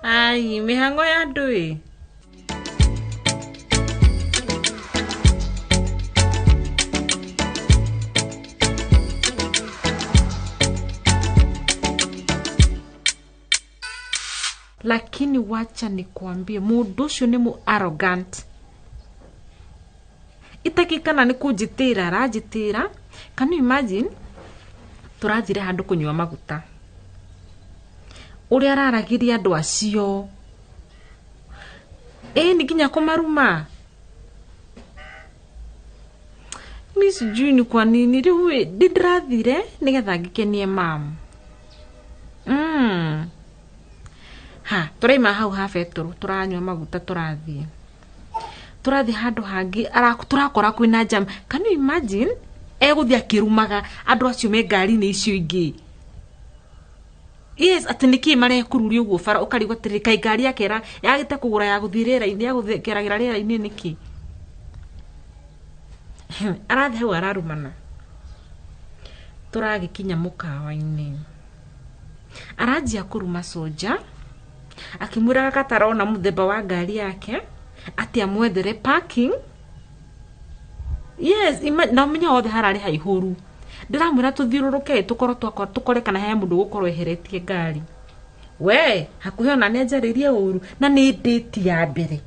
Ai, mĩhang'o ya andũ ĩ. Lakini wacha nikuambie, mũndũ ũcio nĩ mu arrogant. Itakikana nĩ kũnjĩtĩra aranjĩtĩra. Can you imagine? Tũrathire handũ kũnyua maguta. Ũrĩa araragĩria andũ acio. Nĩ nginya kũmaruma. Mi sijui ni kwa nini rĩu ndĩrathire nĩgetha ngĩkenie mamu. Ha, tũraima hau ha betũrũ, tũranyua maguta tũrathiĩ. Tũrathiĩ handũ hangĩ, tũrakora kwĩna jam. Can you imagine? Egũthiĩ akĩrumaga andũ acio me ngari-inĩ icio ingĩ. Yes, atĩ nĩkĩ marekururia ũguo bara ũkarigwo atĩrĩrĩ kaĩ ngari yake yagĩte kũgũra ya gũthiĩ rĩera-inĩ ya gũkeragĩra rĩera-inĩ nĩkĩ? Arathiĩ hau ararumana. Tũragĩkinya mũkawa-inĩ. Aranjia kũruma soja akĩmwĩraga gatarona mũthemba wa ngari yake atĩ amwethere parking. Yes, na ũmenye hothe hararĩ haihũru. Ndĩramwĩra tũthiũrũrũke tũkorwo tũkore kana he mũndũ ũgũkorwo eheretie ngari. We, hakuhĩ ona nĩ anjarĩrie ũru na nĩ ndĩti ya mbere.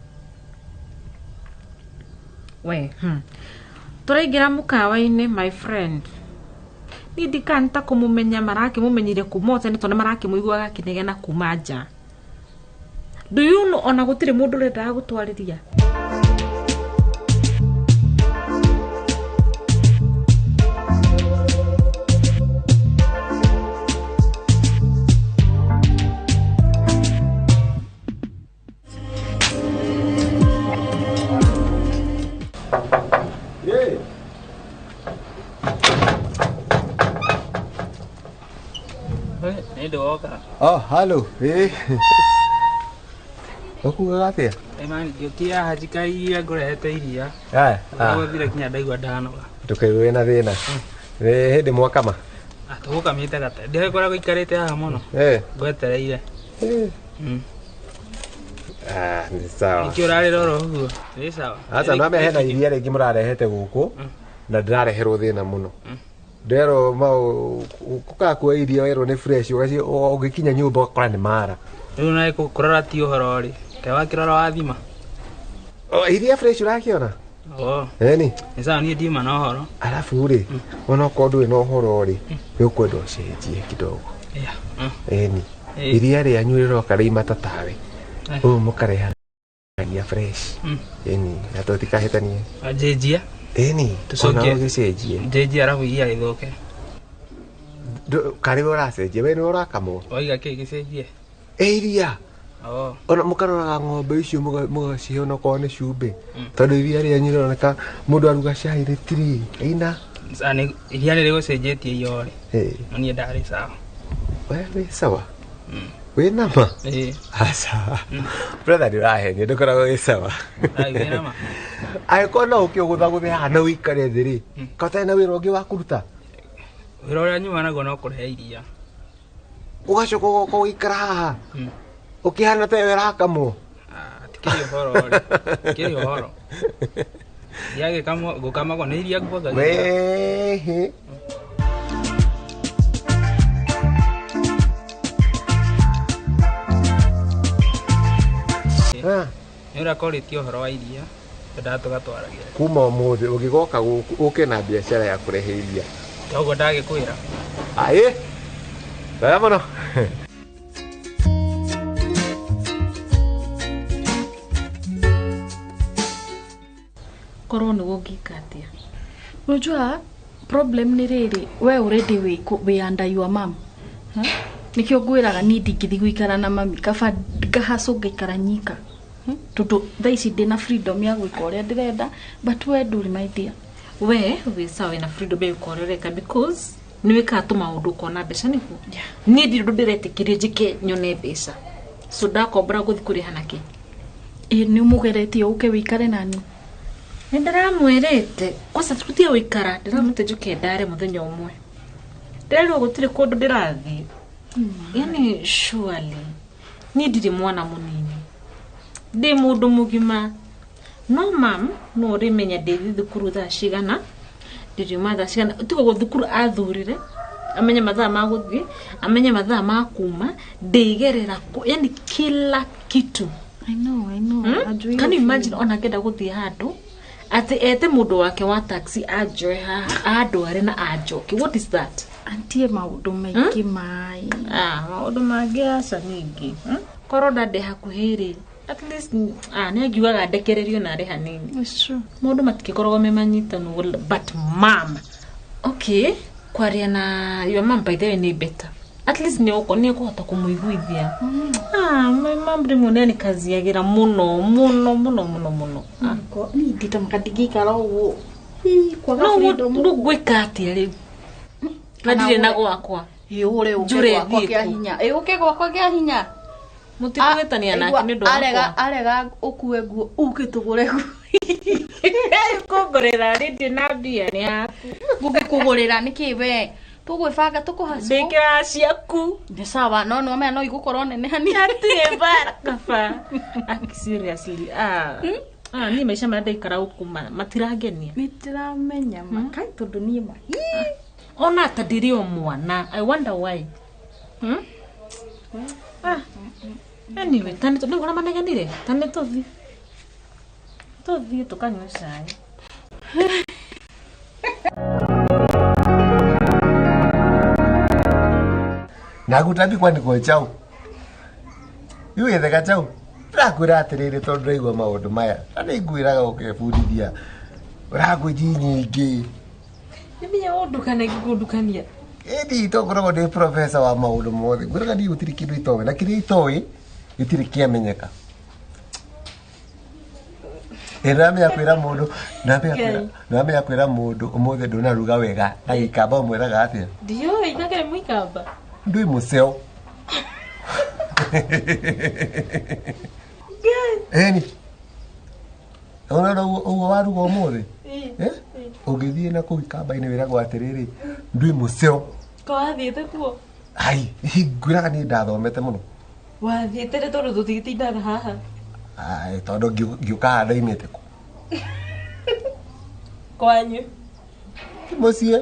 We, Tũraingĩra mũkawa-inĩ my friend. Niĩ ndikana kũmũmenya marakĩmũmenyire kuma o tene tondũ nĩmarakĩmũiguaga akĩnegena kuma nja. Do you know ona gũtirĩ mũndũ ũrendaga gũtwarĩria? Oh, hello. Ũkugaga atĩa? Ngĩũkia hajika iria ngũrehete iria. Gũthire kinya ndaigua ndanoga. Ndũkaigue wĩna thĩna. Nĩ hĩndĩ mwakama? Tũgũkamĩte gate. Ndĩgũkoragwo ikarĩte haha mũno. Ngwetereire. Nĩ sawa. Nĩkĩ ũrarĩra oro ũguo? Nĩ sawa. Aca no hena iria rĩngĩ mũrarehete gũkũ na ndĩrareherwo thĩna mũno. Ndero mau kuka iria werwo nĩ fresh ũgaci ũgĩkinya nyũmba ũgakora nĩ mara. Rĩu nawe kũrora ti ũhoro rĩ. Kaĩ wakĩrora wathima? Iria fresh ũrakĩona? Eni. Nĩ sawa niĩ ndiuma na ũhoro. Alafu rĩ, ona okorwo ndũrĩ na ũhoro rĩ, nĩ ũkwenda ũcenjie kidogo. Eni. Iria rĩanyu rĩroka rĩimata tawe. Ũũ mũkarehania fresh. Eni, na tũtikahĩtanie. Anjĩnjia. Eni, tũcokie ũgĩcenjie. Njenjie arabu iria rĩthũke. Karĩ we ũracenjia, we nĩwe ũrakamwo. Waiga kĩ gĩcenjie? Iria. Ona mũkaroraga ng'ombe icio mũgacihe onakorwo nĩ cumbĩ. Tondũ iria rĩanyu rĩroneka mũndũ aruga cai rĩtirĩ ina. Iria nĩ rĩgũcenjetie iyo rĩ. No niĩ ndarĩ sawa. We wĩ sawa? Wĩ nama? Aca. Brother nĩ ũrahenia ndũkoragwo wĩ sawa. Wĩ nama? Angĩkorwo no ũke ũgũthagũthe haha na ũikare thĩ rĩ, ka ũtarĩ na wĩra ũngĩ wa kũruta? Wĩra ũrĩa nyuma naguo no kũrehe iria. Ũgacoka ũgoka ũgaikara haha ũkĩhana ta we ũrakamwo. Tikĩrĩ ũhoro rĩ. Tikĩrĩ ũhoro. Iria gĩkamwo gũkamagwo nĩ iria nguongagia. Wee. Nĩ ũrĩa korĩtie ũhoro wa iria twendaga tũgatwaragĩra. Kuma ũmũthĩ ũngĩgoka gũkũ ũke na biacara ya kũrehe iria. Toguo ndagĩkwĩra. Aĩ. Wega mũno. Korwo nĩguo ũngĩka atĩa? Unajua problem nĩ rĩrĩ, we already wĩ under your mom. Nĩkĩo ngwĩraga niĩ ndingĩthiĩ gũikara na mami, kaba ngahacũ ngaikara nyika. Tondũ thaa ici ndĩna freedom ya gwĩka ũrĩa ndĩrenda, but we ndũrĩ my dear. We wĩ sawa wĩna freedom ya gwĩka ũrĩa ũreka because nĩ wĩkaga tũmaũndũ ũkona mbeca nĩguo. Niĩ ndirĩ ũndũ ndĩretĩkĩrio njĩke nyone mbeca. So ndakombora gũthiĩ kũrĩha nakĩ? Ĩ nĩ ũmũgeretie ũke wĩikare nani? Nĩ ndĩramwĩrĩte kwanza tũtige gũikara, ndĩramwĩrĩte njũke ndare mũthenya ũmwe. Ndĩrerirwo gũtirĩ kũndũ ndĩrathiĩ. Yani surely niĩ ndirĩ mwana mũnini, ndĩ mũndũ mũgima. No mam no ũrĩmenya ndĩthiĩ thukuru thaa cigana, ndĩriuma thaa cigana. Tiga ũguo thukuru athurire amenye mathaa ma gũthiĩ, amenye mathaa ma kuma, ndĩgerera kũ, yani kila kitu. I know, I know. Najua Can you hiyo imagine ona angĩenda gũthiĩ handũ atĩ ete mũndũ wake wa taxi anjoe haha andware na anjoke? What is that? Antie maũndũ maingĩ mai. Maũndũ mangĩ aca ningĩ. Korwo ndandĩ hakuhĩ rĩ, at least nĩ angiugaga ndekererio na arĩ hanini. It's true. Maũndũ matingĩkoragwo me manyitanu, but mam. Okay, kwaria na your mom by the way nĩ better. At least nĩ ũkũhota kũmũiguithia. My mom rĩmwe nĩ anikaziagĩra mũno mũno mũno mũno mũno. Niĩ nditamaga ndingĩikara ũguo. Kwaga No freedom. rĩu ngwĩka atĩa rĩu? Na ndirĩ na gwakwa. Ĩ ũre ũke Njũre gwakwa thiĩ kĩa kũ? hinya. Ĩ ũke gwakwa kĩa hinya. Mũtikũhĩtania nake nĩ ũndũ wakwa. Arega ũkue nguo ũke tũgũre nguo. Kũngũrĩra rĩ ndirĩ na mbia nĩ haku. Ngũgĩkũgũrĩra nĩkĩ we? Tũgwĩbanga tũkũhacwo. Ndĩkĩra ciaku. Nĩ sawa, no nĩ wamenya no igũkorwo nene hanini. Hatirĩ mbara kaba. Aki seriously. Niĩ maica marĩa ndaikara gũkũ matirangenia. Nĩ ndĩramenya ma. Kai tondũ niĩ ma. Ona ta ndĩrĩ o mwana. I wonder why. Anyway, tani tondũ ũrĩa manegenire, tani tũthiĩ. Tũthiĩ tũkanyue cai. Nagutambi kwandĩkwo chau. Iwethega chau. Ndĩrakwĩra atĩrĩrĩ tondũ ndĩraigua maũndũ maya. Na nĩngwĩraga ũkebundithia. Ũrangũji nyingĩ. Nĩmenya ũndukana ngĩkũndukania. Ĩni tongoragwo ndĩ professor wa maũndũ mothe. Ngwĩraga niĩ gũtirĩ kĩndũ itoĩ na kĩrĩa itoĩ gĩtirĩ kĩamenyeka. Ndĩramenya kwĩra mũndũ, ndĩramenya kwĩra mũndũ ũmũthĩ ndũnaruga wega na gĩkamba ũmwĩraga atĩa? Ndiũĩ ngakĩrĩ mũikamba. Ndwĩ mũceo. Ĩni. Ũrona ũguo waruga ũmũthĩ? Ũngĩthiĩ na kũu ikamba-inĩ wĩragwo atĩrĩrĩ, ndwĩ mũceo. Ko wathiĩte kuo? Ai, ngwĩraga niĩ ndathomete mũno. Wathiĩte rĩ tondũ tũtigĩtindaga haha? Ai, tondũ ngĩũka haha ndaimĩte kũ? Kwanyu? Mũciĩ.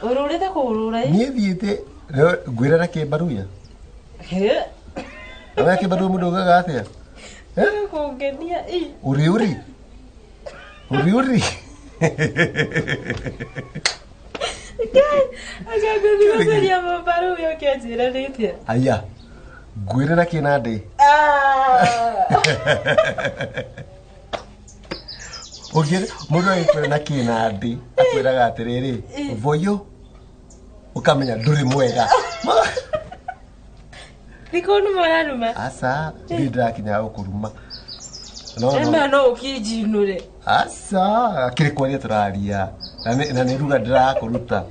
Ũrũrĩte kũũrũra ĩ? Niĩ thiĩte ngwĩra na kĩmbaruya. Na kĩmbaruya mũndũ augaga atĩa? Kũngenia ĩ. Ũrĩ ũrĩ. Ũrĩ ũrĩ. Aca ngũthiĩ gũcaria mabaruya ũkĩanjĩra nĩatĩa? Aya. Ngwĩre na kĩnandĩ. Ũngĩ mũndũ agĩkwĩra na kĩnandĩ akwĩraga atĩrĩrĩ, voyo ũkamenya ndũrĩ mwega. Nĩ kũnuma ũranuma? Aca, niĩ ndĩrakinya gũkũruma. No no ũkĩnjinũre. Aca, kĩrĩ kwaria tũraria na nĩ ruga ndĩrakũruta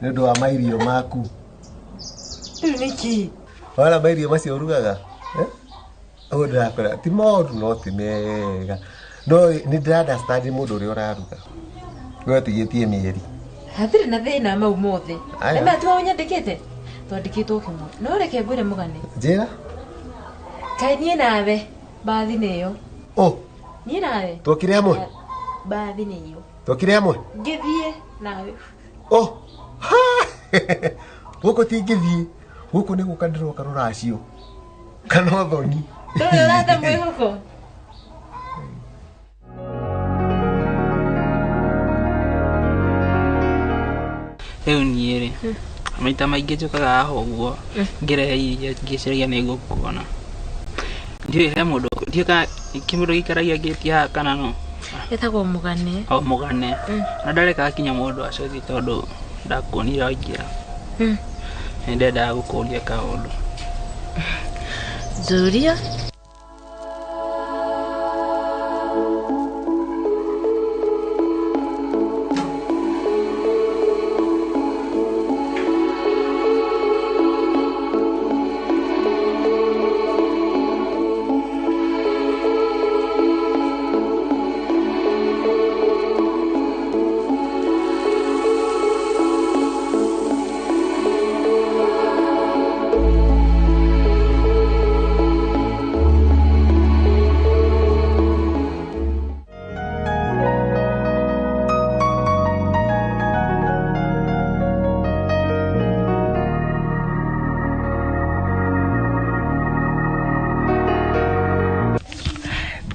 nĩ ũndũ wa mairio maku. Rĩu nĩkĩ? Wona mairio macio ũrugaga? Ũguo ndĩrakwĩra ti moru no ti mega. No nĩ ndĩra understand mũndũ ũrĩa ũraruga. We ũtigĩtie mĩeri. Hatirĩ na thĩna mau mothe. Aya. Nĩ tiwe ũnyandĩkĩte? Twandĩkĩtwo kĩmwe. No reke ngwĩre mũgane. Njĩra? Kaĩ niĩ nawe mbathi nĩ ĩyo. Oh. Niĩ nawe? Twokire hamwe? Mbathi nĩ ĩyo. Twokire hamwe? Ngĩthiĩ nawe. Oh. Gũkũ tingĩthiĩ. Gũkũ nĩ gũka ndĩroka rũracio. Kana ũthoni. Ndũrĩ ũrathe mwĩhoko. Rĩu niĩ rĩ maita maingĩ njũkaga haha ũguo ngĩrehe iria ngĩciragia nĩ ngũkuona. Ndiũĩ he mũndũ ndiũĩ kana kĩmũndũ gĩikaragia ngĩti haha kana no. Etagwo Mũgane. O Mũgane. Na ndarekaga kinya mũndũ acothi tondũ ndakuonire waingĩra. Nĩ ndendaga gũkũria kaũndũ. Njũria.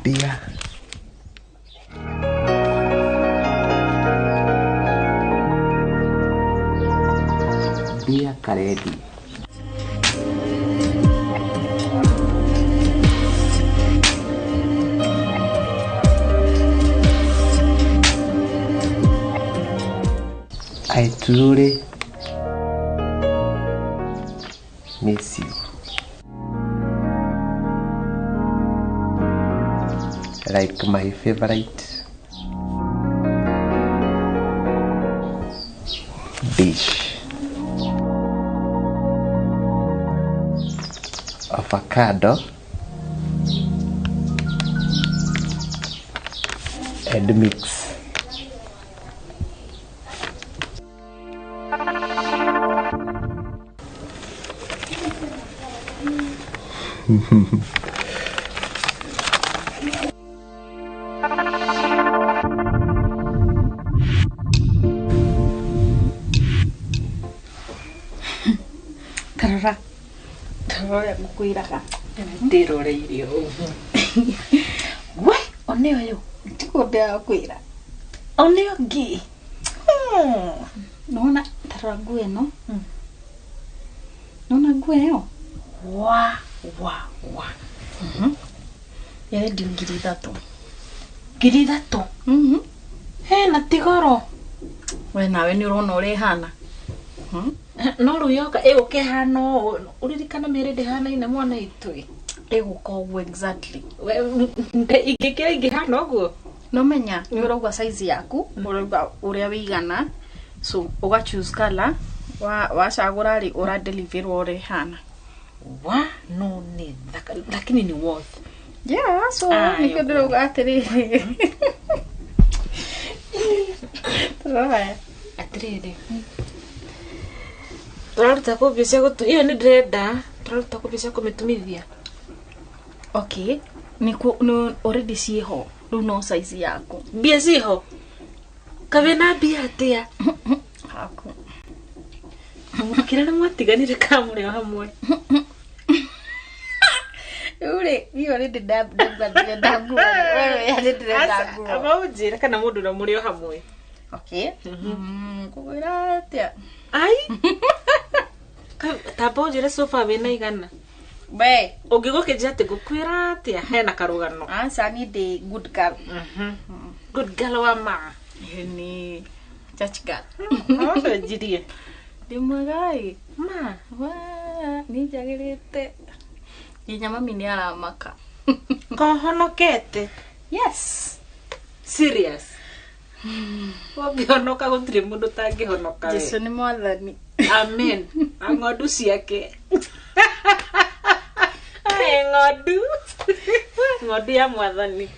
Dear. Dear Karedi. I truly miss you. Like my favorite dish, avocado and mix. Tarora. Tarora ngukwiraga. Ndiroreirie ũguo. We, one ũyũ. Tiguo ndĩrakwĩra. One ũngĩ. Nona tarora nguo ĩno. Nona nguo ĩyo. Wa wa wa. Yarendio 3,000. 3,000? He na ti goro. We nawe nĩ ũrona ũrĩa ĩhana. No rĩu yoka ĩgũka ĩhana ũũ ũririkana mĩĩrĩ ndĩhanaine mwana itũ. Ĩgũka ũguo exactly. Ingĩkĩra ingĩhana ũguo. No menya nĩ ũrauga size yaku, ũrauga ũrĩa wĩigana, so ũga choose color, wacagũra rĩ ũra deliverwo ũrĩa ĩhana. Wa no nĩ thaka lakini ni worth. Yeah, so nĩkĩo ndĩrauga atĩrĩrĩ. Tũrora. Atĩrĩrĩ. Tũraruta kũ mbia cia gũtu ĩyo nĩ ndĩrenda tũraruta kũ mbia cia kũmĩtumithia. Okay, nĩ already ciĩho rĩu no size yaku. Mbia ciĩho? Kaĩ na mbia atĩa? Haku. Kĩrĩa nĩ mwatiganire kana mũrĩ o hamwe? Rĩu rĩ, niĩ already ndĩrenda nguo. Wewe already ndĩrenda nguo. Amba ũnjĩre kana mũndũ na mũrĩ o hamwe. Okay. Ngũkwĩra atĩa? Ai. Tamba ũnjĩre sofa wĩna igana. We. Ũngĩgũkĩnjĩra atĩ ngũkwĩra atĩa hena karũgano. Aca niĩ ndĩ good girl. Good girl wa ma. Nĩ church girl. Ũcenjirie. Ndĩ mwega ĩ. Ma. Wa, nĩ njagĩrĩte. Nginya mami nĩ aramaka. Kohonokete? Yes. Serious? Wangĩhonoka gũtirĩ mũndũ ũtangĩhonoka we. Jesũ nĩ mwathani. Amen. Na ng'ondu ciake. Ai ng'ondu. Ng'ondu ya mwathani.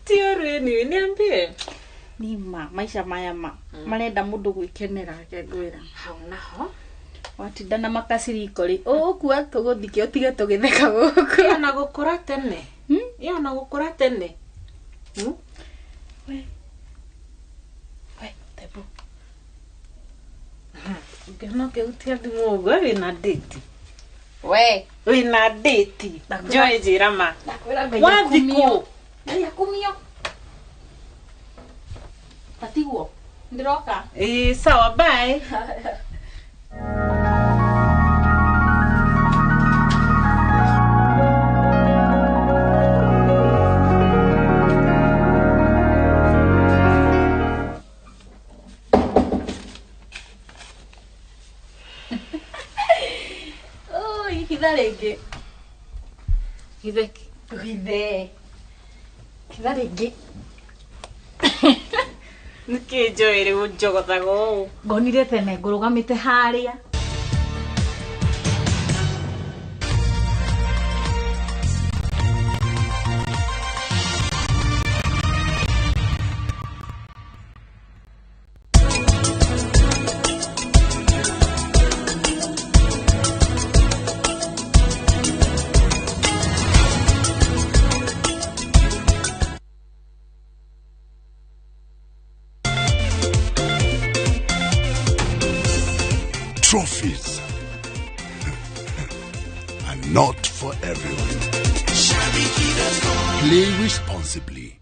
Ti ũru anyway, niambie. Ni ma, maica maya ma. Marenda mũndũ gwĩkenera reke ngwĩra. Hau naho. Watinda na makaciriko rĩ, ũgũkua tũgũthike ũtige tũgĩtheka gũkũ. Ĩyo na gũkũra tene. Ĩyo na gũkũra tene. We. We, tebu. Ũngĩhonoka ũtia thimũ ũguo wĩna date. We. Wĩna date. Joy njĩra ma. Ndakwĩra Ngai Wathiĩ kũ? Ngai akumio. Tatiguo. Ndĩroka. Ĩĩ sawa bye. Oi, hitha rĩngĩ. Hithe. Hithe. Hitha rĩngĩ. Nĩkĩ Joy rĩu njogothaga ũũ? Ngonire tene ngũrũgamĩte harĩa. Trophies are not for everyone. Play responsibly.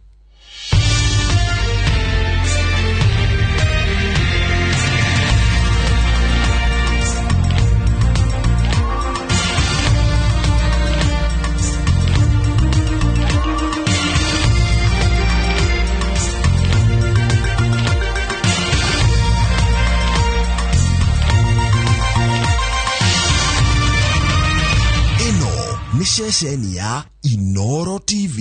Ĩno nĩ ceceni ya Inoro TV.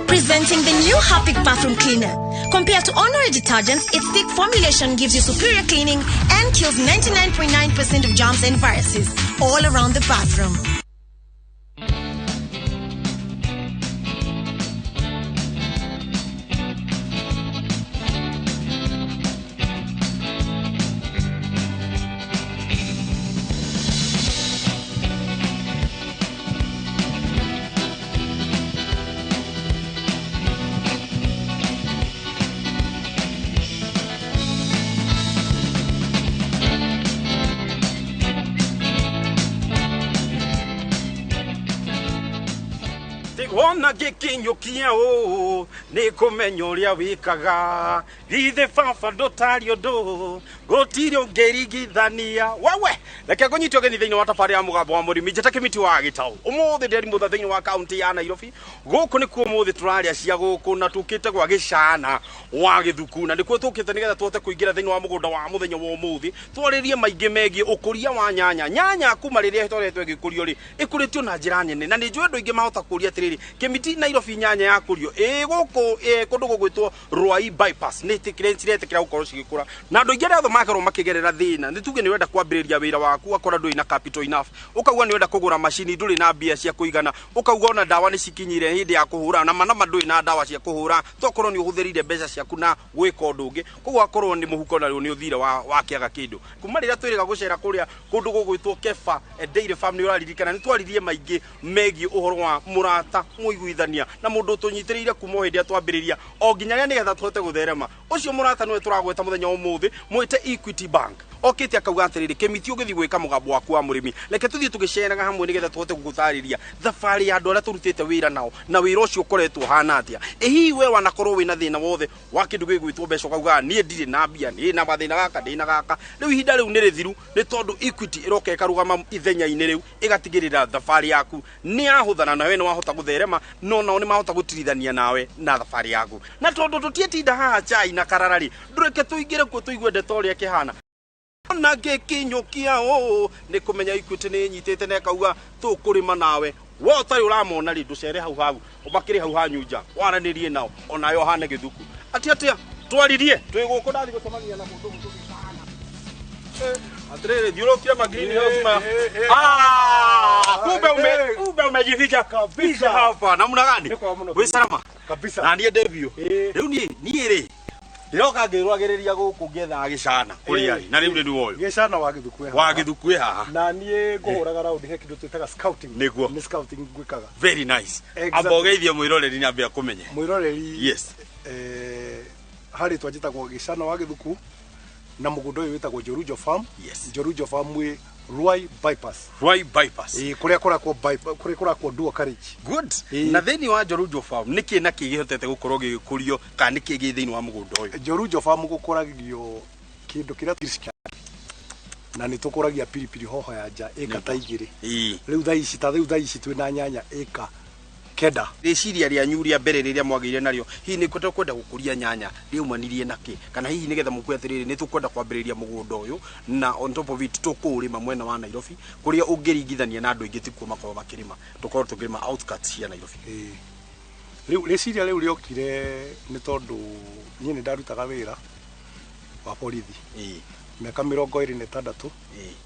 Presenting the new Harpic bathroom cleaner. Compared to ordinary detergents, its thick formulation gives you superior cleaning and kills 99.9% of germs and viruses all around the bathroom. Wona gĩkinyũkia ũũ nĩ kũmenya ũrĩa wĩkaga githĩ baba ndũtarĩ ũndũ gũtirĩ ũngĩringithania wewe reke ngũnyite ũgeni thĩinĩ wa tabarĩra ya mũgambo wa mũrĩmi njĩta kĩmiti wa gĩtaũ ũmũthĩ ndĩrĩ mũtha thĩinĩ wa kaũntĩ ya Nairobi gũkũ nĩkuo ũmũthĩ tũrarĩa cia gũkũ na tũkĩte gwa gĩcana wa gĩthuku na nĩkuo tũkĩte nĩgetha tũhote kũingĩra thĩinĩ wa mũgũnda wa mũthenya wa ũmũthĩ twarĩrie maingĩ megiĩ ũkũria wa nyanya nyanya kuma rĩrĩa ĩtoretwo ĩgĩkũrio rĩ ĩkũrĩtio na njĩra nene na nĩ njũĩ andũ aingĩ mahota kũria atĩrĩrĩ kĩmiti Nairobi nyanya yakũrio ĩ gũkũ kũndũ gũgwĩtwo Ruai bypass nĩ ciretĩkĩra gũkorwo cigĩkũra na andũ aingĩ arĩa othe makorwo makĩgerera thĩna nĩ tuge nĩ ũrenda kwambĩrĩria wĩra waku ũgakora ndũrĩ na capital enough ũkauga nĩ ũrenda kũgũra macini ndũrĩ na mbia cia kũigana ũkauga ona ndawa nĩ cikinyire hĩndĩ ya kũhũra na manama ndũrĩ na ndawa cia kũhũra tokorwo nĩ ũhũthĩrire mbeca ciaku na gwĩka ũndũ ũngĩ koguo akorwo nĩ mũhuko na rĩu nĩ ũthire wa kĩaga kĩndũ kuma rĩrĩa twĩrĩga gũcera kũrĩa kũndũ gũgwĩtwo Kefa Dairy Farm nĩ ũraririkana nĩ twaririe maingĩ megiĩ ũhoro wa mũrata mũiguithania na mũndũ ũtũnyitĩrĩire kuma o hĩndĩ ĩrĩa twambĩrĩria o nginya rĩrĩa nĩgetha tũhote gũtherema ũcio mũrata nĩwe tũragweta mũthenya wa ũmũthĩ mwĩte Equity Bank okĩte akauga atĩrĩrĩ kĩmiti ũgĩthiĩ gwĩka mũgambo waku wa mũrĩmi reke tũthiĩ tũgĩceraga hamwe nĩgetha tũhote gũgũtarĩria thabarĩ ya andũ arĩa tũrutĩte wĩra nao na wĩra ũcio ũkoretwo ũhana atĩa ĩ hihi we wanakorwo wĩna thĩna wothe wa kĩndũ gĩgwĩtwo mbeca ũkauga niĩ ndirĩ na mbia nĩ na mathĩna gaka ndĩ na gaka rĩu ihinda rĩu nĩ rĩthiru nĩ tondũ Equity ĩroka ĩkarũgama ithenya-inĩ rĩu ĩgatigĩrĩra thabarĩ yaku nĩ yahũthana nawe nĩ wahota gũtherema no nao nĩ mahota gũtirithania nawe na thabarĩ yaku na tondũ tũtietinda haha chai na karara rĩ ndũreke tũingĩre kuo tũigue ndeto ũrĩa ĩkĩhana na ngĩkinyũkia ũũ nĩ kũmenya Equity nĩ ĩnyitĩte na ĩkauga tũkũrĩma nawe we ũtarĩ ũramona rĩ ndũcere hau hau ũmakĩrĩ hau hanyu nja waranĩrie nao onawe ũhane gĩthuku atĩ atĩa twaririe twĩ gũkũ ndathiĩ gũcemania na mũndũ mũtũgĩcana atĩrĩrĩ thiũrũkia ma green house ma kumbe umejificha kabisa hapa namna gani wĩ salama kabisa na niĩ ndĩ biũ rĩu niĩ rĩ Ndiroka ngĩrwagĩrĩria gũkũ ngĩethaga gĩcana kũrĩa rĩ na rĩu nĩ ruoyo. Gĩcana wa Gĩthuku haha. Wa Gĩthuku haha. Na niĩ ngũhũraga raundi he kĩndũ twĩtaga scouting. Nĩguo. Nĩ scouting ngwĩkaga. Very nice. Exactly. Amba ũgeithie mwĩroreri na ambe akũmenye. Mwĩroreri. Yes. Harĩ twanjĩtagwo Gĩcana wa Gĩthuku na mũgũnda ũyũ wĩtagwo Njorujo Farm. Yes. Njorujo Farm wĩ Ruai Bypass. Ruai Bypass. Ĩĩ kũrĩa kũrakwo bypass, kũrĩa kũrakwo dual carriage. Good. Na thĩinĩ wa Njorujo Farm nĩkĩ na kĩ gĩhotete gũkorwo gĩgĩkũrio kana nĩkĩ gĩ thĩinĩ wa mũgũnda ũyũ? Njorujo Farm gũkũragio kĩndũ kĩrĩa na nĩ tũkũragia pilipili hoho ya nja ĩka ta 2. Rĩu thaa ici ta rĩu thaa ici twĩna nyanya ĩka 9. Rĩciria rĩanyu rĩa mbere rĩrĩa mwagĩire narĩo hihi nĩ kwenda gũkũria nyanya rĩaumanirie na kĩ kana hihi nĩgetha mũkue atĩrĩrĩ nĩ tũkwenda kwambĩrĩria mũgũnda ũyũ na on top of it tũkũũrĩma mwena wa Nairobi kũrĩa ũngĩringithania na andũ aingĩ tikuo makoragwo makĩrĩma tũkorwo tũkĩrĩma outskirts cia Nairobi. Rĩu rĩciria rĩu rĩokire nĩ tondũ niĩ nĩ ndarutaga wĩra wa borithi mĩaka 26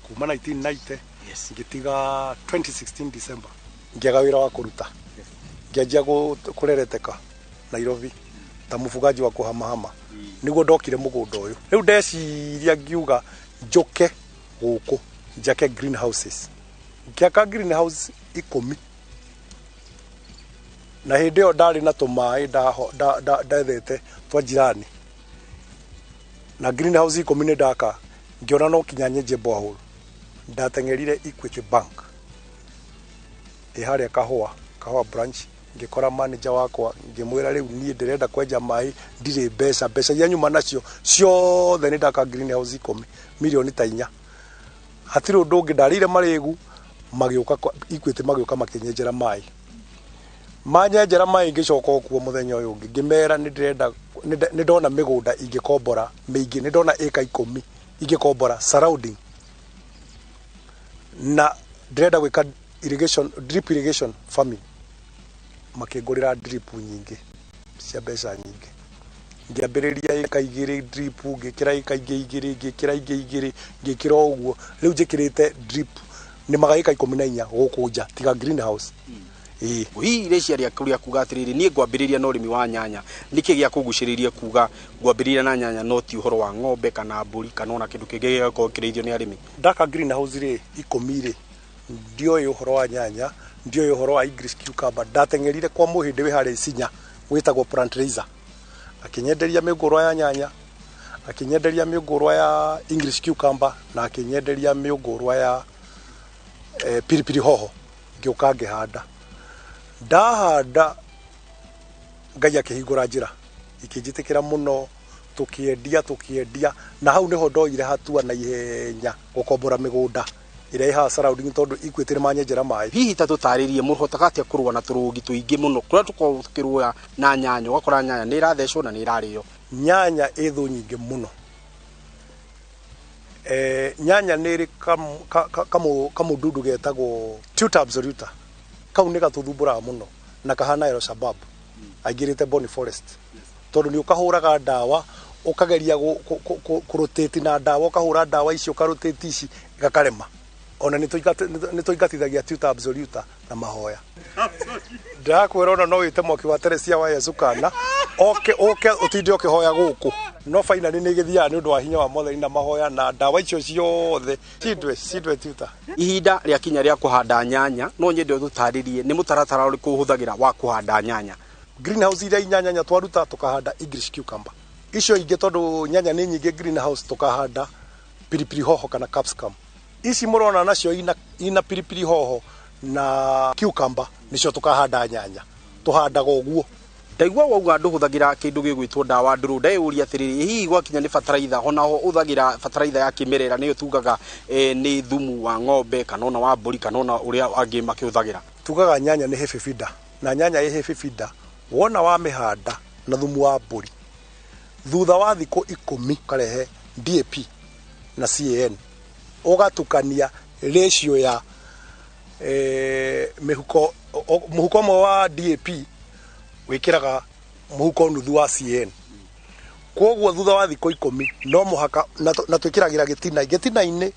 kuma 1990 ngĩtiga 2016 December ngĩaga wĩra wa kũruta ngĩanjia kũrereteka Nairobi ta mũbugaji wa kũhamahama nĩguo ndokire mũgũnda ũyũ. Rĩu ndeciria ngiuga njũke gũkũ njake greenhouses. Ngĩaka greenhouse 10 na hĩndĩ ĩyo ndarĩ na tũmaĩ ndethete twa jirani na greenhouse 10 nĩ ndaka ngĩona no kinya nyenje borehole. Ndateng'erire Equity Bank ĩ harĩa Kahũa branch ngĩkora manager wakwa ngĩmwĩra rĩu niĩ ndĩrenda kwenja maĩ ndirĩ mbeca iria nyuma nacio ciothe nĩ ndaka greenhouse 10 milioni ta 4. Hatirĩ ũndũ ũngĩ ndarĩire marĩgu magĩũka Equity magĩũka makĩnyenjera maĩ manyenjera maĩ ngĩcoka okuo mũthenya ũyũ ũngĩ ngĩmera nĩ ndĩrenda nĩ ndona mĩgũnda ingĩkombora mĩingĩ nĩ ndona ĩka 10 ingĩkombora surrounding na ndĩrenda gwĩka irrigation drip irrigation farming. Makĩngũrĩra drip nyingĩ cia mbeca nyingĩ ngĩambĩrĩria ĩka 2 drip ngĩkĩra ĩka ingĩ 2 ngĩkĩra ingĩ 2 ngĩkĩra ũguo rĩu njĩkĩrĩte drip nĩ maga ĩka 14 gũkũ nja tiga greenhouse. Hihi rĩciria rĩaku rĩa kuga atĩrĩrĩ niĩ ngwambĩrĩria na ũrĩmi wa nyanya nĩkĩ gĩa kũgucĩrĩria kuga ngwambĩrĩria na nyanya no ti ũhoro wa ng'ombe kana mbũri kana ona kĩndũ kĩngĩ gĩgakorwo kĩrĩithio nĩ arĩmi? Ndaka greenhouse rĩ 10 rĩ ndioĩ ũhoro wa nyanya ndioĩ ũhoro wa English cucumber. Ndateng'erire kwa mũhĩndĩ wĩ harĩa Isinya wĩtagwo plant raiser akĩnyenderia mĩũngũrwa ya nyanya akĩnyenderia mĩũngũrwa ya English cucumber na akĩnyenderia mĩũngũrwa ya pilipili hoho. Ngĩũka ngĩhanda ndahanda Ngai akĩhingũra njĩra ikĩnjĩtĩkĩra mũno tũkĩendia na hau nĩho ndoire hatua na ihenya gũkombora mĩgũnda ĩrĩa ĩ haha surrounding tondũ Equity nĩ manyenjera maĩ. Hihi ta tũtarĩrie mũhotaga atĩa kũrũa na tũrũgi tũingĩ mũno kũrĩa tũkoragwo tũkĩrũa na nyanya ũgakora nyanya nĩ ĩrathecwo na nĩ ĩrarĩo? Nyanya ĩ thũ nyingĩ mũno. Nyanya nĩ ĩrĩ kamũndundu getagwo Tuta absoluta kau nĩ gatũthumbũraga mũno na kahana El Shabab aingĩrĩte Boni Forest tondũ nĩ ũkahũraga ndawa ũkageria kũrotate na ndawa ũkahũra ndawa icio ũkarotate ici gakarema. Ona nĩ tũingatithagia Tuta absoluta na mahoya. Ndakwĩra ona no wĩte mwaki wa Teresia wa Yesu kana oke ũtinde ũkĩhoya gũkũ no finally nĩ gĩthiaga nĩ ũndũ wa hinya wa Mwathani na mahoya na ndawa icio ciothe cindwe Tuta. Ihinda rĩa kinya rĩa kũhanda nyanya no nyende ũtũtarĩrie nĩ mũtaratara ũrĩkũ ũhũthagĩra wa kũhanda nyanya? Greenhouse iria inyanya twaruta tũkahanda English cucumber icio ingĩ tondũ nyanya nĩ nyingĩ greenhouse tũkahanda pilipili hoho kana capsicum. Ici mũrona nacio ina pilipili hoho na cucumber nicio tũkahanda nyanya tũhandaga ũguo. Ndaigua wauga ndũhũthagĩra kĩndũ gĩgwĩtwo ndawa ndũrũ ndeyũria atĩrĩrĩ hihi gwakinya nĩ bataraitha onaho ũthagĩra bataraitha ya kĩmerera nĩyo tugaga nĩ thumu wa ng'ombe kana ona wa mbũri kana ona ũrĩa angĩ makĩhũthagĩra? Tugaga nyanya nĩ heavy feeder na nyanya ĩ heavy feeder wona wamĩhanda na thumu wa mbũri thutha wa thikũ 10 ũkarehe DAP na CAN ũgatukania ratio ya mĩhuko mũhuko ũmwe wa DAP wĩkĩraga mũhuko nuthu wa CAN. Koguo thutha wa thikũ 10 no mũhaka na twĩkĩragĩra gĩtina-inĩ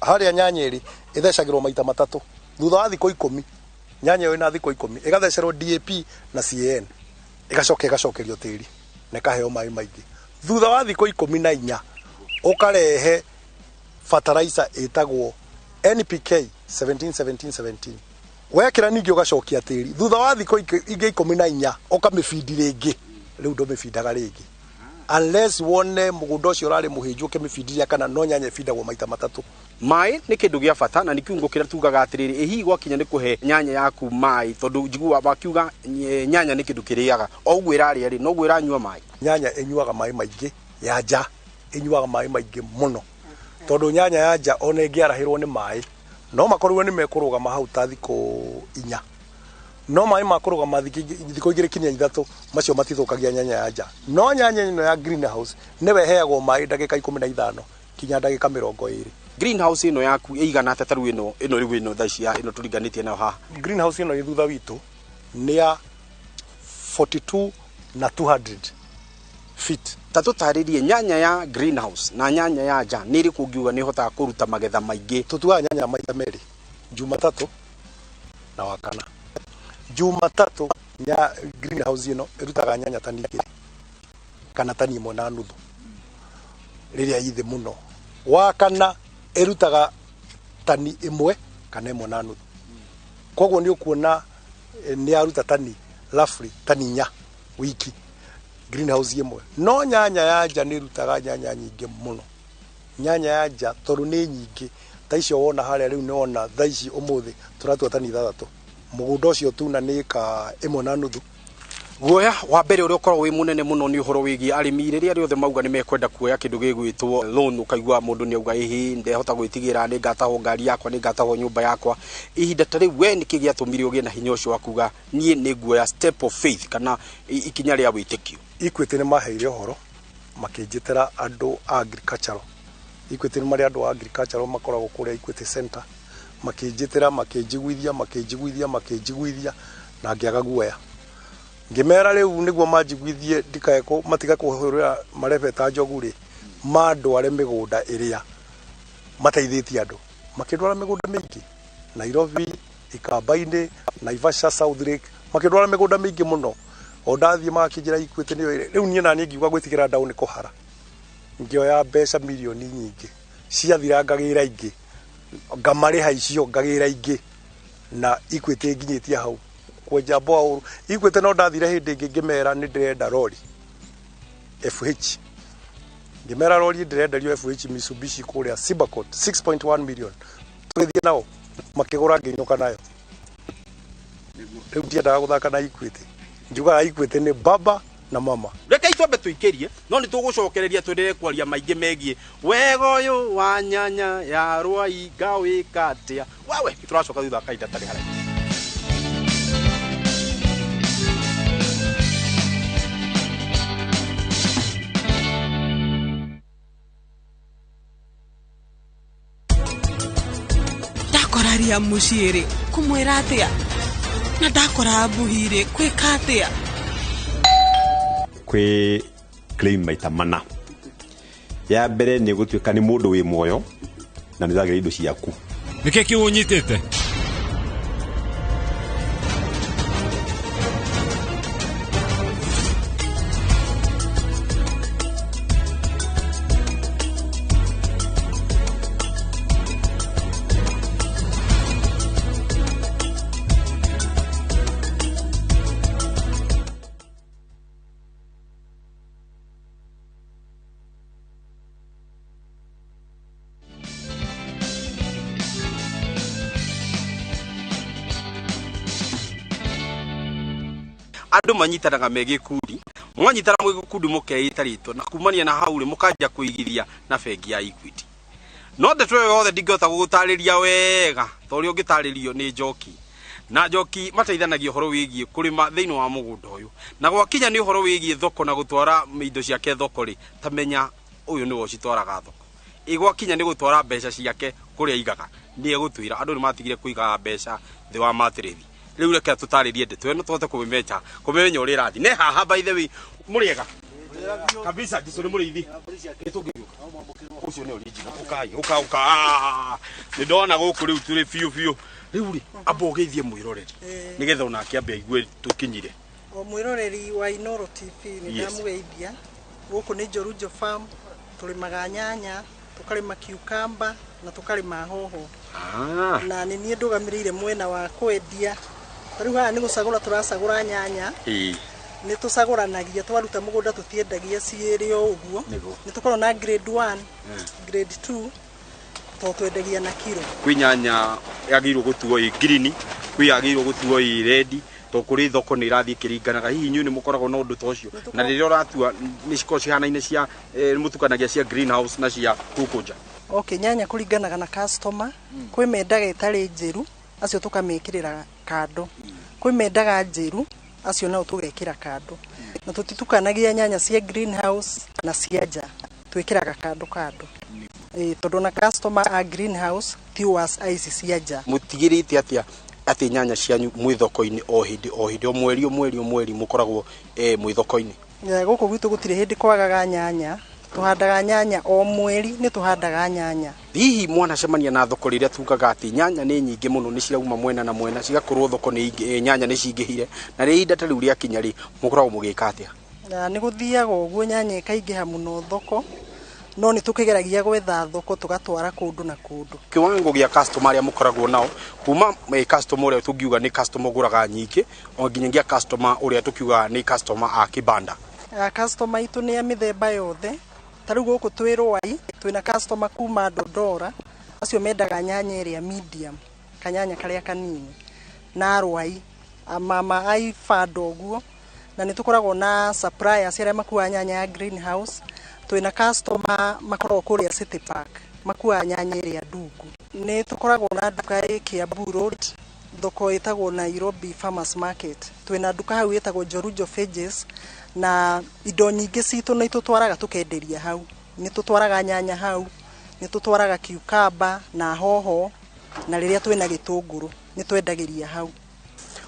harĩa nyanya ĩrĩ ĩthecagĩrwo maita 3 thutha wa thikũ 10 nyanya ĩyo ĩna thikũ 10 ĩgathecerwo DAP na CAN ĩgacoka ĩgacokerio tĩri na ĩkaheo maĩ maingĩ. Thutha wa thikũ 14 ũkarehe fertilizer ĩtagwo NPK 17 17 17. Wekĩra ningĩ ũgacokia tĩri. Thutha wa thikũ ingĩ 14 ũkamĩbindi rĩngĩ. Rĩu ndũmĩbindaga rĩngĩ unless wone mũgũnda ũcio ũrarĩ mũhĩnju ũkĩmĩbindiria, kana no nyanya ĩbindagwo maita matatũ. Maĩ nĩ kĩndũ gĩa bata na nĩ kiungo kĩrĩa tugaga atĩrĩrĩ, ĩ hihi gwakinya nĩ kũhe nyanya yaku maĩ, tondũ njiguaga makiuga nyanya nĩ kĩndũ kĩrĩaga o ũguo ĩrarĩa rĩ, noguo ĩranyua maĩ. Nyanya ĩnyuaga maĩ maingĩ, ya nja ĩnyuaga maĩ maingĩ mũno, tondũ nyanya ya nja ona ĩngĩarahĩrwo nĩ maĩ no makorwo nĩ mekũrũgama hau ta thikũ 4, no maĩ ma kũrũgama thikũ 2 kinya 3 macio matithũkagia nyanya ya nja. No nyanya ĩno ya greenhouse nĩwe ĩheagwo maĩ ndagĩka 15 kinya ndagĩka 20. Greenhouse ĩno yaku ĩigana atĩa? Ta rĩu ĩno rĩu ĩno thaa ici ĩno tũringanĩtie nayo haha. Greenhouse ĩno ĩ thutha witũ nĩ ya 42 na 200 feet. Ta tũtarĩrie nyanya ya greenhouse na nyanya ya nja nĩ ĩrĩkũ ũngiuga nĩ ĩhotaga kũruta magetha maingĩ? Tũtuaga nyanya maita merĩ, Jumatatũ na Wakana. Jumatatũ nya greenhouse ĩno ĩrutaga nyanya tani 2 kana tani 1.5 rĩrĩa ithĩ mũno. Wakana ĩrutaga tani 1 kana 1.5. Koguo nĩ ũkuona nĩ yaruta tani roughly tani 4 wiki greenhouse ĩmwe. No nyanya ya nja nĩ ĩrutaga nyanya nyingĩ mũno. Nyanya ya nja tondũ nĩ nyingĩ ta icio wona harĩa rĩu nĩ wona thaa ici ũmũthĩ tũratua tani 6. Mũgũnda ũcio tuna nĩ ĩka 1.5. Guoya wa mbere ũrĩa ũkoragwo wĩ mũnene mũno nĩ ũhoro wĩgiĩ arĩmi rĩrĩa rĩothe mauga nĩ mekwenda kuoya kĩndũ gĩgwĩtwo loan, ũkaigua mũndũ nĩ auga ĩhĩ ndehota gwĩtigĩra, nĩ ngatahwo ngari yakwa, nĩ ngatahwo nyũmba yakwa. Ihinda ta rĩu we nĩkĩ gĩatũmire ũgĩe na hinya ũcio wa kuga niĩ nĩ nguoya step of faith kana ikinya rĩa wĩtĩkio? Equity nĩ maheire ũhoro makĩnjĩtĩra andũ a agricultural. Equity nĩ marĩ andũ a agricultural makoragwo kũrĩa Equity Center, makĩnjĩtĩra, makĩnjiguithia, makĩnjiguithia, makĩnjiguithia na ngĩaga guoya. Ngĩmera rĩu nĩguo manjiguithie ndikae matige kũhũrĩra marebe ta njogu rĩ, mandware mĩgũnda ĩrĩa mateithĩtie andũ. Makĩndwara mĩgũnda mĩingĩ Nairobi, Ikamba-inĩ, Naivasha, South Lake, makĩndwara mĩgũnda mĩingĩ mũno. O ndathiĩ magakĩnjĩra Equity nĩyo ĩrĩ. Rĩu niĩ naniĩ ngiuga gwĩtigĩra ndaũ nĩ kũhara. Ngĩoya mbeca mirioni nyingĩ ciathira ngagĩra ingĩ, ngamarĩha icio ngagĩra ingĩ, na Equity nginyĩtie hau kwenja borehole. Equity no ndathire hĩndĩ ĩngĩ ngĩmera nĩ ndĩrenda rori FH, ngĩmera rori ndĩrenderio FH Mitsubishi kũrĩa Sibacot 6.1 million. Tũgĩthiĩ nao makĩgũra ngĩinũka nayo. Rĩu ndiendaga gũthaka na Equity, njugaga Equity nĩ baba na mama. Reke itwambe tũikĩrie, no nĩ tũgũcokereria twendelee kwaria maingĩ megiĩ wega ũyũ wa nyanya ya Rwai ngawĩka atĩa. Wawe tũracoka thutha wa kahinda tarĩ haraihu. Ndakoraria mũciĩ rĩ kũmwĩra atĩa, na ndakora mbuhi rĩ kwĩka atĩa? Kwĩ claim maita mana. Ya mbere nĩ gũtuĩka nĩ mũndũ wĩ muoyo na nĩ ũragĩra indo ciaku. Nĩkĩ kĩu ũnyitĩte? Andũ manyitanaga me gĩkundi, mwanyitana mwĩ gĩkundi mũkeĩta rĩtwa, na kumania na hau rĩ mũkanjia kũigithia na bengi ya Equity. No ndeto ĩyo yothe ndingĩhota gũgũtarĩria wega ta ũrĩa ũngĩtarĩrio nĩ Njoki. Na Njoki mateithanagia ũhoro wĩgiĩ kũrĩma thĩinĩ wa mũgũnda ũyũ, na gwakinya nĩ ũhoro wĩgiĩ thoko na gũtwara indo ciake thoko rĩ, ta menya ũyũ nĩwe ũcitwaraga thoko. Ĩ gwakinya nĩ gũtwara mbeca ciake kũrĩa aigaga, nĩ egũtwĩra andũ nĩ matigire kũigaga mbeca thĩ wa matĩrĩthi. Rĩu reke tũtarĩrie ndeto ĩno tũhote kũmĩmecha, kũmĩmenya ũrĩa ĩrathiĩ. Ne haha by the way, mũrĩega kabisa, Jesũ nĩ mũrĩithi. Nĩ tũngĩgĩũka. Ũcio nĩ original. Ũkai, ũka, ũka. Nĩ ndona gũkũ rĩu tũrĩ biũ biũ. Rĩu rĩ, amba ũgeithie mwĩroreri nĩgetha onake ambe aigue tũkinyire. O mwĩroreri wa Inooro TV nĩ Yes. ndamũgeithia. Gũkũ nĩ Njorunjo Farm, tũrĩmaga nyanya, tũkarĩma cucumber na tũkarĩma hoho. Na nĩ niĩ ndũgamĩrĩire mwena wa kwendia. Ta rĩu haha nĩ gũcagũra tũracagũra nyanya. Nĩ tũcagũranagia twaruta mũgũnda tũtiendagia ciĩrĩ o ũguo. Nĩ tũkoragwo na grade 1, grade 2 to twendagia na kiro. Kwĩ nyanya yagĩrĩirwo gũtuo ĩ green, kwĩ yagĩrĩirwo gũtuo ĩ red, to kũrĩ thoko nĩ irathiĩ ĩkĩringanaga. Hihi inyuĩ nĩ mũkoragwo na ũndũ ta ũcio? Na rĩrĩa ũratua nĩ cikoragwo cihanaine cia mũtukanagia cia greenhouse na cia gũkũ nja? Okay, nyanya kũringanaga na customer. Kwĩ mendaga ĩtarĩ njĩru, acio tũkamĩkĩrĩra kando. Kwĩ mendaga njĩru, acio nao tũgekĩra kando. Na tũtitukanagia nyanya cia greenhouse na cia nja, twĩkĩraga kando kando. Tondũ na customer a greenhouse ti was ici cia nja. Mũtigĩrĩte atĩa atĩ nyanya cianyu mwĩ thoko-inĩ o hĩndĩ o hĩndĩ, o mweri o mweri o mweri mũkoragwo mwĩ thoko-inĩ? Gũkũ gwitũ gũtirĩ hĩndĩ kwagaga nyanya, tũhandaga nyanya o mweri, nĩ tũhandaga nyanya. Hihi mwanacemania na thoko rĩrĩa tugaga atĩ nyanya nĩ nyingĩ mũno, nĩ cirauma mwena na mwena, cigakorwo thoko nĩ nyanya nĩ cingĩhire, na rĩrĩa ihinda ta rĩu rĩakinya rĩ, mũkoragwo mũgĩka atĩa? Na nĩ gũthiaga ũguo nyanya ĩkaingĩha mũno thoko, no nĩ tũkĩgeragia gwetha thoko tũgatwara kũndũ na kũndũ. Kiwango gĩa customer arĩa mũkoragwo nao, kuma customer ũrĩa tũngiuga nĩ customer ũgũraga nyingĩ, o nginyagia customer ũrĩa tũkiugaga nĩ customer a kĩbanda. Customer itũ nĩ a mĩthemba yothe. Ta rĩu gũkũ twĩ Rwai, twĩna customer kuma Dodora, acio mendaga nyanya ĩrĩa medium, kanyanya karĩa kanini, na Rwai, mama a ibanda ũguo, na nĩ tũkoragwo na suppliers arĩa makuaga nyanya ya greenhouse. Twĩna customer makoragwo kũrĩa City Park, makuaga nyanya ĩrĩa ndungu. Nĩ tũkoragwo na nduka ĩ Kiambu Road, thoko ĩtagwo Nairobi Farmers Market. Twĩna nduka hau ĩtagwo Njorunjo Pages, na indo nyingĩ citũ nĩ tũtwaraga tũkenderia hau. Nĩ tũtwaraga nyanya hau, nĩ tũtwaraga cucumber na hoho, na rĩrĩa twĩna gĩtũngũrũ nĩ twendagĩria hau.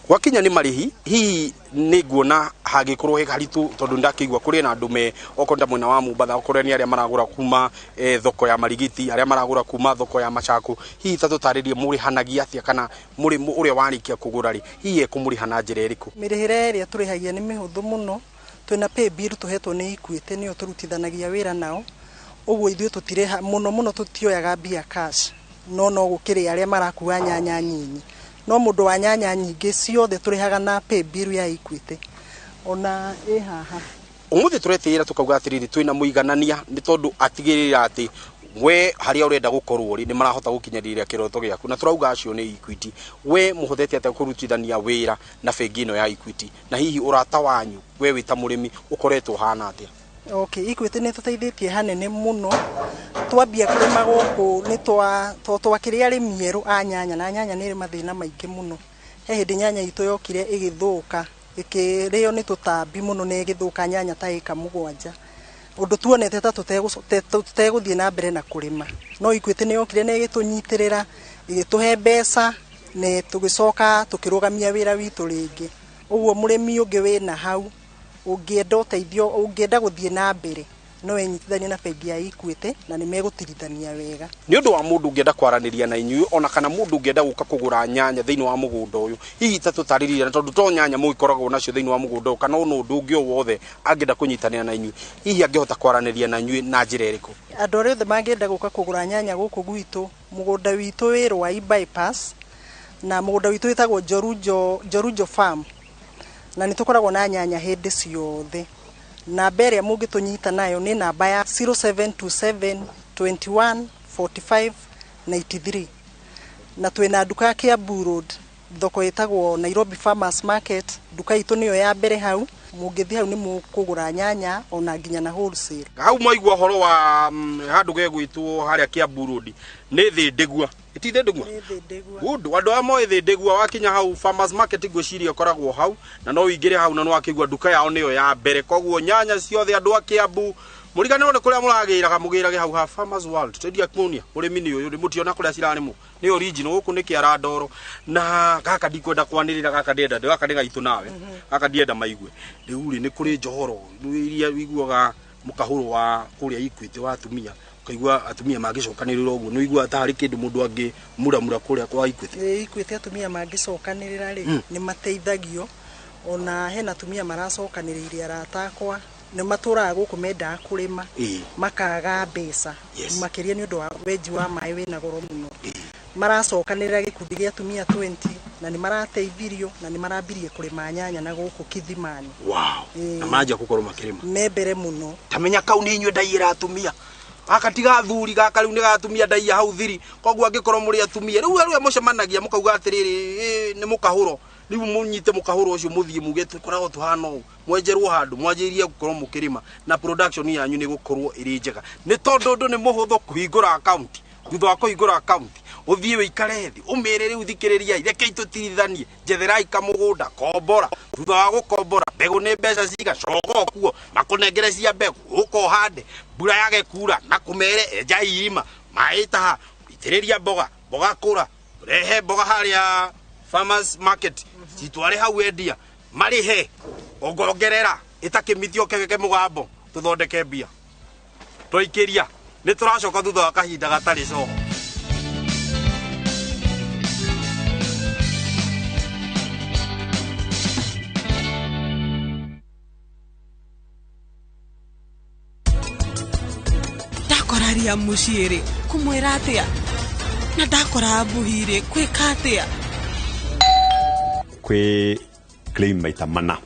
Gwakinya nĩ marĩhi, hihi nĩ nguona hangĩkorwo he haritũ, tondũ ndakĩigua kũrĩ na andũ me okorwo ta mwena wa Mombatha, okorwo nĩ arĩa maragũra kuma thoko ya Marigiti, arĩa maragũra kuma thoko ya Machako, hihi ta tũtarĩrie mũrĩhanagia atĩa, kana ũrĩa warĩkia kũgũra rĩ, hihi ekũmũrĩha na njĩra ĩrĩkũ? Mĩrĩhĩre ĩrĩa tũrĩhagia nĩ mĩhũthũ mũno. Twĩna pay bill tũhetwo nĩ Equity, nĩyo tũrutithanagia wĩra nao. Ũguo ithuĩ tũtirĩha mũno mũno, tũtioyaga mbia cash, no no gũkĩrĩ arĩa marakua nyanya nyinyi. No mũndũ wa nyanya nyingĩ ciothe tũrĩhaga na pay bill ya Equity. Ona ĩ haha. Ũmũthĩ tũretĩĩra tũkauga atĩrĩrĩ, twĩna mũiganania, nĩ tondũ atigĩrĩra atĩ we harĩa ũrenda gũkorwo rĩ, nĩ marahota gũkinyanĩria kĩroto gĩaku, na tũrauga acio nĩ Equity. We mũhotete atĩa kũrutithania wĩra na bengi ĩno ya Equity, na hihi ũrata wanyu we wĩ ta mũrĩmi ũkoretwo ũhana atĩa? Okay, Equity nĩ tũteithĩtie hanene mũno. Twambia kũrĩma gũkũ nĩ twakĩrĩ arĩmi erũ a nyanya, na nyanya nĩ ĩrĩ mathĩna maingĩ mũno. He hĩndĩ nyanya itũ yokire ĩgĩthũka, ĩkĩrĩo nĩ tũtambi mũno na ĩgĩthũka nyanya ta ĩka 7. Ũndũ tuonete ta tũtegũthiĩ na mbere na kũrĩma. No Equity nĩ yokire na ĩgĩtũnyitĩrĩra, ĩgĩtũhe mbeca, na tũgĩcoka tũkĩrũgamia wĩra witũ rĩngĩ. Ũguo mũrĩmi ũngĩ wĩna hau, ũngĩenda ũteithio, ũngĩenda gũthiĩ na mbere, no enyitithanie na bengi ya Equity na nĩ megũtirithania wega. Nĩ ũndũ wa mũndũ ũngĩenda kwaranĩria na inyuĩ, ona kana mũndũ ũngĩenda gũka kũgũra nyanya thĩinĩ wa mũgũnda ũyũ, hihi ta tũtarĩrie, na tondũ to nyanya mũgĩkoragwo nacio thĩinĩ wa mũgũnda ũyũ, kana ona ũndũ ũngĩ o wothe angĩenda kũnyitanĩra na inyuĩ, hihi angĩhota kwaranĩria na inyuĩ na njĩra ĩrĩkũ? Andũ arĩa othe mangĩenda gũka kũgũra nyanya gũkũ gwitũ, mũgũnda witũ wĩ Rwai bypass, na mũgũnda witũ wĩtagwo Njorunjo Farm, na nĩ tũkoragwo na nyanya hĩndĩ ciothe. Namba ĩrĩa mũngĩtũnyita nayo nĩ namba ya 0727 21 45 93. Na twĩna nduka ya Kiambu Road, thoko ĩtagwo Nairobi Farmers Market. Nduka itũ nĩyo ya mbere hau. Mũngĩthiĩ hau nĩ mũkũgũra nyanya ona nginya na wholesale. Hau mwaigua ũhoro wa handũ gegwĩtwo harĩa Kiambu Road nĩ Thĩndĩgua. Iti Thĩndĩgua? Nĩ Thĩndĩgua. Good. Andũ aya moĩ Thĩndĩgua, wakinya hau Farmers Market ngwĩciria ĩkoragwo hau, na no ũingĩre hau na nĩwakĩigua nduka yao nĩyo ya mbere. Koguo nyanya ciothe andũ a Kiambu mũriganĩrwo nĩ kũrĩa mũragĩraga, mũgĩrage hau ha Farmers World. Twendia kuonia mũrĩmi nĩ ũyũ, mũtiona kũrĩa cirarĩmwo, nĩ original, gũkũ nĩ kĩara ndoro. Na gaka ndikwenda kwanĩrĩra, gaka ndĩrenda, gaka nĩ gaitũ nawe, gaka ndienda maigue. Rĩu rĩ, nĩ kũrĩ njohoro iria ũiguaga mũkahũro wa kũrĩa Equity wa atumia, ũkaigua atumia mangĩcokanĩrĩra ũguo, nĩ ũiguaga ta harĩ kĩndũ mũndũ angĩmuramura kũrĩa kwa Equity. Ĩ, Equity atumia mangĩcokanĩrĩra rĩ, nĩ mateithagio. Ona hena atumia maracokanĩrĩire arata akwa Nĩ matũraga gũkũ mendaga kũrĩma makaga mbeca makĩria nĩ ũndũ wa wenji wa maĩ wĩna goro mũno. Maracokanĩrĩra gĩkundi gĩa atumia 20 na nĩ marateithirio na nĩ marambirie kũrĩma nyanya na gũkũ Kithimani. Wow. Na manjia gũkorwo makĩrĩma. Me mbere mũno. Tamenya kau nĩ inyuĩ ndaiyĩra atumia. Gaka ti gathuri gaka rĩu nĩ gatumia ndaiya hau thiri. Koguo angĩkorwo mũrĩ atumia rĩu arĩa mũcemanagia mũkauga atĩrĩrĩ nĩ mũkahũro. Rĩu mũnyite mũkahũro ũcio mũthiĩ muge tũkoragwo tũhana ũũ. Mwenjerwo handũ mwanjĩrĩrie gũkorwo mũkĩrĩma na production yanyu nĩ gũkorwo ĩrĩ njega. Nĩ tondũ ũndũ nĩ mũhũthũ kũhingũra account. Thutha wa kũhingũra account ũthiĩ wĩikare thĩ ũmĩre rĩu thikĩrĩriai rekei tũtirithanie njetherai kamũgũnda kombora. Thutha wa gũkombora mbegũ nĩ mbeca ciga coka kuo makũnengere cia mbegũ ũka ũhande mbura yage kura na kũmere enja irima maĩ taha itĩrĩria mboga mboga kũra rehe mboga harĩa farmers market citware hau endia marĩhe ongongerera ĩtakĩmithio kegeke mũgambo tũthondeke mbia twaikĩria nĩ tũracoka thutha wa kahinda gatarĩ coho. Ndakoraria mũciĩ rĩ kũmwĩra atĩa na ndakora mbuhi rĩ kwĩka atĩa. Kwĩ claim maita mana.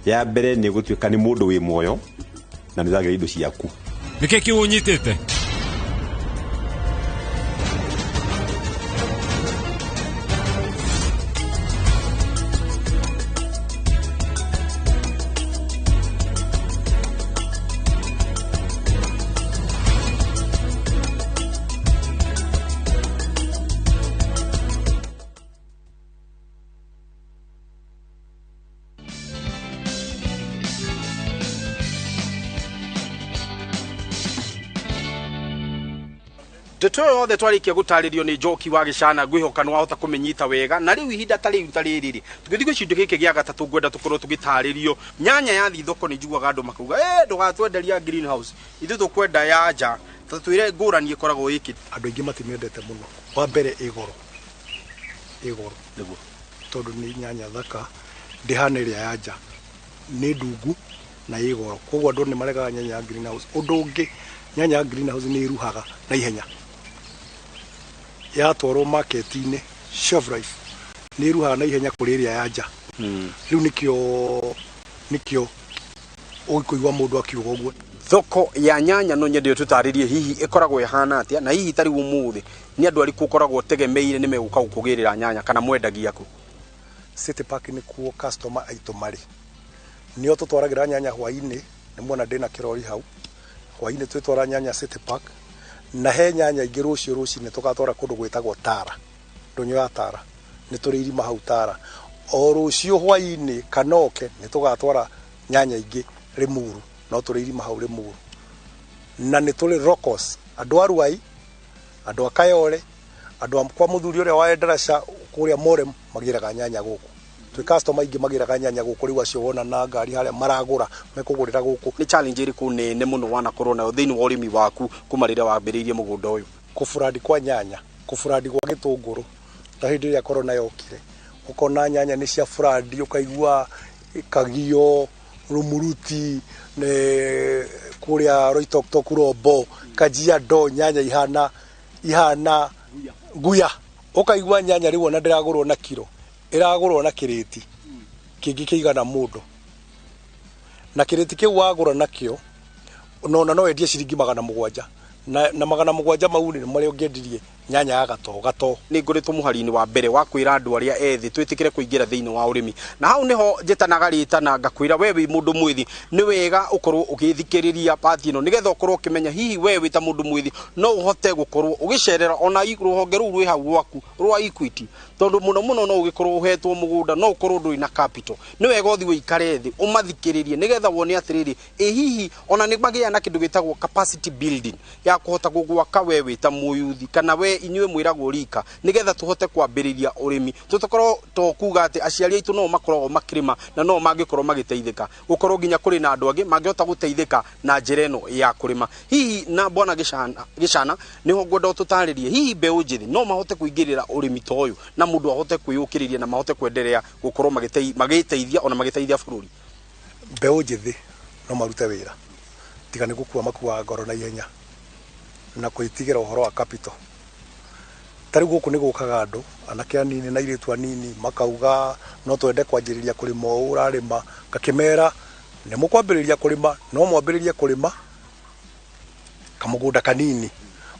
Ya mbere nĩ gũtuĩka nĩ mũndũ wĩ muoyo na nĩ ũragĩra indo ciaku. Nĩkĩ kĩu ũnyitĩte? Ndeto ĩyo yothe twarĩkia gũtarĩrio nĩ Njoki wa Gĩcana ngwĩhoka nĩ wahota kũmĩnyita wega. Na rĩu ihinda ta rĩu ta rĩrĩ rĩ tũgĩthiĩ gĩcunjĩ gĩkĩ gĩa gatatũ ngwenda tũkorwo tũgĩtarĩrio nyanya yathiĩ thoko. Nĩ njiguaga andũ makauga ndũgatwenderia greenhouse ithuĩ tũkwenda ya nja. Tatwĩre ngũrani ĩkoragwo ĩkĩ. Andũ aingĩ matimĩendete mũno. Wa mbere ĩ goro nĩguo tondũ nĩ nyanya thaka ndĩhana ĩrĩa ya nja, nĩ ndungu na ĩ goro, koguo andũ nĩ maregaga nyanya ya greenhouse. Ũndũ ũngĩ nyanya ya greenhouse nĩ ĩruhaga na ihenya yatwarwo market-inĩ shelf life nĩ ĩruhaga na ihenya kũrĩ ĩrĩa ya nja. Rĩu nĩkĩo ũkũigua mũndũ akiuga ũguo. Thoko ya nyanya no nyende tũtarĩrie hihi ĩkoragwo ĩhana atĩa na hihi ta rĩu ũmũthĩ nĩ andũ arĩkũ ũkoragwo ũtegemeire nĩ megũka gũkũgĩrĩra nyanya kana mwendagia kũ? City Park nĩkuo customer aitũ marĩ, nĩo tũtwaragĩra nyanya hwaĩ-inĩ. Nĩ muona ndĩna kĩrori hau hwaĩ-inĩ twĩtwara nyanya City Park, na he nyanya ingĩ rũciũ rũcinĩ tũgatwara kũndũ gwĩtagwo Tara, ndũnyũ ya Tara, nĩ tũrĩ irima hau Tara. O rũciũ hwaĩ-inĩ kana oke nĩ tũgatwara nyanya ingĩ Limuru, no tũrĩ irima hau Limuru. Na nĩ tũrĩ Rokos, andũ a Ruai, andũ a Kayole, andũ a kwa mũthuri ũrĩa wa Endarasha kũrĩa Morem magĩraga nyanya gũkũ. Twĩ customer aingĩ magĩraga nyanya gũkũ rĩu acio wona na ngari harĩa maragũra mekũgũrĩra gũkũ. Nĩ challenge ĩrĩkũ nene mũno wanakorwo nayo thĩinĩ wa ũrĩmi waku kuma rĩrĩa wambĩrĩirie mũgũnda ũyũ? Kũburandi kwa nyanya, kũburandi gwa gĩtũngũrũ ta hĩndĩ ĩrĩa corona yokire ũkona nyanya nĩ cia burandi ũkaigua Kagio, Rumuruti, kũrĩa Roitoktok, Rombo, Kajiado, nyanya ihana nguya. Ũkaigua nyanya rĩu ona ndĩragũrwo na kiro, ĩragũrwo na kĩrĩti kĩngĩ kĩigana mũndũ, na kĩrĩti kĩu wagũra nakĩo nona no wendie ciringi 700 na 700 mau nĩ marĩa ũngĩendirie nyanya ya gato. Nĩ ngoretwo mũhari-inĩ wa mbere wa kwĩra andũ arĩa ethĩ twĩtĩkĩre kũingĩra thĩinĩ wa ũrĩmi, na hau nĩho njĩtanaga rĩtana ngakwĩra we wĩ mũndũ mwĩthĩ nĩ wega ũkorwo ũgĩthikĩrĩria pathi ĩno nĩgetha ũkorwo ũkĩmenya hihi we wĩ ta mũndũ mwĩthĩ no ũhote gũkorwo ũgĩcerera ona rũhonge rũu rwĩ hau rwaku rwa Equity, tondũ mũno mũno no ũgĩkorwo ũhetwo mũgũnda no ũkorwo ndũrĩ na capital. Nĩ wega ũthiĩ ũikare thĩ ũmathikĩrĩrie nĩgetha wone atĩrĩrĩ ĩ hihi ona nĩ magĩa na kĩndũ gĩtagwo capacity building ya kũhota gũgwaka we wĩ ta mũyuthi kana we inyuĩ mwĩragwo rika nĩgetha tũhote kwambĩrĩria ũrĩmi. Tũtakorwo to kuga atĩ aciari aitũ no makoragwo makĩrĩma na no mangĩkorwo magĩteithĩka, gũkorwo nginya kũrĩ na andũ angĩ mangĩhota gũteithĩka na njĩra ĩno ya kũrĩma. Hihi na bwana Gĩcana nĩho ngwenda ũtũtarĩrie hihi mbeũ njĩthĩ no mahote kũingĩrĩra ũrĩmi ta ũyũ na mũndũ ahote kwĩyũkĩrĩria na mahote kwenderea gũkorwo magĩteithia ona magĩteithia bũrũri? Mbeũ njĩthĩ no marute wĩra tiga nĩ gũkua makuaga ngoro na ihenya na kwĩtigĩra ũhoro wa capital. Ta rĩu gũkũ nĩ gũkaga andũ anake anini na airĩtu anini makauga no twende kwanjĩrĩria kũrĩma ũũ ũrarĩma, ngakĩmera nĩ mũkwambĩrĩria kũrĩma no mwambĩrĩrie kũrĩma kamũgũnda kanini.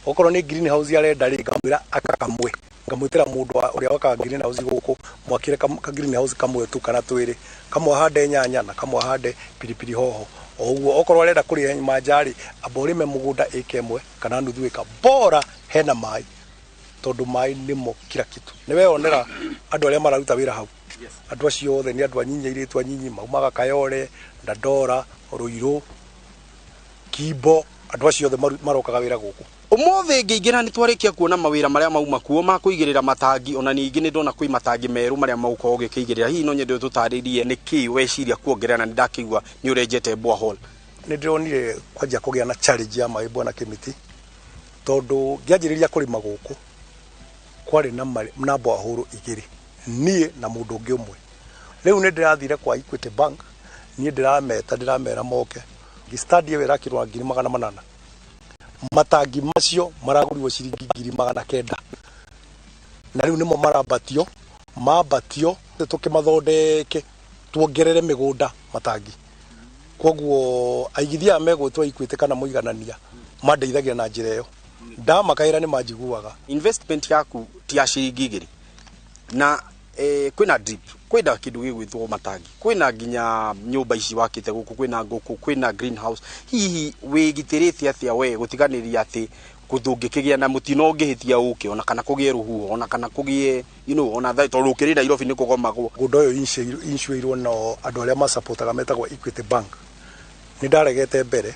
Okorwo nĩ greenhouse arenda rĩ, ngamwĩra aka kamwe, ngamwĩtĩra mũndũ ũrĩa wakaga greenhouse gũkũ, mwakĩre ka greenhouse kamwe tu kana twĩrĩ, kamwe ahande nyanya na kamwe ahande pilipili hoho. O ũguo okorwo arenda kũrĩa manja rĩ, amba ũrĩme mũgũnda ĩka ĩmwe kana nuthu ĩka, bora hena maĩ, tondũ maĩ nĩmo kila kitu. Nĩ weyonera andũ arĩa mararuta wĩra hau, andũ acio othe nĩ andũ anyinyi, airĩtu anyinyi maumaga Kayole, Dandora, Ruiru, Kimbo, andũ acio othe marokaga wĩra gũkũ. Umuthi ngĩingĩra nĩ twarĩkia kuona mawĩra marĩa mauma kuo ma kũigĩrĩra matangi, ona ningĩ nĩ ndona kwĩ matangi merũ marĩa maũkorwo ũgĩkĩigĩrĩra. Hihi no nyende ũtũtarĩrie nĩkĩ weciria kuongerera, na nĩ ndakĩigua nĩ ũrenjete borehole. Nĩ ndĩronire kwanjia kũgĩa na challenge ya maĩ bwana Kĩmĩti, tondũ ngĩanjĩrĩria kũrĩma gũkũ kwarĩ na borehole igĩrĩ, niĩ na mũndũ ũngĩ ũmwe. Rĩu nĩ ndĩrathire kwa Equity Bank, niĩ ndĩrameta ndĩramera moke ngĩstandi ĩyo ĩrakirwo 800,000, matangi macio maragũrirwo ciringi 900,000, na rĩu nĩmo marambatio mambatio tũkĩmathondeke tuongerere mĩgũnda matangi. Koguo aigithia aya megwĩtwo Equity kana mũiganania mandeithagia na njĩra ĩyo, ndamakaĩra nĩ manjiguaga. Investment yaku ti ya ciringi 2 na kwĩna drip, kwĩna kĩndũ gĩgwĩtwo matangi, kwĩna nginya nyũmba ici wakĩte gũkũ, kwĩna ngũkũ, kwĩna greenhouse. Hihi wĩgitĩrĩte atĩa we gũtiganĩria atĩ gũthũngĩkĩgĩa na mũtino ũngĩhĩtia ũke, ona kana kũgĩe rũhuho, ona kana kũgĩe ona tondũ ũkĩrĩ Nairobi nĩ kũgomagwo. Mũgũnda ũyũ insuĩirwo no andũ arĩa masapotaga metagwo Equity Bank. Nĩ ndaregete mbere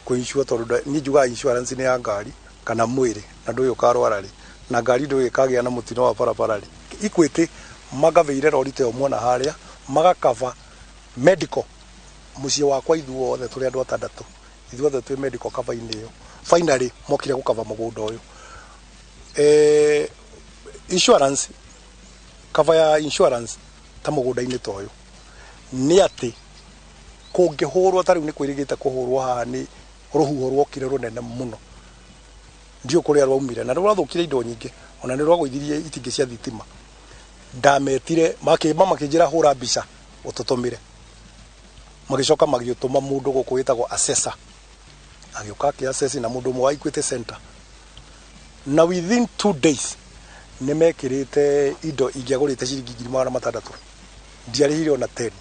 kũinsure tondũ niĩ njugaga insurance nĩ ya ngari kana mwĩrĩ, na ndũĩ ũkarwara rĩ, na ngari ndũĩ ĩkagĩa na mũtino wa barabara rĩ. Equity magavĩire rori ta ĩyo mwona harĩa, magakava medical mũciĩ wakwa ithuothe tũrĩ andũ atandatũ, ithuothe twĩ medical cover-inĩ ĩyo. Finally mokire gũkava mũgũnda ũyũ. Insurance cover ya insurance ta mũgũnda-inĩ ta ũyũ nĩ atĩ kũngĩhũrwo ta rĩu nĩ kwĩrĩgĩte kũhũrwo haha nĩ rũhuho rwokire rũnene mũno, ndiũ kũrĩa rwaumire na rwathũkire indo nyingĩ, ona nĩ rwagũithirie itingĩ cia thitima. Ndametire makĩmba makĩnjĩra hũra mbica ũtũtũmĩre, magĩcoka magĩtũma mũndũ gũkũ wĩtagwo assessor, agĩũka akĩ-assess na mũndũ ũmwe wa Equity Center, na within 2 days nĩ mekĩrĩte indo ingĩagũrĩte ciringi 600,000, ndiarĩhire ona 10.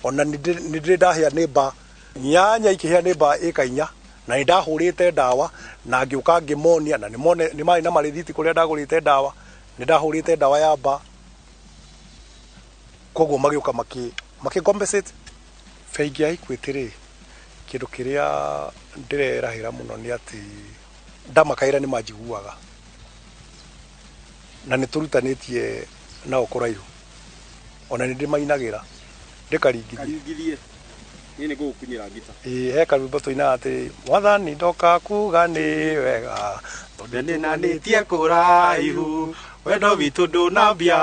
Ona nĩ ndĩrĩ ndahĩa nĩmba nyanya ikĩhĩa nĩmba ĩka 4, na nĩ ndahũrĩte ndawa na ngĩũka ngĩmonia, na nĩ marĩ na marĩthiti kũrĩa ndagũrĩte ndawa, nĩ ndahũrĩte ndawa ya mba. Koguo magĩũka makĩ compensate. Bengi ya Equity rĩ, kĩndũ kĩrĩa ndĩrerahĩra mũno nĩ atĩ ndamakaĩra nĩ manjiguaga, na nĩ tũrutanĩtie nao kũraihu, ona nĩ ndĩmainagĩra ndĩkaringithie. Niĩ nĩ ngũgũkunyĩra ngita. Ĩĩ, he karwĩmbo tũinaga atĩ mwathani ndoka kuga nĩ wega tondũ nĩnanĩtie kũraihu, wendo witũ ndũnambia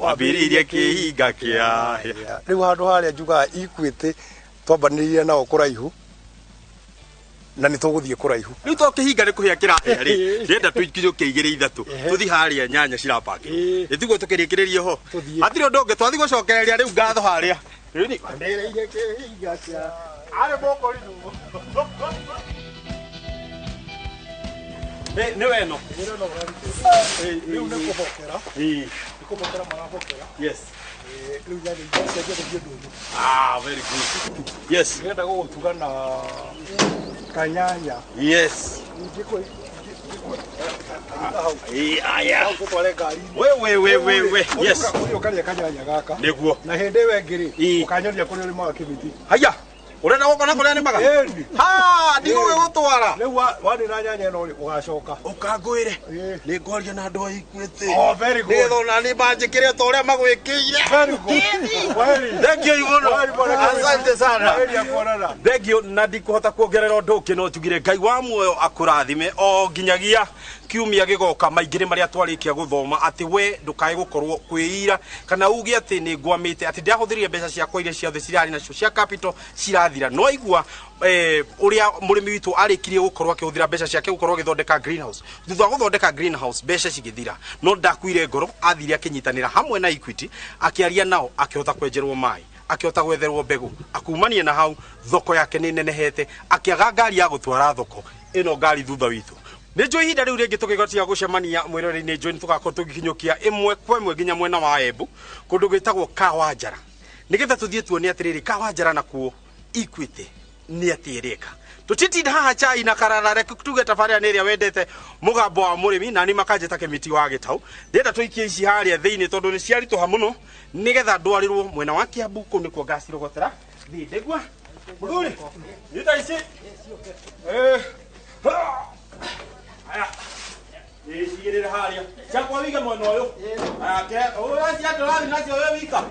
wambĩrĩirie kĩhinga kĩa. Rĩu handũ harĩa njugaga Equity twambanĩrĩire nao kũraihu na nĩ tũgũthiĩ kũraihu. Rĩu to kĩhinga nĩ kũhĩa kĩrahĩa rĩ, ndĩrenda tũkinyũke 2 3 tũthiĩ harĩa nyanya cirabangĩrwo, ĩtiguo tũkĩrĩkĩrĩrie ho, hatirĩ ũndũ ũngĩ twathiĩ gũcokereria rĩu ngatho harĩa. Ndĩreire kĩhinga kĩa arĩ mũkũrinũ. Nĩ weno rĩu nĩ kũbokera, nĩ kũbokera marabokera. Yes. Rĩu nyanya icio cianjia gũthiĩ ndũnyũ. Very good. Yes. Ndĩrenda gũgũtuga na kanyanya. Yes. We. Yes. Ũkarĩa kanyanya gaka. Nĩguo. Na hĩndĩ ĩyo ĩngĩ rĩ, ũkanyonia kũrĩa ũrĩmaga Kĩmĩti. Haya. Ũrenda gũkona kũrĩa nĩmaga? Ha, ndigũgĩgũtwara. Rĩu warĩ na nyanya ĩno rĩ, ũgacoka. Ũkangwĩre. Nĩ ngwaria na andũ a Equity. Oh, very good. Nĩgetha ona niĩ manjĩkĩre ta ũrĩa magwĩkĩire. Very good. Thank you mũno. Asante sana. Thank you, na ndikũhota kuongerera ũndũ ũngĩ no njugire Ngai wa muoyo akũrathime o nginyagia Kiumia gĩgoka maingĩ nĩ marĩa twarĩkia gũthoma atĩ we ndũkae gũkorwo kwĩira kana uge atĩ nĩ ngwamĩte atĩ ndĩrahũthĩrire mbeca ciakwa iria ciothe cirarĩ nacio cia capital cirathira. No aigua ũrĩa mũrĩmi witũ arĩkirie gũkorwo akĩhũthĩra mbeca ciake gũkorwo agĩthondeka greenhouse. Thutha wa gũthondeka greenhouse mbeca cigĩthira, no ndakuire ngoro, athire akĩnyitanĩra hamwe na Equity, akĩaria nao, akĩhota kwenjerwo maĩ, akĩhota gwetherwo mbegũ, akumania na hau thoko yake nĩ nenehete, akĩaga ngari ya gũtwara thoko ĩno ngari thutha witũ. Nĩ njũĩ ihinda rĩu rĩngĩ tũgĩgotia gũcemania mwĩrore-inĩ, njũĩ nĩ tũgakorwo tũgĩkinyũkia ĩmwe kwa ĩmwe nginya mwena wa Embu kũndũ gwĩtagwo Kawanjara, nĩgetha tũthiĩ tuone atĩrĩrĩ Kawanjara nakuo Equity nĩ atĩ ĩreka. Tũtitinda haha chai na karara, reke tuge tabarĩra nĩ ĩrĩa wendete mũgambo wa mũrĩmi, na nĩ makanjĩta Kĩmiti wa Gĩtau. Ndĩrenda tũikie ici harĩa thĩinĩ tondũ nĩ ciaritũha mũno, nĩgetha ndwarĩrwo mwena wa Kiambu kũu nĩkuo ngacirogotera. Thiĩ ndĩgua mũthuri nyita ici. Aya icigĩrĩre harĩa ciakwa wige mwena ũyũ. Aya ũrathi nacio we wika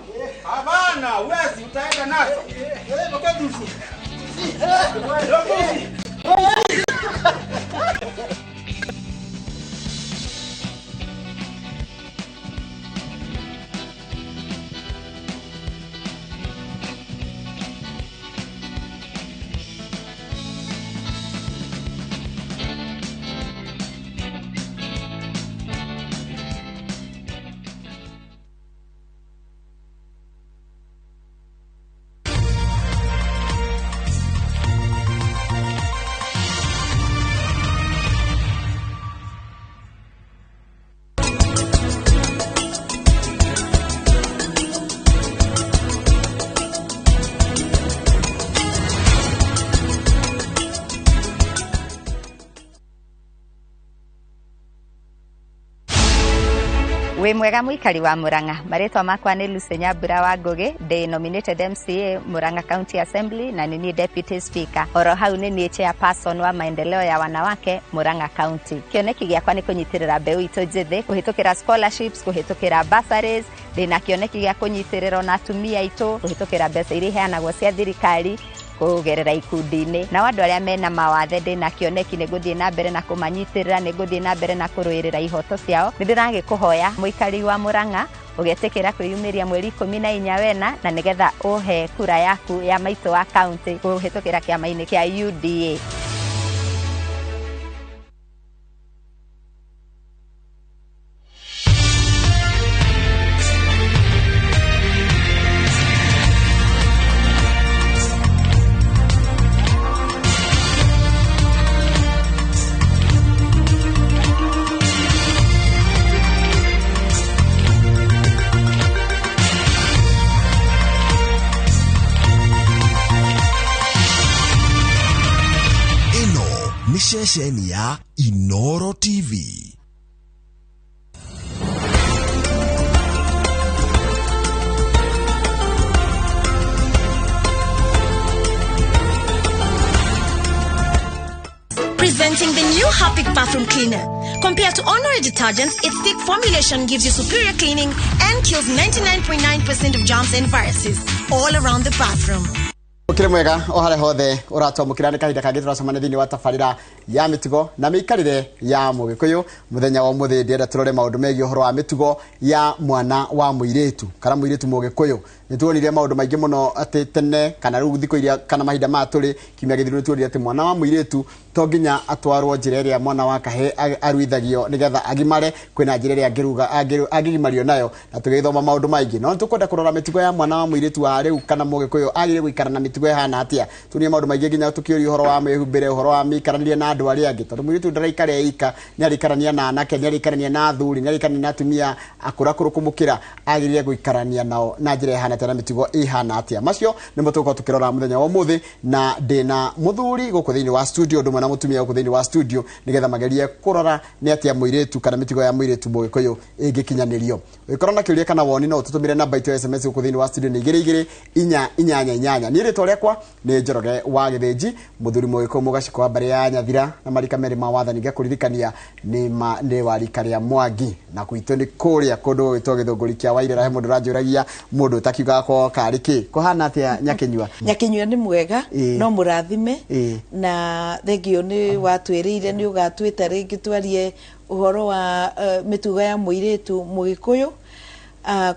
hapana, wezi utaenda nazo. Ndokeguci. Wĩ mwega mũikari wa Murang'a, marĩtwa makwa nĩ Lucy Nyambura wa Ngugi, ndĩ nominated MCA Murang'a County Assembly na nĩ niĩ Deputy Speaker. Oro hau nĩ niĩ chairperson wa maendeleo ya wanawake Murang'a County. Kĩoneki gĩakwa nĩ kũnyitĩrĩra mbeũ itũ njĩthĩ, kũhĩtũkĩra scholarships, kũhĩtũkĩra bursaries. Ndĩna kĩoneki gĩa kũnyitĩrĩra ona atumia aitũ, kũhĩtũkĩra mbeca iria iheanagwo cia thirikari kũgerera ikundi-inĩ. Nao andũ arĩa mena mawathe ndĩna kĩoneki nĩ ngũthiĩ na mbere na kũmanyitĩrĩra, nĩ ngũthiĩ na mbere na kũrũĩrĩra ihoto ciao. Nĩ ndĩragĩkũhoya mũikari wa Murang'a ũgetĩkĩra kwĩyumĩria mweri 14 wena, na nĩgetha ũhe kura yaku ya maitũ wa county kũhĩtũkĩra kĩama-inĩ kĩa UDA. Ceceni ya Inoro TV. Presenting the new Harpic bathroom cleaner. Compared to ordinary detergents, its thick formulation gives you superior cleaning and kills 99.9% of germs and viruses all around the bathroom. Ukire mwega o hare hothe uratwamukira ni kahinda kangi turacemania thiini wa tabarira ya mitugo na miikarire ya mugikuyu. Muthenya wa umuthi ndienda turore maundu megie uhoro wa mitugo ya mwana wa muiritu kana muiritu mugikuyu. Nituonire maundu maingi muno ati tene kana riu thiku iria kana mahinda maya turi kiumia githiru nituonire ati mwana wa muiritu to nginya atwarwo njira iria mwana wa kahe aruithagio nigetha agimare, kwina njira iria angiruga angigimario nayo, na tugithoma maundu maingi. No tukwenda kurora mitugo ya mwana wa muiritu wa riu kana mugikuyu agire guikara na mitugo ihana atia. Tunie maundu maingi nginya tukiuria uhoro wa mihumbire, uhoro wa miikaranie na andu aria angi, tondu muiritu ndaraikara eika, ni arikarania na anake, ni arikarania na athuri, ni arikarania na atumia akũrakũrũ kumukira, agire guikarania nao na njira ihana atia na mitugo ihana atia. Macio nimo tugukorwo tukirora muthenya wa umuthi, na ndina muthuri guku thiini wa studio, ndumwe na mutumia guku thiini wa studio nigetha magerie kurora ni atia muiritu kana mitugo ya muiritu mugikuyu ingikinyanirio. Ugikorwo na kiuria kana woni no ututumire namba itu ya SMS guku thiini wa studio ni 2 2 4 8 8. Ni ritwa riakwa ni Njoroge wa Githinji, muthuri mugikuyu mugaciko wa mbari ya Nyathira na marika meri ma wathani ngakuririkania ni wa rika ria Mwangi, na gwitũ ni kuria kundu gwitwo Githunguri kia Wairera. He mundu uranjuragia mundu utakiugaga kwao kari ki kuhana atia Nyakinyua? Nyakinyua ni mwega, no murathime na thengio ni watwiriire ni ugatwita ringi twarie Ũhoro wa mĩtugo ya mũirĩtu Mũgĩkũyũ.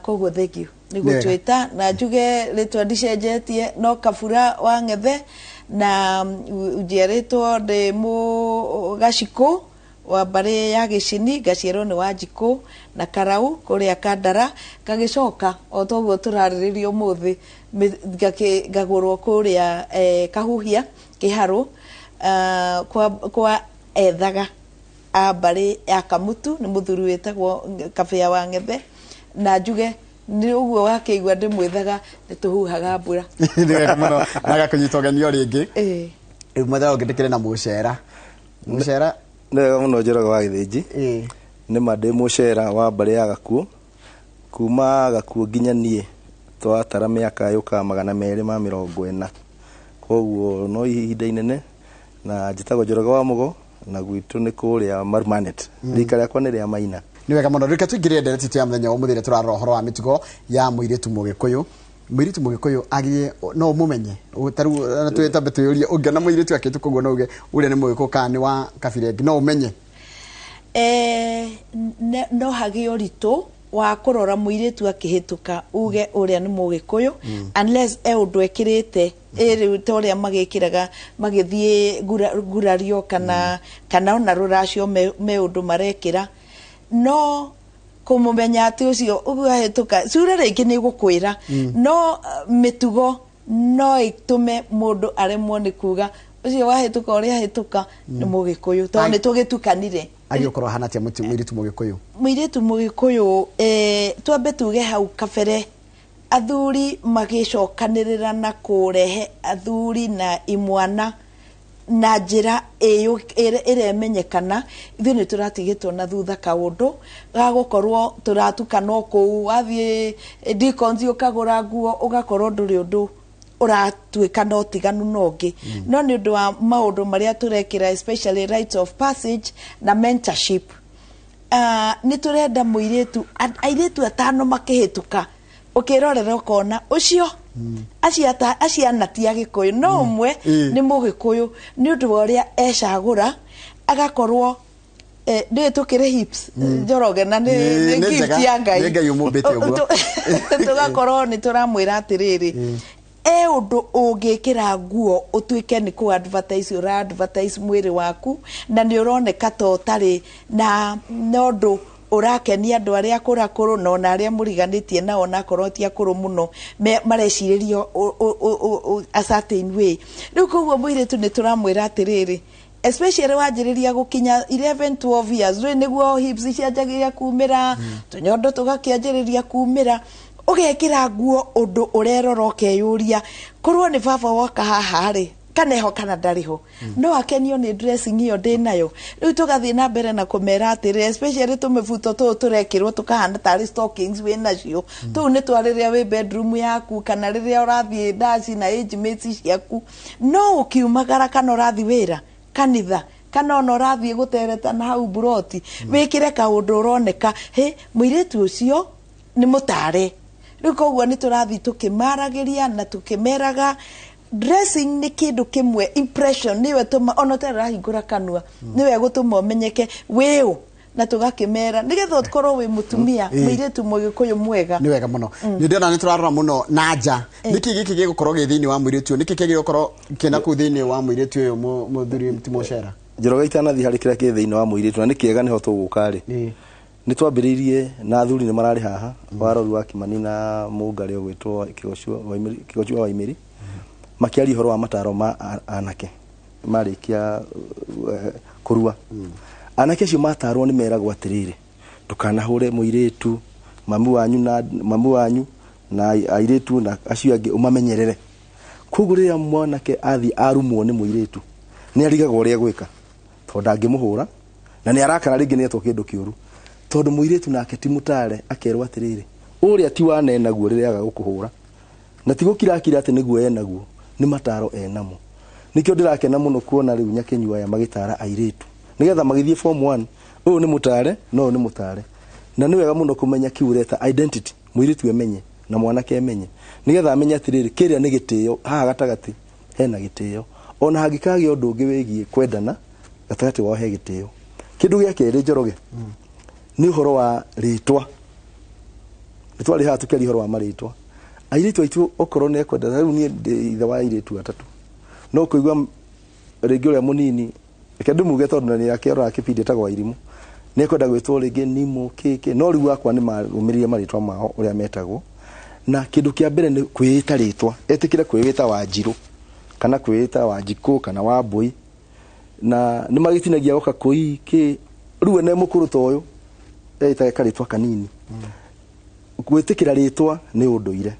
Koguo thank you nĩ gũtwĩta, na njuge rĩtwa ndicenjetie, no Kabura wa Ng'ethe, na njiarĩtwo ndĩ Mũgacikũ wa mbarĩ ya Gĩcini, ngaciarwo nĩ Wanjikũ na Karau kũrĩa Kandara, ngagĩcoka o toguo tũrarĩrĩria ũmũthĩ ngagũrwo kũrĩa Kahuhia Kĩharũ, kwa ethaga a mbarĩ ya Kamutu, nĩ mũthuri wĩtagwo Kabĩa wa Ng'ethe, na njuge nĩ ũguo wakĩigua ndĩmwĩthaga nĩ tũhuhaga mbura. Nĩ wega mũno na gakũnyita ũgeni o rĩngĩ. Rĩu mũthenya ũngĩ ndĩkĩrĩ na mũcera. Mũcera. Nĩ wega mũno Njoroge wa Gĩthĩnji. Nĩ ma ndĩ mũcera wa mbarĩ ya Gakuũ. Kuma Gakuũ nginya niĩ twatara mĩaka yũkaga 240. Koguo no ihinda inene, na njĩtagwo Njoroge wa Mũgo, na gwitũ nĩ kũrĩa Marumanet. Rika rĩakwa nĩ rĩa Maina. Nĩ wega mũno. Reke tũingĩre ndereti itũ ya mũthenya wa ũmũthĩ ĩrĩa tũrarora ũhoro wa mĩtugo ya mũirĩtu Mũgĩkũyũ. Mũirĩtu Mũgĩkũyũ agĩe no ũmũmenye. Ta rĩu twĩtambe twĩyũrie, ũngĩona mũirĩtu akĩhĩtũka ũguo no uge ũrĩa nĩ Mũgĩkũyũ kana nĩ wa kabira ĩngĩ, no ũmenye? No hagĩe ũritũ wa kũrora mũirĩtu akĩhĩtũka uge ũrĩa nĩ Mũgĩkũyũ, unless e ũndũ ekĩrĩte rĩu ta ũrĩa magĩkĩraga magĩthiĩ ngurario kana ona rũracio me ũndũ marekĩra, no kũmũmenya atĩ ũcio ũguo ahĩtũka cura rĩngĩ nĩ gũkwĩra, no mĩtugo no ĩtũme mũndũ aremwo nĩ kuga ũcio wahĩtũka ũrĩa ahĩtũka nĩ Mũgĩkũyũ, tondũ nĩ tũgĩtukanire. Agĩũkorwo ahana atĩa mũirĩtu Mũgĩkũyũ? Mũirĩtu Mũgĩkũyũ, twambe tuge hau kabere athuri magĩcokanĩrĩra na kũrehe athuri na imwana na njĩra ĩremenyekana, ithuĩ nĩ tũratigĩtwo na thutha kaũndũ ga gũkorwo tũratukana kũu, wathiĩ Deacons ũkagũra nguo ũgakorwo ndũrĩ ũndũ ũratuĩka na ũtiganu na ũngĩ. No nĩ ũndũ wa maũndũ marĩa tũrekĩra, especially rites of passage na mentorship, nĩ tũrenda mũirĩtu airĩtu atano makĩhĩtũka ũkĩrorera ũkona ũcio aciana ti Agĩkũyũ, no ũmwe nĩ Mũgĩkũyũ nĩ ũndũ wa ũrĩa ecagũra agakorwo nĩ tũkĩrĩ hips Njoroge, na nĩ gift ya Ngai, tũgakorwo nĩ tũramwĩra atĩrĩrĩ, e ũndũ ũngĩkĩra nguo ũtuĩke nĩ kũ advertise ũra advertise mwĩrĩ waku, na nĩ ũroneka ta ũtarĩ na ũndũ ũrakenia andũ arĩa akũrakũrũ na ona arĩa mũriganĩtie nao, onakorwo ti akũrũ mũno, marecirĩria a certain way. Rĩu koguo mũirĩtu nĩ tũramwĩra atĩrĩrĩ, especially wanjĩrĩria gũkinya 11 12 years, rĩu nĩguo hips cianjagĩrĩria kumĩra, tũnyondo tũgakĩanjĩrĩria kumĩra, ũgekĩra nguo ũndũ ũrerora ũkeyũria korwo nĩ baba woka haha rĩ, kana eho kana ndarĩ ho, no akenio nĩ dressing ĩyo ndĩ nayo. Rĩu tũgathiĩ na mbere na kũmera atĩrĩ, especially tũmĩbuto tũũ tũrekĩrwo tũkahana tarĩ stockings wĩ nacio, tũu nĩ twa rĩrĩa wĩ bedroom yaku kana rĩrĩa ũrathiĩ ndaci na age mates ciaku, no ũkiumagara kana ũrathiĩ wĩra kanitha kana ona ũrathiĩ gũtereta na hau buroti, wĩkĩre kaũndũ ũroneka hĩ mũirĩtu ũcio nĩ mũtare. Rĩu koguo nĩ tũrathiĩ tũkĩmaragĩria na tũkĩmeraga dressing nĩ kĩndũ kĩmwe, impression nĩwe tũma ona ũtarĩ ũrahingũra kanua nĩwe gũtũma ũmenyeke wĩũ, na tũgakĩmera nĩgetha ũkorwo wĩ mũtumia mũirĩtu Mũgĩkũyũ mwega. Nĩ wega mũno. Nĩ ndĩrona nĩ tũrarora mũno na nja. Nĩkĩ gĩkĩ gĩgũkorwo gĩ thĩinĩ wa mũirĩtu ũyũ? Nĩkĩ kĩagĩrĩirwo gũkorwo kĩna kũu thĩinĩ wa mũirĩtu ũyũ mũthuri ti mũcera? Njoroge itanathiĩ harĩ kĩrĩa kĩ thĩinĩ wa mũirĩtu, na nĩ kĩega nĩho tũgũka rĩ. Nĩ twambĩrĩirie na athuri nĩ mararĩ haha, waroru wa Kimani na Mũngarĩ ũgwĩtwo Kĩgocua wa Imĩri, makĩaria ũhoro wa mataro ma anake marĩkia kũrua. Anake acio matarwo nĩ meragwo atĩrĩrĩ, ndũkanahũre mũirĩtu, mamu wanyu na airĩtu na acio angĩ ũmamenyerere. Koguo rĩrĩa mwanake athiĩ arumwo nĩ mũirĩtu, nĩ arigagwo ũrĩa egwĩka, tondũ ndangĩmũhũra na nĩ arakara rĩngĩ nĩ etwo kĩndũ kĩũru, tondũ mũirĩtu nake ti mũtare, akerwo atĩrĩrĩ, ũrĩa ti wanenaguo rĩrĩa aga gũkũhũra, na ti gũkirakira atĩ nĩguo enaguo, nĩ mataro enamo. Nĩkĩo ndĩrakena mũno kuona rĩu Nyakenyua aya magĩtara airĩtu nĩgetha magĩthiĩ form 1, ũyũ nĩ mũtare na ũyũ nĩ mũtare. Na nĩ wega mũno kũmenya kĩu ũreta identity, mũirĩtu emenye na mwanake emenye, nĩgetha amenye atĩrĩrĩ, kĩrĩa nĩ gĩtĩo, haha gatagatĩ hena gĩtĩo. Ona hangĩkagĩa ũndũ ũngĩ wĩgiĩ kwendana, gatagatĩ wao he gĩtĩo. Kĩndũ gĩa kerĩ, Njoroge, nĩ ũhoro wa rĩtwa. Nĩ twarĩ haha tũkĩaria ũhoro wa marĩtwa. Airĩtu aitũ okorwo nĩ ekwenda, rĩu niĩ ndĩ ithe wa airĩtu atatũ, no kũigua rĩngĩ ũrĩa mũnini, reke ndĩmuge tondũ nĩ akĩroraga kĩbindi etagwo Irimũ, nĩ ekwenda gwĩtwo rĩngĩ Nimo kĩkĩ, no rĩu akwa nĩ marũmĩrĩire marĩtwa mao ũrĩa metagwo. Na kĩndũ kĩa mbere nĩ kwĩĩta rĩtwa, etĩkĩre kwĩĩta Wanjirũ kana kwĩĩta Wanjikũ kana Wambũi, na nĩ magĩtinagia goka kũi kĩ rĩu ene mũkũrũ ta ũyũ eĩtage karĩtwa kanini. Gwĩtĩkĩra rĩtwa nĩ ũndũire.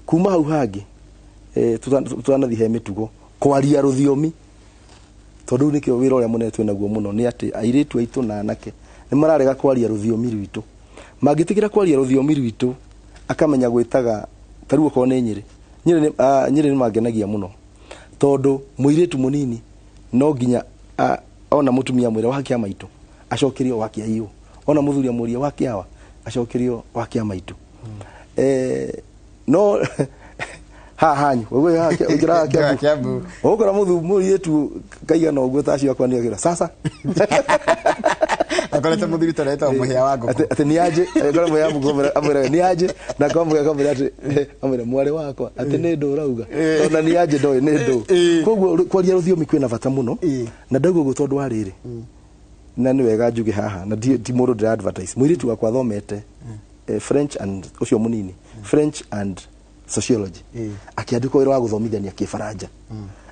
Kuma hau hangĩ, tũtanathiĩ he mĩtugo, kwaria rũthiomi, tondũ rĩu nĩkĩo wĩra ũrĩa mũnene twĩnaguo mũno nĩ atĩ airĩtu aitũ na anake nĩ mararega kwaria rũthiomi rwitũ. Mangĩtĩkĩra kwaria rũthiomi rwitũ, akamenya gwĩtaga ta rĩu okorwo nĩ Nyĩrĩ, Nyĩrĩ nĩ mangenagia mũno tondũ mũirĩtu mũnini no nginya ona mũtumia mwĩre wakia maitũ acokerio wakia iyũ, ona mũthuri amũrie wakia awa acokerio wakia maitũ. No haha hanyu ũguo haha ũingĩraga Kiambu ũgũkora mũirĩtu kaigana ũguo ta acio akwa nĩ agĩra sasa akorete mũthuri ta ũretagwo mũhĩa wa ngũkũ atĩ nĩ anjĩ agĩkora mũhĩa wa ngũkũ amwĩraga nĩ anjĩ, na akamwĩra akamwĩra atĩ amwĩra mwarĩ wakwa atĩ nĩ ndũ ũrauga, ona nĩ anjĩ ndoĩ nĩ ndũ. Koguo kwaria rũthiomi kwĩna bata mũno, na ndauga ũguo tondũ wa rĩrĩ, na nĩ wega njuge haha na ti mũndũ ndĩra advertise, mũirĩtu wakwa athomete French and ũcio mũnini French and sociology, akĩandĩkwo wĩra wa gũthomithania kĩbaranja.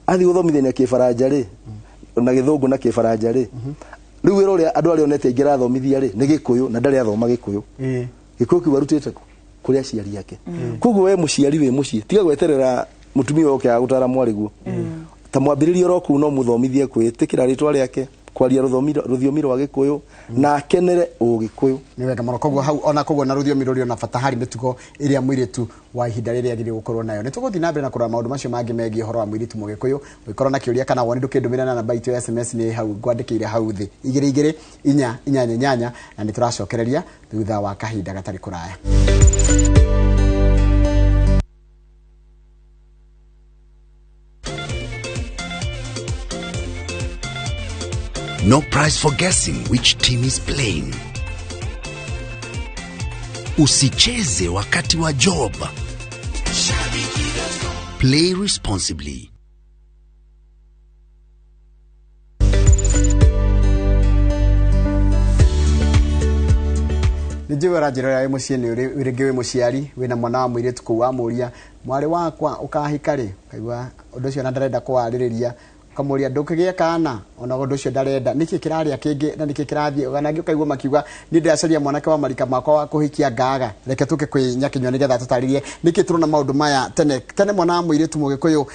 Athiĩ gũthomithania kĩbaranja rĩ, na gĩthũngũ na kĩbaranja rĩ, rĩu wĩra ũrĩa andũ arĩa onete aingĩ arathomithia rĩ nĩ gĩkũyũ, na ndarĩ athoma gĩkũyũ. Gĩkũyũ kĩu arutĩte kũ? Kũrĩ aciari ake. Koguo we mũciari wĩ mũciĩ, tiga gweterera mũtumia oke agũtara mwarĩguo, ta mwambĩrĩria oro kũu no mũthomithie kwĩtĩkĩra rĩtwa rĩake, kwaria rũthiomi rwa gĩkũyũ, na akenere ũgĩkũyũ. Nĩ wega mũno. Koguo hau ona koguo na rũthiomi rũrĩ ona bata harĩ mĩtugo ĩrĩa mũirĩtu wa ihinda rĩrĩa agĩrĩirwo gũkorwo nayo. Nĩ tũgũthiĩ na mbere na kũrora maũndũ macio mangĩ megiĩ ũhoro wa mũirĩtu mũgĩkũyũ. Ũngĩkorwo na kĩũria kana woni ndũkĩndũmĩre na namba itũ ya SMS nĩ hau ngwandĩkĩire hau thĩ 2 2 4 8 8, na nĩ tũracokereria thutha wa kahinda gatarĩ kũraya. No prize for guessing which team is playing. Usicheze wakati wa job. Play responsibly. Nĩ njũĩ ũranjĩrora wĩ mũciĩ nĩ ũrĩ rĩngĩ wĩ mũciari wĩna mwana wa mũirĩtu kũu wamũria mwarĩ wakwa ũkahika rĩ, ũkaigua ũndũ ũcio na ndarenda kũwarĩrĩria, ũkamũria ndũkĩgĩe kana, ona ũndũ ũcio ndarenda, nĩkĩ kĩrarĩa kĩngĩ na nĩkĩ kĩrathiĩ, ona angĩ ũkaigua makiuga niĩ ndĩracaria mwanake wa marika makwa wa kũhikia ngaga. Reke tũke kwĩ Nyakinyua nĩgetha tũtarĩrie nĩkĩ tũrona maũndũ maya. Tene tene mwana wa mũirĩtu mũgĩkũyũ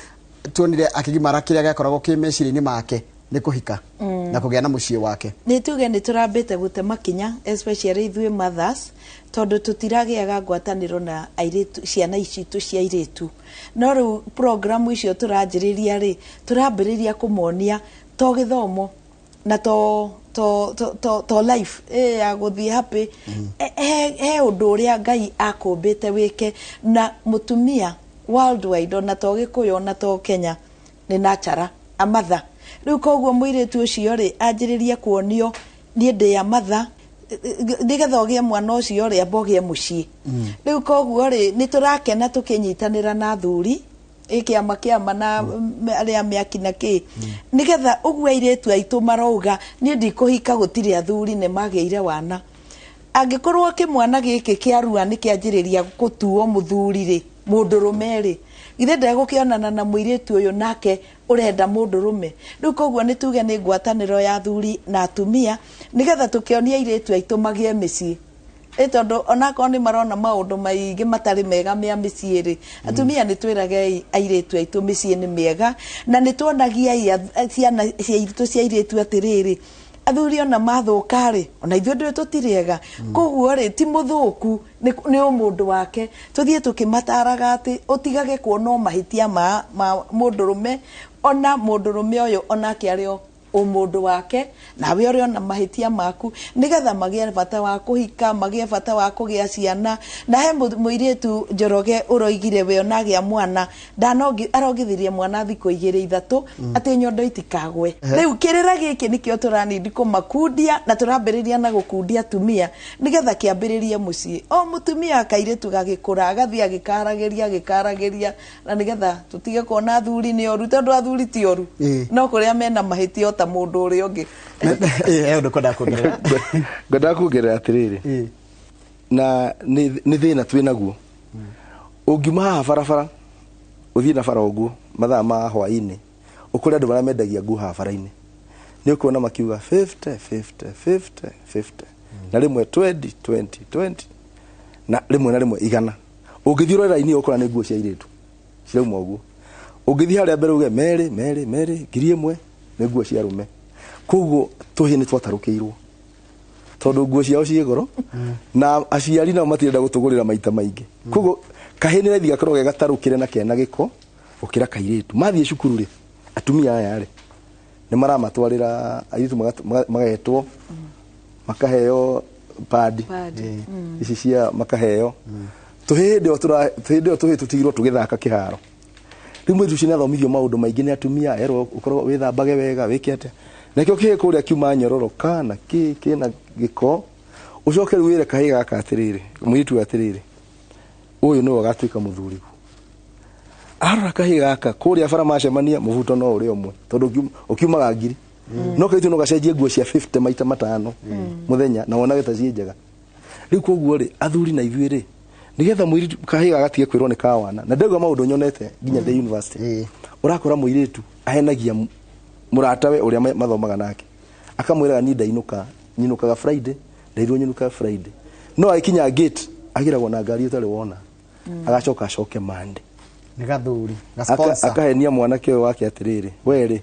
tuonire akĩgimara kĩrĩa gĩakoragwo kĩ meciria-inĩ make nĩ kũhika na kũgĩa na mũciĩ wake. Nĩ tuge nĩ tũrambĩte gũte makinya especially ithuĩ mothers, tondũ tũtiragĩaga ngwatanĩro na airĩtu, ciana citũ cia airĩtu. No rĩu programu icio tũranjĩrĩria rĩ, tũrambĩrĩria kũmonia to gĩthomo na to to to to, to life ya gũthiĩ happy. He ũndũ ũrĩa Ngai akũmbĩte wĩke na mũtumia worldwide, ona to Gĩkũyũ ona to Kenya, nĩ natural amatha. Rĩu koguo mũirĩtu ũcio rĩ anjĩrĩrie kuonio niĩ ndĩ amatha, nĩgetha ũgĩe mwana ũcio rĩ amba ũgĩe mũciĩ. Rĩu koguo rĩ nĩ tũrakena tũkĩnyitanĩra na athuri kĩama kĩama na arĩa mĩaki na kĩ, nĩgetha ũguo airĩtu aitũ marauga niĩ ndikũhika gũtirĩ athuri nĩ magĩire wana. Angĩkorwo kĩmwana gĩkĩ kĩarua nĩ kĩanjĩrĩria gũtuo mũthuri rĩ, mũndũrũme rĩ, githĩ ndegũkĩonana na mũirĩtu ũyũ nake ũrenda mũndũrũme. Rĩu koguo nĩ tuge nĩ ngwatanĩro ya athuri na atumia nĩgetha tũkĩonie airĩtu aitũ magĩe mĩciĩ. Tondũ onakorwo nĩ marona maũndũ maingĩ matarĩ mega mĩa mĩciĩ rĩ, atumia nĩ twĩragei airĩtu aitũ mĩciĩ nĩ mĩega, na nĩ tuonagiai ciana citũ cia airĩtu atĩrĩrĩ, athuri ona mathũka rĩ, ona ithuĩ ndũĩ tũtirĩ ega. Koguo rĩ ti mũthũku, nĩ ũmũndũ wake. Tũthiĩ tũkĩmataraga atĩ ũtigage kuona mahĩtia ma mũndũrũme, ona mũndũrũme ũyũ onake arĩ o ũmũndũ wake nawe ũrĩona mahĩtia maku nĩgetha magĩe bata wa kũhika, magĩe bata wa kũgĩa ciana. Na he mũirĩtu Njoroge ũroigire we ona agĩa mwana arongithirie mwana thikũ 2 3 atĩ nyondo itikagwe. Rĩu kĩrĩra gĩkĩ nĩkĩo tũranindi kũmakundia na tũrambĩrĩria na gũkundia atumia nĩgetha kĩambĩrĩrie mũciĩ. O mũtumia kairĩtu gagĩkũra agathiĩ agĩkaragĩria na nĩgetha tũtige kuona athuri nĩ oru, tondũ athuri ti oru, no kũrĩa mena mahĩtia ta mũndũ ũrĩa ũngĩ. Ũndũ kwendaga kuongerera? Ngwendaga kuongerera atĩrĩrĩ, na nĩ thĩna twĩ naguo. Ũngiuma haha barabara ũthiĩ na bara ũguo mathaa ma hwaĩ-inĩ, ũkore andũ marĩa mendagia nguo haha bara-inĩ, nĩ ũkuona makiuga 50 50 50 50 na rĩmwe 20 20 20 na rĩmwe na rĩmwe 100. Ũngĩthiĩ ũrore raini ũkora nĩ nguo cia airĩtu cirauma ũguo. Ũngĩthiĩ harĩa mbere uge merĩ merĩ merĩ 1000 nĩ nguo cia arũme. Koguo tũhĩ nĩ twatarũkĩirwo tondũ nguo ciao ciĩ goro na aciari nao matirenda gũtũgũrĩra maita maingĩ. Koguo kahĩ nĩ raithi gakorwo ge gatarũkĩre na kena gĩko gũkĩra kairĩtu. Mathiĩ cukuru rĩ, atumia aya rĩ nĩ maramatwarĩra airĩtu magetwo makaheo padi ici cia makaheo. Tũhĩ hĩndĩ ĩyo tũhĩ tũtigirwo tũgĩthaka kĩharo. Rĩu mũirĩtu ũcio nĩathomithio maũndũ maingĩ nĩ atumia, erwo ũkorwo wĩthambage wega wĩke atĩa. Nakĩo kĩhĩ kũrĩa kiuma nyororoka na kĩ kĩna gĩko. Ũcoke rĩu wĩre kahĩ gaka atĩrĩrĩ, mũirĩtu ũyũ atĩrĩrĩ, ũyũ nĩwe ũgatuĩka mũthurigu. Arora kahĩ gaka kũrĩa bara macemania mũbuto no ũrĩa ũmwe tondũ ũkiumaga 1000. No kairĩtu no gacenjie nguo cia 50 maita 5 mũthenya na wonage ta ciĩ njega. Rĩu koguo rĩ, athuri na ithuĩ rĩ, nĩgetha mũirĩtu kahĩ gagatige kwĩrwo nĩ kawana. Na ndauga maũndũ nyonete nginya the university. Ũrakora mũirĩtu ahenagia mũratawe ũrĩa mathomaga nake, akamwĩraga niĩ ndainũka, nyinũkaga Friday, ndairwo nyinũkaga Friday. No agĩkinya gate agĩragwo na ngari ũtarĩ wona, agacoka acoke Monday. Nĩ gathuri, ga sponsor. Akahenia mwanake ũyũ wake atĩrĩrĩ, we rĩ,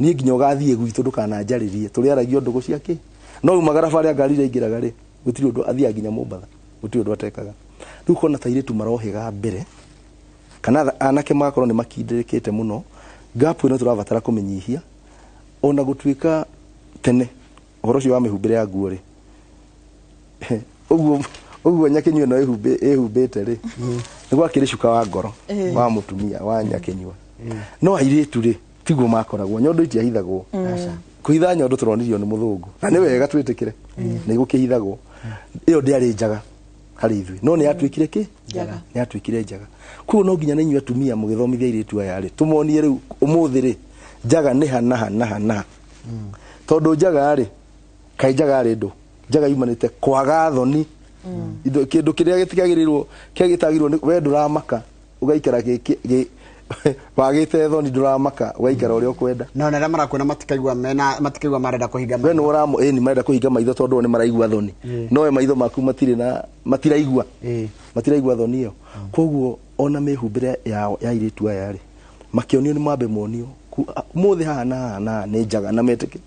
niĩ nginya ũgathiĩ gwitũ ndũkananjarĩrie, tũrĩaragia ndũgũ cia kĩ. No umagara barĩa ngari iraingĩraga rĩ, gũtirĩ ũndũ athiaga nginya Mombatha, gũtirĩ ũndũ atekaga. Rĩu ũkona ta airĩtu marohĩga mbere kana anake magakorwo nĩ makindĩrĩkĩte mũno. Gap ĩno tũrabatara kũmĩnyihia. Ona gũtuĩka tene ũhoro ũcio wa mĩhumbĩre ya nguo rĩ, ũguo Nyakĩnyua no ĩhumbĩte rĩ, nĩ gwakĩrĩ cuka wa ngoro wa mũtumia wa Nyakĩnyua. No airĩtu rĩ, tiguo makoragwo, nyondo itiahithagwo. Kũhitha nyondo tũronirio nĩ mũthũngũ, na nĩ wega twĩtĩkĩre nĩ gũkĩhithagwo. Ĩyo ndĩarĩ njaga harĩ ithuĩ, no nĩ yatuĩkire kĩ? Nĩ yatuĩkire njaga. Koguo no nginya na inyuĩ atumia mũgĩthomithia airĩtu aya rĩ, tũmonie rĩu ũmũthĩ rĩ, njaga nĩ ha na ha na ha na ha. Tondũ njaga rĩ, kaĩ njaga rĩ ndũ, njaga yumanĩte kwaga thoni. Indo kĩndũ kĩrĩa gĩtigagĩrĩrwo, kĩrĩa gĩtagĩrĩrwo we ndũramaka ũgaikara wagĩte thoni ndũramaka ũgaikara ũrĩa ũkwenda. Na arĩa marakuona matikaigua mena matikaigua marenda kũhinga maitho. We nĩ ũramo ĩni marenda kũhinga maitho tondũ o nĩ maraigua thoni. No we maitho maku matirĩ na matiraigua. Matiraigua thoni ĩyo. Koguo ona mĩhumbĩre ya airĩtu aya rĩ, makĩonio nĩ mambe monio ũmũthĩ haha na haha na nĩ njaga na metĩkĩre.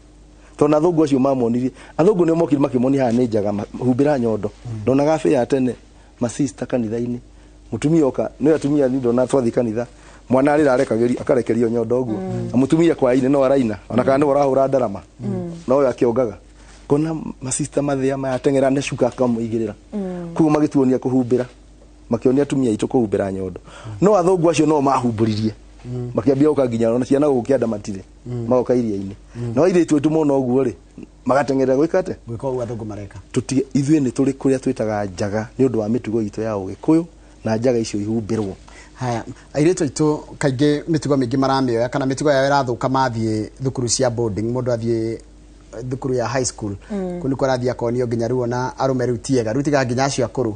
Tondũ athũngũ acio mamonirie, athũngũ nĩo mokire makĩmonia haha nĩ njaga, humbĩra nyondo. Ndonaga bĩa ya tene masista kanitha-inĩ, mũtumia oka, nĩ atumia ni ndona twathiĩ kanitha, mwana arĩra arekagĩrio akarekerio nyondo ũguo. Na mũtumia kwainĩ no araina, ona kana nĩwe ũrahũra ndarama, no we akĩongaga. Ngona masista mathĩa maya ateng'era na cuka akamũigĩrĩra. Koguo magĩtuonia kũhumbĩra, makĩonia atumia aitũ kũhumbĩra nyondo. No athũngũ acio no mahumbũririe. Makĩambia gũka nginya ona ciana gũkũ kĩanda matirĩ, magoka iria-inĩ. No airĩtu aitũ mona ũguo rĩ, magateng'erera gwĩka atĩa? Gwĩka ũguo athũngũ mareka. Tũtige ithuĩ nĩ tũrĩ kũrĩa twĩtaga njaga nĩ ũndũ wa mĩtugo itũ ya Ũgĩkũyũ na njaga icio ihumbĩrwo. Haya, airĩtu aitũ kaingĩ mĩtugo mĩingĩ maramĩoya kana mĩtugo yao ĩrathũka mathiĩ thukuru cia boarding, mũndũ athiĩ thukuru ya high school, kũu nĩkuo arathiĩ akonio nginya rĩu ona arũme rĩu ti ega, rĩu tiga nginya acio akũrũ,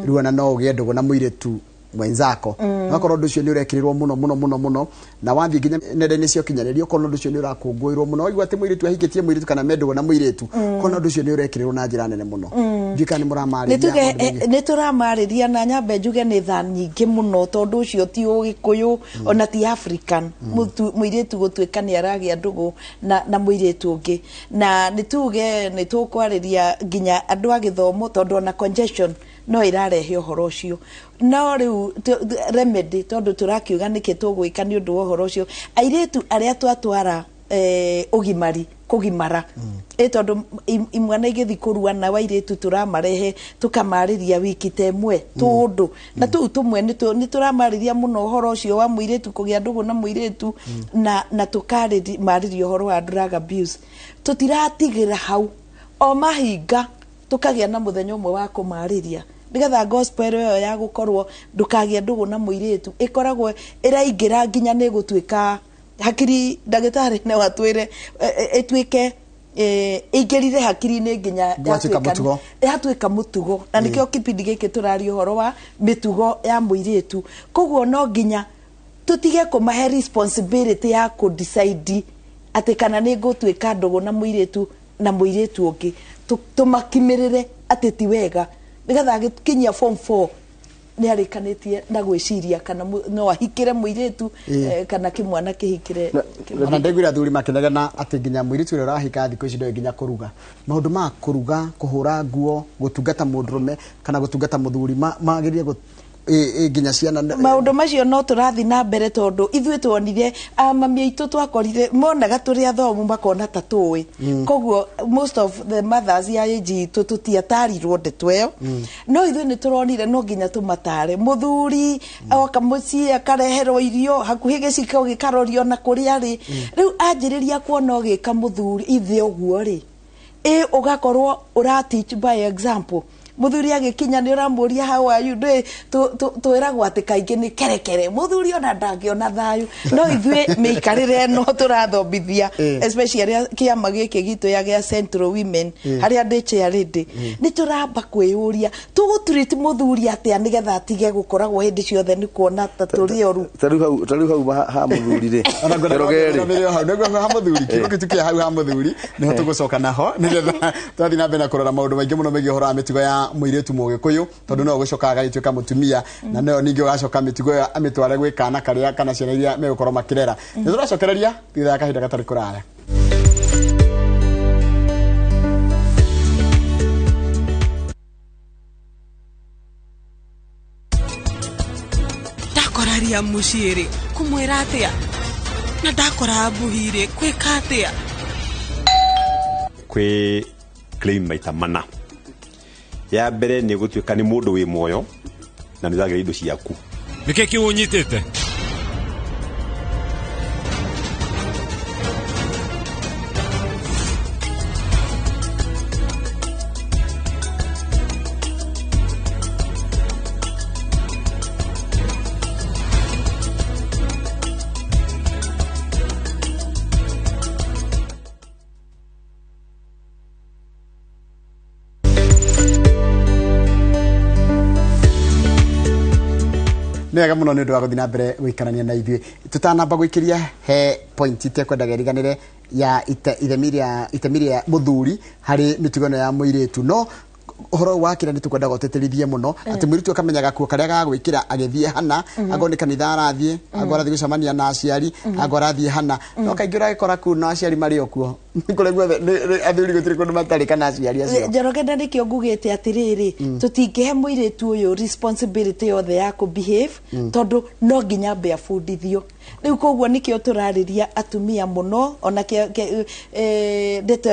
rĩu ona no ũgĩe ndũgũ na mũirĩtu mwenzako. Akorwo ũndũ ũcio nĩ ũrekĩrĩrwo mũno mũno mũno mũno, na wathiĩ nginya nenda-inĩ cia ũkinyanĩria ũkona ũndũ ũcio nĩ ũrakũngũĩrwo mũno, waigua atĩ mũirĩtu ahikĩtie mũirĩtu kana me ndũgũ na mũirĩtu, ũkona ũndũ ũcio nĩ ũrekĩrĩrwo na njĩra nene mũno. Ndiũĩ kana nĩ mũramarĩria. Nĩ tũramarĩria na nyambe njuge nĩ tha nyingĩ mũno tondũ ũcio ti Ũgĩkũyũ ona ti African, mũirĩtu gũtuĩka nĩ aragĩa ndũgũ na mũirĩtu ũngĩ. Na nĩ tuge nĩ tũkwarĩria nginya andũ a gĩthomo tondũ ona congestion no ĩrarehe ũhoro ũcio. No rĩu remedy tondũ tũrakiuga nĩkĩ tũgwĩka nĩ ũndũ wa ũhoro ũcio, airĩtu arĩa twatwara Ũgimari kũgimara ĩ tondũ imwana igĩthiĩ kũrua na wairĩtu tũramarehe tũkamarĩria wiki ta ĩmwe tũũndũ na tũu tũmwe nĩ tũramarĩria mũno ũhoro ũcio wa mũirĩtu kũgĩa ndũgũ na mũirĩtu na tũkamarĩria ũhoro wa drug abuse. Tũtiratigĩra hau o mahinga tũkagĩa na mũthenya ũmwe wa kũmarĩria nĩgetha gospel ĩyo ya gũkorwo ndũkagĩa ndũgũ na mũirĩtu ĩkoragwo ĩraingĩra nginya nĩ gũtuĩka hakiri. Ndagĩtarĩ no atwĩre ĩtuĩke ĩingĩrire hakiri-inĩ nginya Gwatuĩka mũtugo. Yatuĩka mũtugo na nĩkĩo kĩbindi gĩkĩ tũraria ũhoro wa mĩtugo ya mũirĩtu. Koguo no nginya tũtige kũmahe responsibility ya kũ decide atĩ kana nĩ ngũtuĩka ndũgũ na mũirĩtu na mũirĩtu ũngĩ. Tũmakimĩrĩre atĩ ti wega nĩgetha agĩkinyia form 4 nĩ arĩkanĩtie na gwĩciria kana no ahikĩre mũirĩtu kana kĩmwana kĩhikĩre. Ona ndaiguire athuri makĩnegena atĩ nginya mũirĩtu ũrĩa ũrahika thikũ ici ndoĩ nginya kũruga. Maũndũ ma kũruga, kũhũra nguo, gũtungata mũndũrũme kana gũtungata mũthuri magĩrĩire nginya ciana. Maũndũ macio no tũrathiĩ na mbere tondũ ithuĩ tuonire mami aitũ twakorire monaga tũrĩ athomu makona ta tũĩ. Koguo most of the mothers ya age itũ tũtiatarirwo ndeto ĩyo. No ithuĩ nĩ tũronire no nginya tũmatare. Mũthuri oka mũciĩ akareherwo irio hakuhĩ gĩciko gĩkarorio na kũrĩa arĩ. Rĩu anjĩrĩria kuona ũgĩka mũthuri ithe ũguo rĩ, ĩ ũgakorwo ũra teach by example. Mũthuri agĩkinya nĩ ũramũria how are you, ndũĩ twĩragwo atĩ kaingĩ nĩ kerekere mũthuri ona ndangĩona thayũ. No ithuĩ mĩikarĩre ĩno tũrathomithia especially arĩa kĩama gĩkĩ gitũ ya gĩa Central Women harĩa ndĩ chair lady nĩ tũramba kwĩyũria tũgũ treat mũthuri atĩa nĩgetha atige gũkoragwo hĩndĩ ciothe nĩ kuona ta tũrĩ oru. Ta rĩu hau ha mũthuri rĩ, Ona ngwenda Njoroge rĩ. kwambĩrĩria hau nĩguo ha mũthuri kiugo kĩu kĩa hau ha mũthuri nĩho tũgũcoka naho nĩgetha twathiĩ na mbere na kũrora maũndũ maingĩ mũno megiĩ ũhoro wa mĩtugo ya mũirĩtu mũgĩkũyũ tondũ no gũcoka agagĩtuĩka mũtumia na no ningĩ ũgacoka mĩtugo ĩyo amĩtware gwĩ kana karĩa kana ciana iria megũkorwo makĩrera. Nĩ tũracokereria thutha wa kahinda gatarĩ kũraya. Ndakora ria mũciĩ rĩ, kũmwĩra atĩa? Na ndakora mbuhi rĩ, kwĩka atĩa? Kwĩ claim maita mana. Ya mbere nĩ gũtuĩka nĩ mũndũ wĩ muoyo na nĩ ũragĩra indo ciaku. Nĩkĩ kĩu ũnyitĩte? Nĩ wega mũno nĩ ũndũ wa gũthiĩ na mbere gũikarania na ithuĩ. Tũtanamba gũikĩria he point itekwendaga ĩriganĩre ya itemi rĩa mũthuri harĩ mĩtugo ĩno ya mũirĩtu, no ũhoro wa kĩrĩa nĩ tũkwendaga ũtĩtĩrithie mũno atĩ mũirĩtu akamenya gakuo karĩa gagwĩkĩra agĩthiĩ hana, angorwo nĩ kanitha arathiĩ, angorwo arathiĩ gũcemania na aciari, angorwo arathiĩ hana. No kaingĩ ũragĩkora kuu no aciari marĩ o kuo kũrĩa guothe athuri gũtirĩ kũndũ matarĩ kana aciari acio. Njoroge, na nĩkĩo ngugĩte atĩrĩrĩ, tũtingĩhe mũirĩtu ũyũ responsibility yothe ya kũ behave tondũ no nginya ambe abundithio rĩu. Koguo nĩkĩo tũrarĩria atumia mũno ona ndeto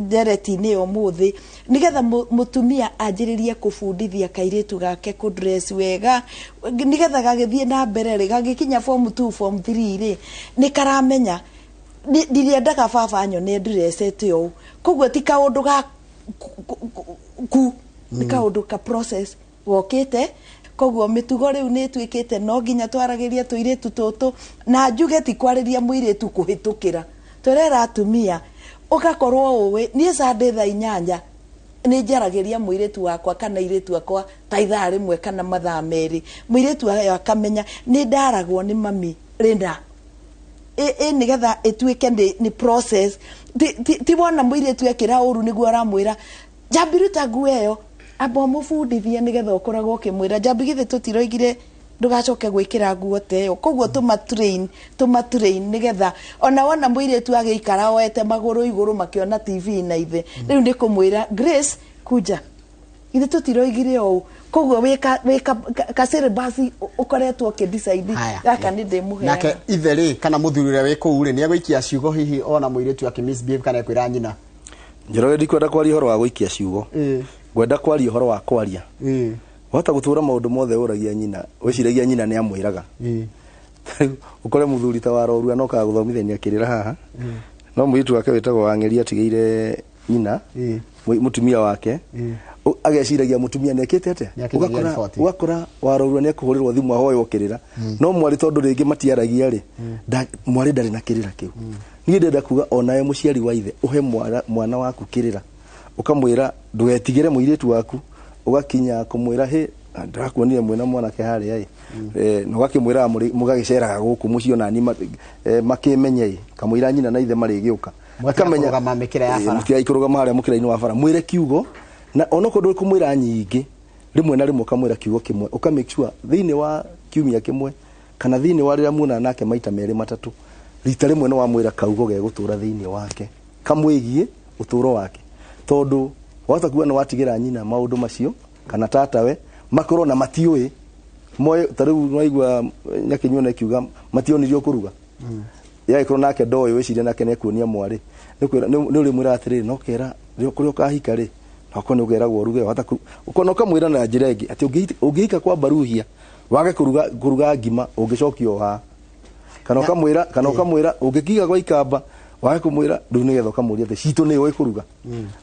ndereti-inĩ ya ũmũthĩ nĩgetha mũtumia anjĩrĩrie kũbundithia kairĩtu gake kũ dress wega nĩgetha gagĩthiĩ na mbere rĩ, gagĩkinya form 2, form 3 rĩ, nĩ karamenya ndirĩendaga baba nyone ndrecete ũũ. Koguo ti kaũndũ ga ku nĩ kaũndũ ka process gokĩte. Koguo mĩtugo rĩu nĩ ĩtuĩkĩte no nginya twaragĩrie tũirĩtu tũtũ na njuge ti kwarĩria mũirĩtu kũhĩtũkĩra tũrera atumia ũgakorwo ũĩ niĩ Sunday thaa 8 nĩ njaragĩria mũirĩtu wakwa kana airĩtu akwa ta ithaa 1 kana mathaa 2. Mũirĩtu ayo akamenya nĩ ndaragwo nĩ mami rĩna ĩ nĩgetha ĩtuĩke nĩ process. Ti wona mũirĩtu ekĩra ũru nĩguo aramwĩra njambi ruta nguo ĩyo, amba ũmũbundithie nĩgetha ũkoragwo ũkĩmwĩra njambi githĩ tũtiroigire ndũgacoke gwĩkĩra nguo ta ĩyo. Koguo tũma train nĩgetha ona wona mũirĩtu agĩikara oete magũrũ igũrũ makĩona TV na ithe rĩu nĩ kũmwĩra Grace kuja. Ithe tũtiroigire ũũ. Koguo wĩka wĩka ka syllabus ũkoretwo ũkĩ-decide gaka nĩ ndĩmũheaga. Nake ithe rĩ, kana mũthuri ũrĩa wĩ kũu rĩ, nĩ egũikia ciugo hihi ona mũirĩtu akĩ misbehave kana ekwĩra nyina? Njoroge, ndikwenda kwaria ũhoro wa gũikia ciugo, ngwenda kwaria ũhoro wa kwaria. Wahota gũtũra maũndũ mothe ũragia nyina, wĩciragia nyina nĩ amwĩraga. Rĩu ũkore mũthuri ta warorua no kaga gũthomithania kĩrĩra haha, no mũirĩtu wake wĩtagwo Wang'eri atigĩire nyina, mũtumia wake, ageciragia mũtumia nĩ ekĩte atĩa. Nĩakinyagia Ũgakora riboti. Ũgakora warorua nĩ ekũhũrĩrwo thimũ ahoywo kĩrĩra, no mwarĩ tondũ rĩngĩ matiaragia rĩ, mwarĩ ndarĩ na kĩrĩra kĩu. Niĩ ndĩrenda kuga onawe mũciari wa ithe ũhe mwana waku kĩrĩra, ũkamwĩra ndũgetigĩre mũirĩtu waku, ũgakinya kũmwĩra hĩ, ndĩrakuonire mwĩna mwanake harĩa ĩ. Na ũgakĩmwĩra mũgagĩceraga gũkũ mũciĩ onani makĩmenye ĩ, kamũira nyina na ithe marĩgĩũka. Mũtiga kũrũgama mĩkĩra ya bara. Mũtiga kũrũgama harĩa mũkĩra-inĩ wa bara, mwĩre kiugo, na onokorwo ndũkũmwĩra nyingĩ, rĩmwe na rĩmwe ũkamwĩra kiugo kĩmwe, ũka make sure thĩinĩ wa kiumia kĩmwe kana thĩinĩ wa rĩrĩa muonana nake maita merĩ matatũ, rita rĩmwe nĩ wamwĩra kaugo gegũtũra thĩinĩ wake kamwĩgiĩ ũtũro wake, tondũ wahota kuga nĩ watigĩra nyina maũndũ macio kana tatawe makorwo na matiũĩ moe. Ta rĩu nĩwaigua Nyakinyua nĩkiuga mationirio kũruga, yagĩkorwo nake ndoĩ, wĩcirie nake nĩekuonia mwarĩ, nĩ ũrĩmwĩra atĩrĩrĩ, no kera kũrĩa ũkahika rĩ, okorwo nĩ ũkeragwo ũruge, wahota ũkona ũkamwĩra na njĩra ĩngĩ atĩ ũngĩhika kwa Baruhia wage kũruga ngima ũngĩcokio haha, kana ũkamwĩra, kana ũkamwĩra ũngĩkiga gwa Ikamba wage kũmwĩra rĩu, nĩgetha ũkamũria atĩ citũ nĩ ũĩ kũruga.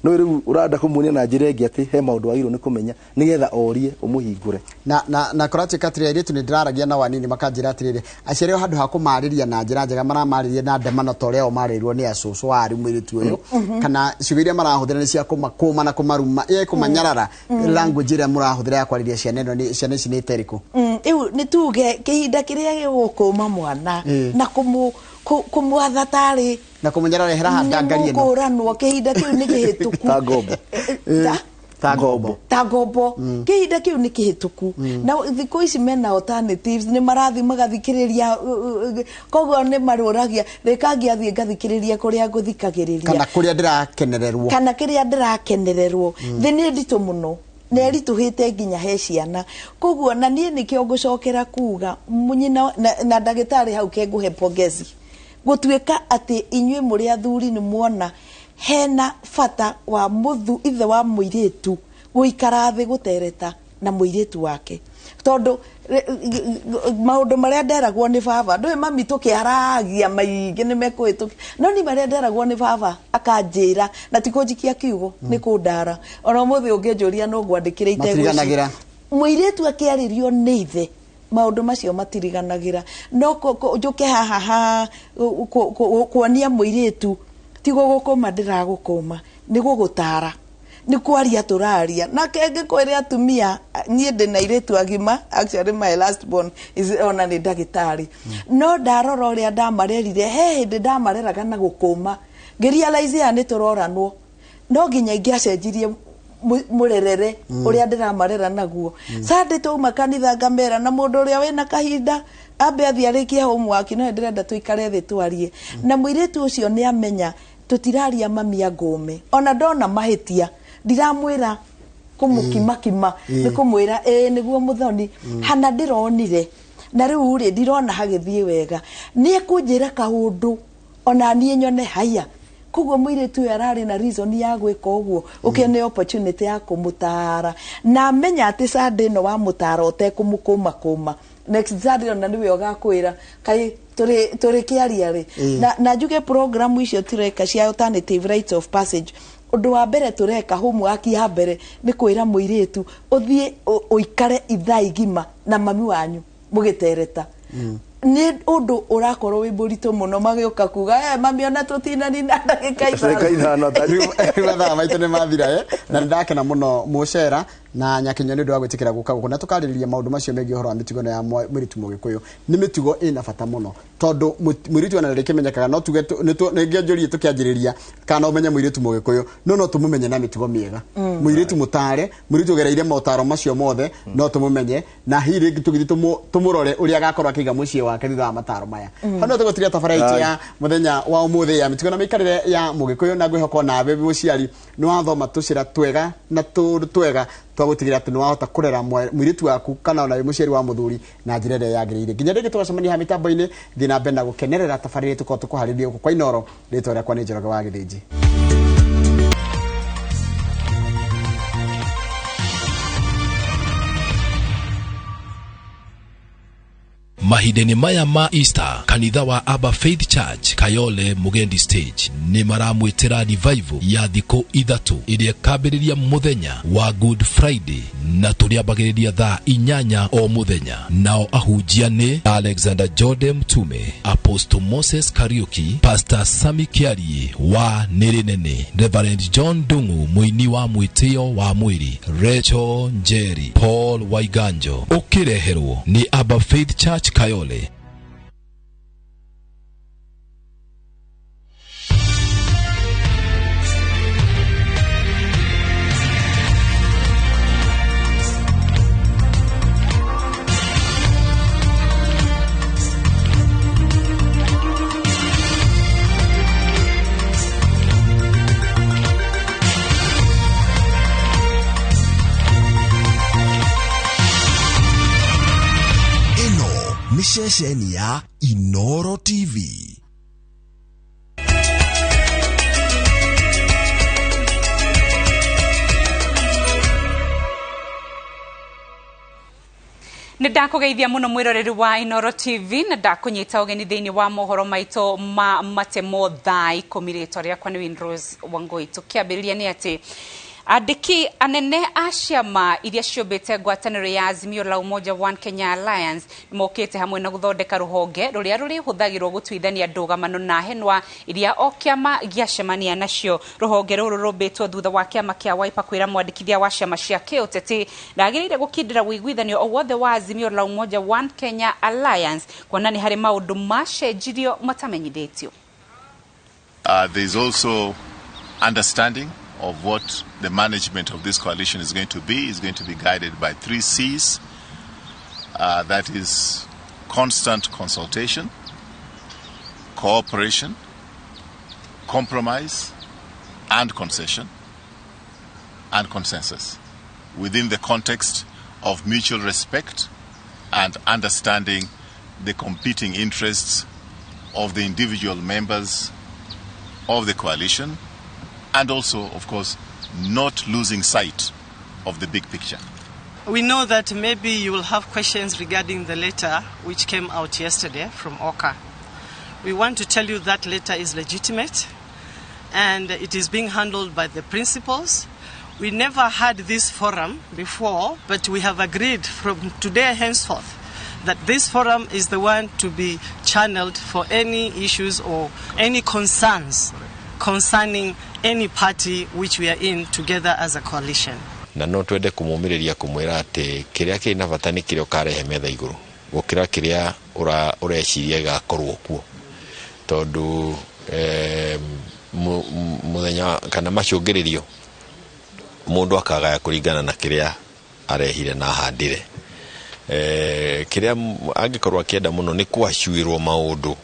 No rĩu ũrenda kũmuonia na njĩra ĩngĩ atĩ he maũndũ wagĩrĩirwo nĩ kũmenya nĩgetha orie ũmũhingũre. Na kũratuĩka atĩrĩrĩ, airĩtu nĩ ndĩraragia nao anini makanjĩra atĩrĩrĩ, aciari ao handũ ha kũmarĩria na njĩra njega maramarĩria na ndemano ta ũrĩa o marĩirwo nĩ acũcũ wa arĩ mũirĩtu ũyũ, kana ciugo iria marahũthĩra nĩ cia kũmakũma na kũmaruma, kũmanyarara. Language ĩrĩa mũrahũthĩra ya kwarĩria ciana ĩno nĩ ciana ici nĩ ta ĩrĩkũ? Rĩu nĩ tuge kĩhinda kĩrĩa gĩgũkũma mwana na kũmwatha tarĩ na kũmũnyarara, ehera haha ndangari ĩno, nĩmũkũranwo, kĩhinda kĩu nĩ kĩhĩtũku. Ta ngombo. Ta ngombo. Ta ngombo. Kĩhinda kĩu nĩ kĩhĩtũku, na thikũ ici mena alternatives, nĩ marathiĩ magathikĩrĩria, koguo nĩ marũragia rĩkangi athiĩ ngathikĩrĩria kũrĩa ngũthikagĩrĩria kana kũrĩa ndĩrakenererwo. Kana kĩrĩa ndĩrakenererwo. Thĩ nĩ nditũ mũno na ĩritũhĩte nginya he ciana, koguo na niĩ nĩkĩo ngũcokera kuga nyina na ndagĩtarĩ hau ke ngũhe pongezi gũtuĩka atĩ inyuĩ mũrĩ athuri nĩ muona hena bata wa mũthu ithe wa mũirĩtu gũikara thĩ gũtereta na mũirĩtu wake, tondũ maũndũ marĩa nderagwo nĩ baba, ndũĩ mami tũkĩaragia maingĩ nĩ mekũhĩtũkia, no ni marĩa nderagwo nĩ baba akanjĩra na ti kũnjikia kiugo, nĩ kũndara. Ona ũmũthĩ ũngĩnjũria no ngwandĩkĩre itegwĩciria. Matiriganagĩra. Mũirĩtu akĩarĩrio nĩ ithe maũndũ macio matiriganagĩra. No njũke haha ha kuonia mũirĩtu ti gũgũkũma, ndĩragũkũma nĩ gũgũtara, nĩ kwaria tũraria nake. Ngĩkwĩre atumia, niĩ ndĩ na airĩtu agima, actually my last born is ona nĩ ndagĩtarĩ, no ndarora ũrĩa ndamarerire, he hĩndĩ ndamareraga na gũkũma, ngĩrealize aya nĩ tũroranwo, no nginya ingĩacenjirie mũrerere ũrĩa ndĩramarera naguo. Sunday twauma kanitha ngamera na mũndũ ũrĩa wĩna kahinda ambe athiĩ arĩkie homework, no ndĩrenda tũikare thĩ twarie na mũirĩtu ũcio. Nĩ amenya tũtiraria mami angũme, ona ndona mahĩtia ndiramwĩra kũmũkimakima, nĩ kũmwĩra ĩĩ nĩguo mũthoni hana ndĩronire na rĩu rĩ ndirona hagĩthiĩ wega, nĩ ekũnjĩra kaũndũ ona niĩ nyone haya. Koguo mũirĩtu ũyũ ararĩ na reason ya gwĩka ũguo, ũkĩone opportunity ya kũmũtara na amenya atĩ Sunday ĩno wamũtara ũtekũmũkũma kũma, next Sunday ona nĩwe ũgakwĩra kaĩ tũrĩ kĩaria rĩ. Na njuge program icio tureka cia alternative rites of passage, ũndũ wa mbere tũreka, homework ya mbere nĩ kwĩra mũirĩtu ũthiĩ ũikare ithaa igima na mami wanyu mũgĩtereta. Nĩ ũndũ ũrakorwo wĩ mũritũ mũno magĩũka kuga, "Mami, ona tũtinanina ndagĩka Ndagĩka ithano." ithano. Rĩu mathaa maitũ nĩ mathira, na nĩ ndakena mũno mũcera na Nyakinyua nĩ ũndũ wa gwĩtĩkĩra gũka gũkũ na tũkarĩrĩria maũndũ macio megiĩ ũhoro wa mĩtugo ĩno ya mũirĩtu mũgĩkũyũ. Nĩ mĩtugo ĩna bata mũno tondũ mũirĩtu ona rĩkĩmenyekaga no tuge nĩngĩanjũrie tũkĩanjĩrĩria kana no ũmenye mũirĩtu mũgĩkũyũ, no tũmũmenye na mĩtugo mĩega. Mũirĩtu mũtare, mũirĩtu ũgereire motaro macio mothe, no tũmũmenye na hihi rĩngĩ tũgĩthiĩ tũmũrore ũrĩa agakorwo akĩiga mũciĩ wake thutha wa mataro maya. Hau no tũgũtiria tabarĩra itũ ya mũthenya wa ũmũthĩ ya mĩtugo na mĩikarĩre ya mũgĩkũyũ, na ngwĩhoka onawe mũciari nĩ wathoma tũcĩra twega na tũndũ twega. Twa gũtigĩrĩra atĩ nĩ wahota kũrera mũirĩtu waku kana ona wĩ mũciari wa mũthuri na njĩra ĩrĩa yagĩrĩire. Nginya rĩngĩ tũgacemania haha mĩtambo-inĩ, thiĩ na mbere na gũkenerera tabarĩra ĩrĩa tũkoragwo tũkũharĩrĩria gũkũ kwa Inooro. Rĩtwa rĩakwa nĩ Njoroge wa Gĩthĩnji. Mahinda-inĩ maya ma Easter, kanitha wa Abba Faith Church Kayole Mugendi Stage nĩ maramwĩtĩra revival ya thikũ 3 ĩrĩa ĩkambĩrĩria mũthenya wa Good Friday na tũrĩambagĩrĩria thaa 8 o mũthenya. Nao ahunjia nĩ Alexander Jordan Mtume, Apostle Moses Kariuki, Pastor Sami Kiarie wa Nĩrĩ Nene, Reverend John Ndung'u mũini wa mwĩtĩo wa mwĩrĩ, Rachel Njeri, Paul Waiganjo. Ũkĩreherwo nĩ Abba Faith Church Kayole. Ceceni ya Inooro TV. Nĩ ndakũgeithia mũno mwĩroreri wa Inooro TV na ndakũnyita ũgeni thĩinĩ wa mohoro maitũ ma matemo thaa 10. Rĩtwa rĩakwa nĩ Winrose Wangui. Tũkĩambĩrĩria nĩ atĩ andĩki anene a ciama iria ciũmbĩte ngwatanĩro ya Azimio la Umoja One Kenya Alliance mokĩte hamwe na gũthondeka rũhonge rũrĩa rũrĩhũthagĩrwo gũtuithania ndũgamano na henwa iria o kĩama gĩacemania nacio. Rũhonge rũrũ rũmbĩtwo thutha wa kĩama kĩa Wiper kwĩra mwandĩkithia wa ciama cia kĩũteti ndagĩrĩire gũkindĩra ũiguithanio o wothe wa Azimio la Umoja One Kenya Alliance kuona nĩ harĩ maũndũ macenjirio matamenyithĩtio. There is also understanding of what the management of this coalition is going to be. It's going to be guided by 3 C's. That is constant consultation, cooperation, compromise, and concession, and consensus, within the context of mutual respect and understanding the competing interests of the individual members of the coalition, and also, of course, not losing sight of the big picture. We know that maybe you will have questions regarding the letter which came out yesterday from OCA. We want to tell you that letter is legitimate and it is being handled by the principals. We never had this forum before, but we have agreed from today henceforth that this forum is the one to be channeled for any issues or any concerns concerning any party which we are in together as a coalition. Na no twende kumumirĩria kumwĩra atĩ kĩrĩa kĩrĩ na bata nĩ kĩrĩa ũkarehe metha igũrũ gũkĩra kĩrĩa ũreciria gĩgakorwo kuo, tondũ mũthenya kana macũngĩrĩrio mũndũ akagaya kũringana na kĩrĩa arehire na ahandire. Kĩrĩa angĩkorwo akĩenda mũno nĩ kwacuĩrwo maũndũ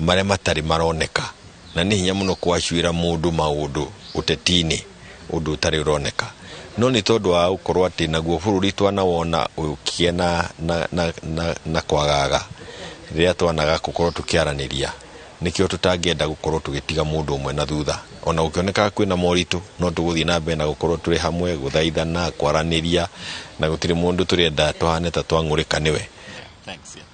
marĩa matarĩ maroneka, na nĩ hinya mũno kwacuĩra mũndũ maũndũ ũteti-inĩ ũndũ ũtarĩ ũroneka. No nĩ tondũ wa gũkorwo atĩ naguo bũrũri twanawona ũkĩgĩa na kwagaga rĩrĩa twanaga gũkorwo tũkĩaranĩria, nĩkĩo tũtangĩenda gũkorwo tũgĩtiga mũndũ ũmwe na thutha. Ona gũkĩonekaga kwĩna moritũ, no tũgũthiĩ na mbere na gũkorwo tũrĩ hamwe, gũthaithana, kwaranĩria, na gũtirĩ mũndũ tũrenda tũhane ta twang'ũrĩka nĩwe. Thanks, yeah.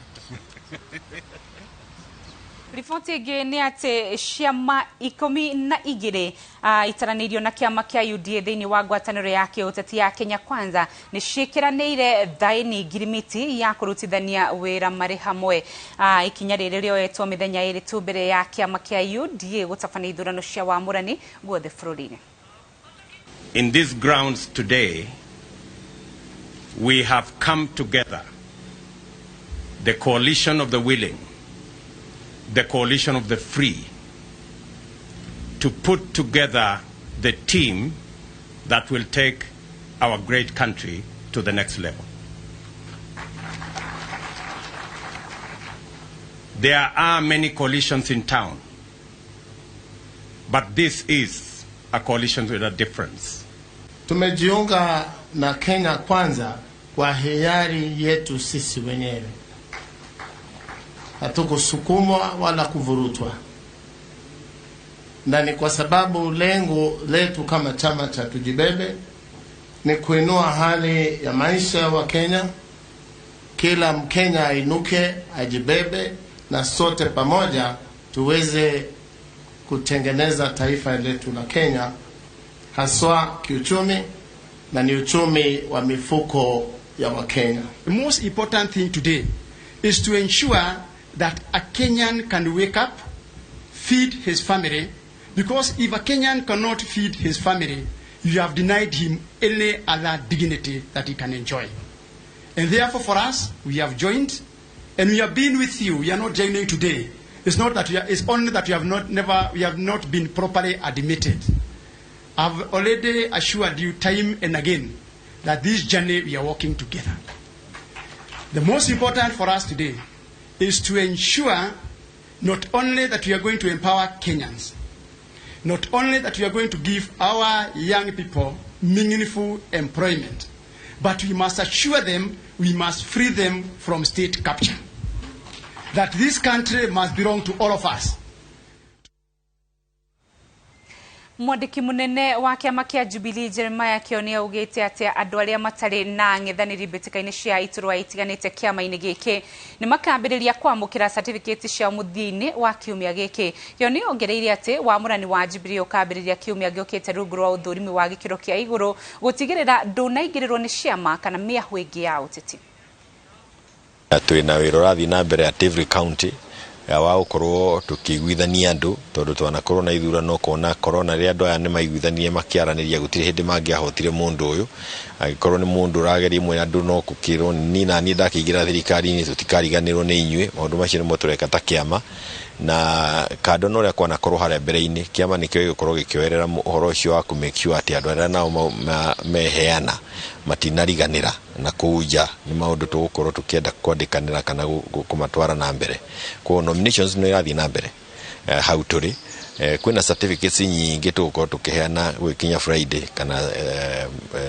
Riboti ĩngĩ nĩ atĩ ciama 12 itaranĩirio na kĩama kĩa UDA thĩinĩ wa ngwatanĩro ya kĩũteti ya Kenya Kwanza nĩ ciĩkĩranĩire thaĩni ngirimiti ya kũrutithania wĩra marĩ hamwe. Ikinya rĩrĩ rĩoetwo mĩthenya 2 tu mbere ya kĩama kĩa UDA gũtabania ithurano cia wamũrani guothe bũrũri-inĩ. In these grounds today, we have come together, the coalition of the willing, the coalition of the free, to put together the team that will take our great country to the next level. There are many coalitions in town, but this is a coalition with a difference. Tumejiunga na Kenya Kwanza kwa hiari yetu sisi wenyewe. Hatukusukumwa wala kuvurutwa, na ni kwa sababu lengo letu kama chama cha Tujibebe ni kuinua hali ya maisha ya Wakenya. Kila Mkenya ainuke, ajibebe, na sote pamoja tuweze kutengeneza taifa letu la Kenya, haswa kiuchumi, na ni uchumi wa mifuko ya Wakenya. The most important thing today is to ensure that a Kenyan can wake up, feed his family, because if a Kenyan cannot feed his family, you have denied him any other dignity that he can enjoy. And therefore for us, we have joined, and we have been with you. We are not joining today. It's not that we are, it's only that we have not never, we have not been properly admitted. I've already assured you time and again that this journey we are walking together. The most important for us today is to ensure not only that we are going to empower Kenyans, not only that we are going to give our young people meaningful employment, but we must assure them, we must free them from state capture. That this country must belong to all of us. Mwandĩki mũnene wa kĩama kĩa Jubilee Jeremiah Kioni augĩte atĩ andũ arĩa matarĩ na ng'ethanĩri mbĩtĩka-inĩ cia iturwa itiganĩte kĩama-inĩ gĩkĩ nĩ makambĩrĩria kwamũkĩra certificate ciao mũthia-inĩ wa kiumia gĩkĩ. Kioni ongereire atĩ wamũrani wa Jubilee ũkambĩrĩria kiumia gĩũkĩte rungu rwa ũthũrimi wa gĩkĩro kĩa igũrũ gũtigĩrĩra ndũnaingĩrĩrwo nĩ ciama kana mĩahũ ĩngĩ ya ũteti. Twĩna wĩra ũrathiĩ na mbere at every county wa gũkorwo tũkĩiguithania andũ, tondũ twanakorwo na ithurano kona corona rĩrĩa andũ aya nĩ maiguithanirie makĩaranĩria gũtirĩ hĩndĩ mangĩahotire mũndũ ũyũ. Angĩkorwo nĩ mũndũ ũrageria mwena andũ no gũkĩrwo ni na niĩ ndakĩingĩra thirikari-inĩ tũtikariganĩrwo nĩ inyuĩ. Maũndũ macio nĩmo tũreka ta kĩama, na kando na ũrĩa kwanakorwo harĩa mbere-inĩ, kĩama nĩkĩo gĩgũkorwo gĩkĩoerera ũhoro ũcio wa kũ make sure atĩ andũ arĩa nao meheana matinariganĩra na kũu nja. Nĩ maũndũ tũgũkorwo tũkĩenda kwandĩkanĩra kana kũmatwara na mbere. Koguo nominations nĩ irathiĩ na mbere hau tũrĩ. Kwĩna certificates nyingĩ tũgũkorwo tũkĩheana gũgĩkinya Friday kana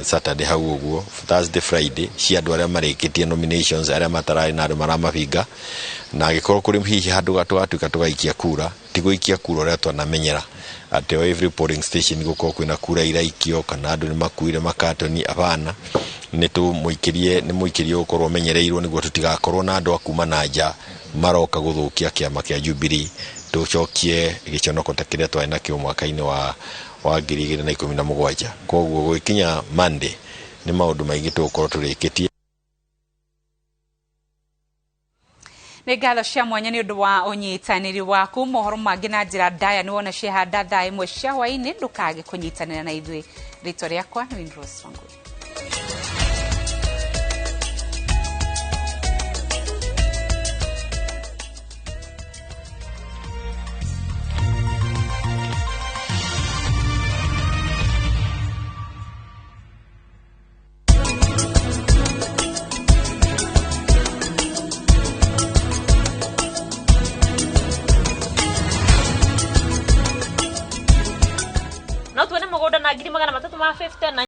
Saturday hau ũguo, Thursday Friday, cia andũ arĩa marĩkĩtie nominations, arĩa matararĩ na andũ maramabinga. Na angĩkorwo kũrĩ hihi handũ tũgatuĩka tũgaikia kura, ti gũikia kura ũrĩa twanamenyera atĩ o every polling station gũkorwo kwĩna kura iraikio kana andũ nĩ makuire makatoni, hapana. Nĩ tũmũikĩrie, nĩ mũikĩrie ũgũkorwo ũmenyereirwo nĩguo tũtigakorwo na andũ a kuma na nja maroka gũthũkia kĩama kĩa Jubilee, tũcokie gĩconoko ta kĩrĩa twarĩ nakĩo mwaka-inĩ wa 2017. Koguo gũgĩkinya Monday nĩ maũndũ maingĩ tũgũkorwo tũrĩkĩtie. Nĩ ngatho cia mwanya nĩ ũndũ wa ũnyitanĩri waku. Mohoro mangĩ na njĩra ndaya nĩ wona ciahanda thaa 1 cia hwaĩ-inĩ, ndũkage kũnyitanĩra na ithuĩ. Rĩtwa rĩakwa nĩ Winrose Wangui. No tuone mũgũnda na 350 na